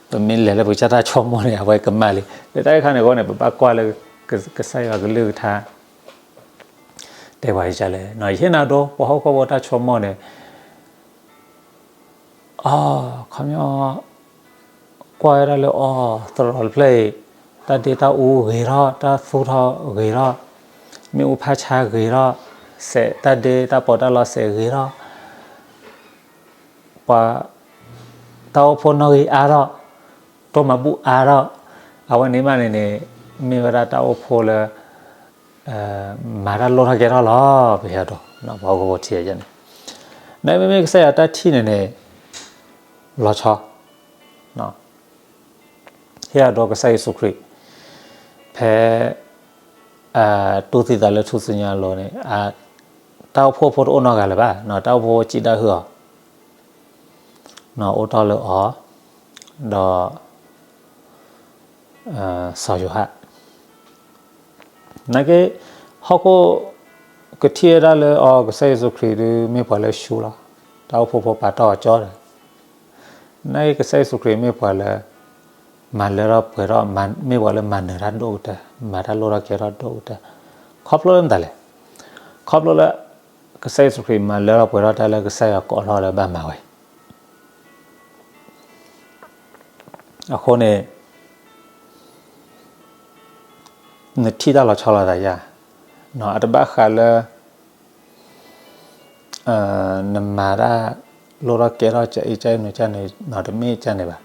ပမ့ၢ်လဲၤလၢပကစၢ်တၢ်ဆိကမိၣ်န့ၣ် အဝဲကမၣ်လံ. လၢတၢ်အံၤခါန့ၣ်အဃိန့ၣ် ပဘၣ်ကွၢ်လၢ ကစၢ်ယွၤကလုၢ်ကထါ တဲပှၤဒ်လဲၣ်. ယဟ့ၣ်နၤဒိ ပှၤဟီၣ်ခိၣ်ဖိတၢ်ဆိကမိၣ်န့ၣ် အီ ခီပညီ ကွၢ်ဝဲဒၣ်လၢအီ သရိာ်တဖျၢၣ်အံၤ တၢ်ဒ့တၢ်အူဂ့ၤထီၣ်, တၢ်သူၣ်ထီၣ်ဂ့ၤထီၣ်, မ့ၣ်အူဖးဆါဂ့ၤထီၣ်, စဲးတၢ်ဒ့တၢ်ပီးတၢ်လီစဲးဂ့ၤထီၣ်, ပှၤ တၢ်အိၣ်ဖှိၣ်နီၣ်ဂံၢ်အါထီၣ်, တိၢ်မၤဘူၣ်အါထီၣ်, အဝဲန့ၣ်မးန့ၣ်န့ၣ် မ့ၢ်ဝဲဒၣ်တၢ်အိၣ်ဖှိၣ်လၢ မၤတၢ်လိၣ်ထီၣ်ကဲထီၣ်လီၤ. ပဟ့ၣ်အဒိ ပှၤဟီၣ်ခိၣ်ဖိထံၣ်န့ၣ်, နမ့မ့ၢ်ကစၢ်ယွၤတၢ်ထံၣ်န့ၣ်န့ၣ် လီၤဆီ ဟ့ၣ်အဒိကစၢ်ယ့ၣ်ၡူးခရံာ် ဖဲ တူၢ်သံသးလၢထူၣ်စုညါအလိၤန့ၣ် တၢ်အိၣ်ဖှိၣ်ဖိတအိၣ်နီတဂၤလၢၤဘၣ်, တၢ်အိၣ်ဖှိၣ်ဖိစံးတၢ်ဟုၣ်အီၤ, အိၣ်တီၢ်လၢအီၤ, ဒီး စီၤယိၤဟၣ် နာ်က့ ဟီၣ်ခိၣ်ကထံၣ်ဝဲဒၣ်လၢအီၤ ကစၢ်ယ့ၣ်ၡူးခရံာ်ဒုးမ့ၢ်ပှၤလၢဆူလီၤ, တၢ်အိၣ်ဖှိၣ်ဖိပာ်တီၢ်အီၤကၠီဒီး, နာ်က့ကစၢ်ယ့ၣ်ၡူးခရံာ်မ့ၢ်ပှၤလၢ မၤလၢထီၣ်ပှဲၤထီၣ်, မ့ၢ်ပှၤလၢမၤနၢၤတၢ်ဒိၣ်ကတၢၢ်, မၤတၢ်လိၣ်ထီၣ်ကဲထီၣ်ဒိၣ်ကတၢၢ်, ခီဖျိလၢမတၤလဲၣ်, ခီဖျိလၢ ကစၢ်ယ့ၣ်ၡူးခရံာ်မၤလၢထီၣ်ပှဲၤထီၣ်တၢ်လၢကစၢ်ယွၤကိးထီၣ်လၢဘၣ်မၤဝဲ အဃိန့ၣ် နထံၣ်တၢ်လီၤဆီလိာ်သးယါ, အတဘၣ်ဃးလၢ နမၤတၢ်လိၣ်ထီၣ်ကဲထီၣ်ကအံၤကန့ၣ်ကန့ၣ် တမ့ၢ်ကန့ၣ်ဘၣ်.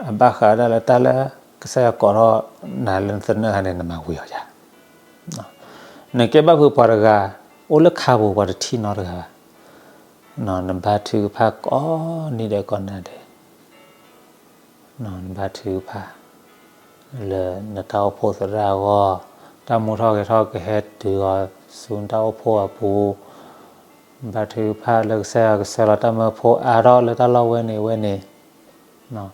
အဘၣ်ဃးဒၣ်လၢတၢ်လၢကစၢ်ယွၤကိးထီၣ်နၤလၢနသနၢၣ်ခါန့ၣ် နမၤဝံၤအီၤယါ. နကဲဘၣ်ဖုးပှၤတဂၤ အိၣ်လၢခါပူၤပှၤတထံၣ်နီတဂၤဘၣ်. နဘါထုကဖၣ်ကိးနံၤဒဲးကိးနၤဒဲး နဘါထုကဖၣ် လၢနတၢ်အိၣ်ဖှိၣ်သရၣ်အဂီၢ်, တၢ်မူထီၣ်ဂဲၤထီၣ်ကဟဲတုၤအီၤဆူနတၢ်အိၣ်ဖှိၣ်အပူၤ, ဘါထုကဖၣ်လၢကစၢ်ယွၤကဆှၢလီၤတၢ်မၢဖိအါထီၣ်လၢတၢ်လီၢ်ဝဲန့ၣ်ဝဲန့ၣ်,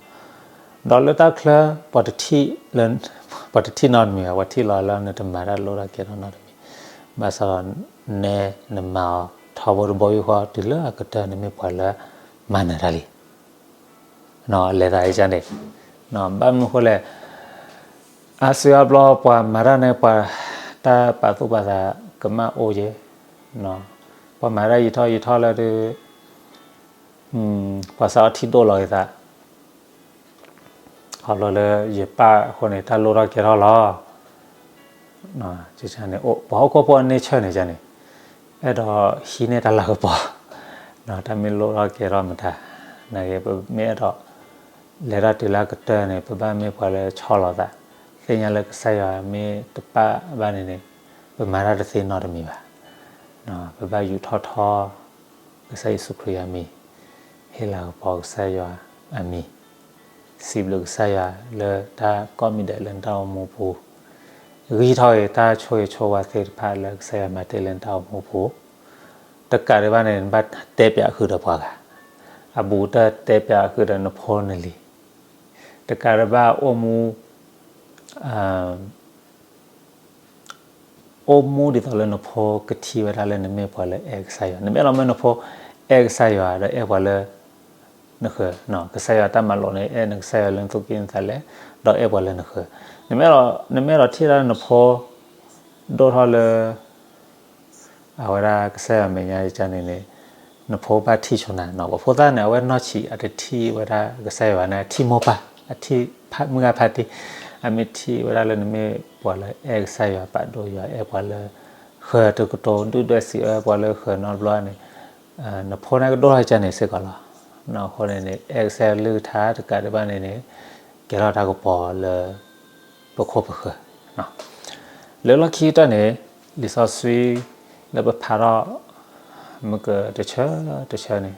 ဒီးလၢတၢ်ချၢ ပှၤတထံၣ်လၢ ပှၤတထံၣ်နီတမံၤဘၣ်, ပှၤထံၣ်လီၤလၢနတမၤတၢ်လိၣ်ထီၣ်ကဲထီၣ်နီတမံၤ, ဘၣ်ဆၣ်ဒီးနဲနမၤအီၤထီဘိတဘိယူၢ်ဃီ တုၤလၢအကတၢၢ်န့ၣ်မ့ၢ်ပှၤလၢမၤနၢၤတၢ်လံ လဲၤသးအံၤန့ၣ်, ဘၣ်မနုၤဃိလဲၣ်, အါစုအါဘျီပှၤမၤတၢ်န့ၣ် ပှၤတၢ်ပာ်သူၣ်ပာ်သးကမၣ်အိၣ်ယဲ, ပှၤမၤတၢ်ယံာ်ထီၣ်ယံာ်ထီၣ်လၢဒုး ပှၤစးထီၣ်ထံၣ်ဒိၣ်လီၤက့ၤသး, ခီဖျိလၢယပၢ်အဃိန့ၣ် တၢ်လိၣ်ထီၣ်ကဲထီၣ်လီၤ. ပှၤဟီၣ်ခိၣ်ဖိအန့ဆၢၣ်န့ၣ်န့ၣ် အဲၣ်ဒိးဟံးန့ၢ်တၢ်လၤကပီၤ, တၢ်မ့ၢ်လိၣ်ထီၣ်ကဲထီၣ်မတၤ, နာ်က့ ပမ့ၢ်အဲၣ်ဒိး လဲၤတၢ်တုၤလၢအကတၢၢ်န့ၣ် ပဘၣ်မ့ၢ်ပှၤလၢဆီၣ်လီၤသး, သ့ၣ်ညါလၢကစၢ်ယွၤမ့ၢ်တပာ်ဘၣ်န့ၣ်န့ၣ် ပမၤတၢ်တသ့နီတမံၤဘၣ်. ပဘၣ်ယူးထီၣ်ထီ ကစၢ်ယ့ၣ်ၡူးခရံာ်အမံၤ, ဟ့ၣ်လၤကပီၤကစၢ်ယွၤအမံၤ, စံးဘျုးကစၢ်ယွၤလၢတၢ်ကိးမံၤဒဲးလၢနတၢ်အိၣ်မူပူၤ, ဂံၢ်ထီၣ်က့ၤတၢ်ဆိၣ်ဂ့ၤဆိၣ်ဝါသ့ၣ်တဖၣ်လၢကစၢ်ယွၤမၤတ့ၢ်လၢနတၢ်အိၣ်မူပူၤ, တကးဒံးဘၣ်န့ၣ် နဘၣ်တဲပၠးဃုာ်ဒီးပှၤဂၤ, အဘူးကတၢၢ်တဲပၠးဃုာ်ဒီးနဖိနလံၤ, တကးဒံးဘၣ်အိၣ်မူ အိၣ်မူဒ်သိးလၢနဖိကထံၣ်ဝဲဒၣ်လၢနမ့ၢ်ပှၤလၢအဲၣ်ကစၢ်ယွၤ, နမ့ၢ်အဲၣ်လီၤမၢ်နဖိအဲၣ်ကစၢ်ယွၤဒီးအဲၣ်ပှၤလၢနဃၢၤ, ကစၢ်ယွၤတၢ်မၤလိာ်န့ၣ် အဲၣ်နကစၢ်ယွၤလၢနသူၣ်ကံၢ်နသးလဲ, ဒီးအဲၣ်ပှၤလၢနဃၢၤ, နမ့ၢ်အဲၣ်ဒိးထံၣ်ဒၣ်နဖိ ဒိၣ်ထီၣ်လၢ အဝဲဒၣ်ကစၢ်ယွၤမဲာ်ညါယကန့ၣ်န့ၣ်, နဖိဘၣ်ထံၣ်ဆိနၤနီၤ, ပှၤဖိသၣ်န့ၣ် အဝဲနီၢ်ဆံးအတထံၣ်ဝဲဒၣ်ကစၢ်ယွၤန့ၣ် အထံၣ်မိၢ်ပၢ်, အထံၣ်မုၢ်ဂၤဖးတံၢ်, အမ့ၢ်ထံၣ်ဝဲဒၣ်လၢနမ့ၢ်ပှၤလၢအဲၣ်ကစၢ်ယွၤပာ်ဒိၣ်ယွၤ အဲၣ်ပှၤလၢဃၢၤတကတိၤ ဒုၣ်ဒွဲၣ်စံးအၢပှၤလၢဃၢၤနီတဘျီန့ၣ်, နဖိန့ၣ်ကဒိၣ်ထီၣ်ယကန့ၣ်စ့ၢ်ကီးလီၤ. အဃိန့ၣ်န့ၣ် အဲၣ်ကစၢ်ယွၤကလုၢ်ကထါတကးဒံးဘၣ်န့ၣ်န့ၣ်, ကဲထီၣ်တၢ်ကပီၤလၢ ပခိၣ်ပဃၢၤ, လၢလီၢ်ခံကတၢၢ်န့ၣ် လံာ်စီဆှံလၢပဖးထီၣ် မ့ၢ်ကတဆၢတဆၢန့ၣ်,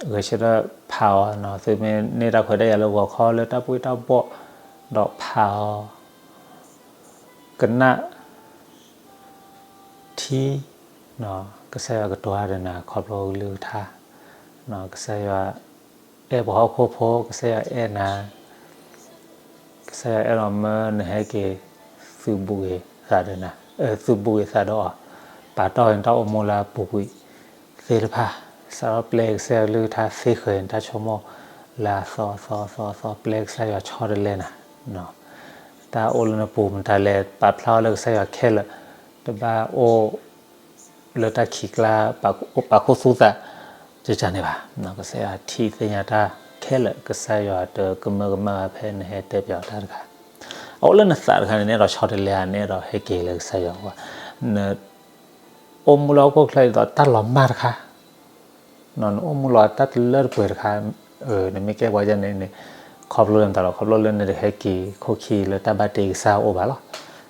ဂဲၤဆၢထၢၣ်ဖးအီၤ, သုမ့ၢ်န့ၢ်တၢ်ခွဲးတၢ်ယာ်လၢဂီၤခီလၢတၢ်ပှ့ၤတၢ်ဘီၣ် ဒီးဖးအီၤ, ကနၣ် ထံ, ကစၢ်ယွၤကတိၤတၢ်ဒီးနၤခီဖျိကလုၢ်ကထါ, ကစၢ်ယွၤ အဲၣ်ပှၤဟီၣ်ခိၣ်ဖိ, ကစၢ်ယွၤအဲၣ်နၤ, ကစၢ်ယွၤအဲၣ်လီၤမၢနဟဲက့ၤ သုးဘူးက့ၤသးဒီးနၤ, သုးဘူးက့ၤသးဒီးအီၤ, ပာ်တီၢ်နတၢ်အိၣ်မူလၢအပူၤကွံာ်သ့ၣ်တဖၣ်, စးထီၣ်ပျဲကစၢ်ယွၤကလုၢ်ကထါသ့ဃဲၤနတၢ်ဆိကမိၣ်လၢအသီအသီအသီအသီ ပျဲကစၢ်ယွၤဆီတလဲနၤ. တၢ်အိၣ်လၢနပူၤမတၤလဲၣ် ပာ်ဖျါအီၤလၢကစၢ်ယွၤခဲလၢာ်, တဘၣ်အိၣ် လၢတၢ်ခံးကျါ ပာ်ခူသူၣ်သး ကကန့ၣ်ဘၣ်. ကစၢ်ယွၤထံၣ်သ့ၣ်ညါတၢ်ခဲလၢာ်, ကစၢ်ယွၤတကမၢကမၣ်ဘၣ်ဖဲနဟဲတဲပၠးအီၤတၢ်တခါ, အအိၣ်လၢနသးတခါန့ၣ် နအဲၣ်ဒိးဆီတလဲဧါ, နအဲၣ်ဒိးဟဲက့ၤလၢကစၢ်ယွၤအဂီၢ်, နအိၣ်မူလၢဟီၣ်ခိၣ်ချၢအံၤဒ်သိးတၢ်လီၤမၢ်တခါ နအိၣ်မူလီၤတၢ်တလၢတပှဲၤတခါ, နမ့ၢ်ကဲပှၤဒ်န့ၣ်န့ၣ် ခီဖျိလၢနသးဒီး ခီဖျိလၢနတဟဲက့ၤခိၣ်ခံလၢတၢ်ဘၣ်တ့ကစၢ်အအိၣ်ဘၣ်လီၤ.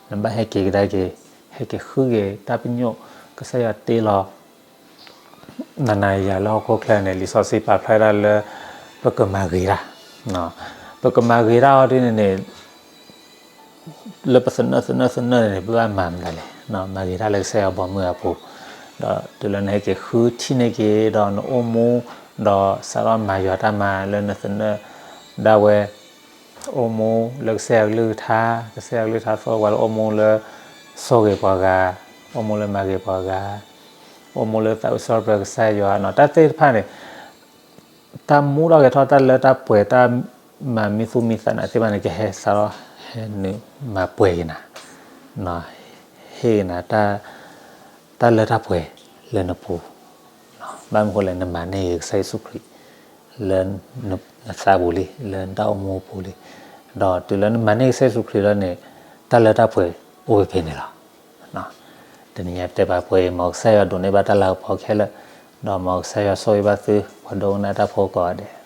နဘၣ်ဟဲက့ၤကဒါက့ၤ, ဟဲက့ၤဃုက့ၤတၢ်ပညိၣ် ကစၢ်ယွၤတ့လီၤ နၤနၤယၤလၢဟီၣ်ခိၣ်ချၢန့ၣ် လံာ်စီဆှံပာ်ဖျါဒၣ်လၢ ပကမၤဂ့ၤတၢ်, ပကမၤဂ့ၤတၢ်အီၤဒ်န့ၣ်န့ၣ် လၢပသနၢၣ်သနၢၣ်သနၢၣ်န့ၣ် ပဘၣ်မၤမတၤလဲၣ်, မၤဂ့ၤတၢ်လၢကစၢ်ယွၤဘီမုၢ်အပူၤ, ဒီးတုၤလၢနဟဲက့ၤဃုထံၣ်န့ၢ်က့ၤ ဒီးနအိၣ်မူ, ဒီးစးထီၣ်မၤယွၤတၢ်မၤလၢနသနၢၣ်ဒၣ်ဝဲ, အိၣ်မူလၢကစၢ်ယွၤကလုၢ်ကထါ, ကစၢ်ယွၤကလုၢ်ကထါသိၣ်ဝဲလၢအိၣ်မူလၢ ဆိၣ်ဂ့ၤပှၤဂၤ, အိၣ်မူလၢမၤဂ့ၤပှၤဂၤ, အိၣ်မူလၢသးဝံၣ်စံးထီၣ်ပတြၢၤကစၢ်ယွၤ, တၢ်သ့ၣ်တဖၣ်န့ၣ် တၢ်မူထီၣ်ဂဲၤထီၣ်တၢ်လၢတၢ်ပှဲၤ တၢ်မၤမံသူၣ်မံသးနၤသ့ၣ်တဖၣ်န့ၣ် ကဟဲစးထီၣ်ဟဲနုာ်မၤပှဲၤက့ၤနၤ, ဟ့ၣ်က့ၤနၤ တၢ်လၢတၢ်ပှဲၤလၢနပူၤ, ဘၣ်မနုၤဃိလဲၣ် နမၤန့ၢ်က့ၤကစၢ်ယ့ၣ်ၡူးခရံာ် လၢနသးပူၤလံ, လၢနတၢ်အိၣ်မူအပူၤလံ, ဒီးတုၤလၢနမၤန့ၢ်ကစၢ်ယ့ၣ်ၡူးခရံာ်လီၤန့ၣ် တၢ်လၢတၢ်ပှဲၤအိၣ်ဖဲဖဲန့ၣ်လီၤ. တနံၤညါပတဲပာ်ပှဲၤအံၤ မ်ကစၢ်ယွၤဒိးန့ၢ်ဘၣ်တၢ်လၤကပီၤခဲလၢာ်, ဒီးမ်ကစၢ်ယွၤဆိၣ်ဂ့ၤဘၣ်သု ပှၤဒိကနၣ်တၢ်ဖိကိးဂၤဒဲး.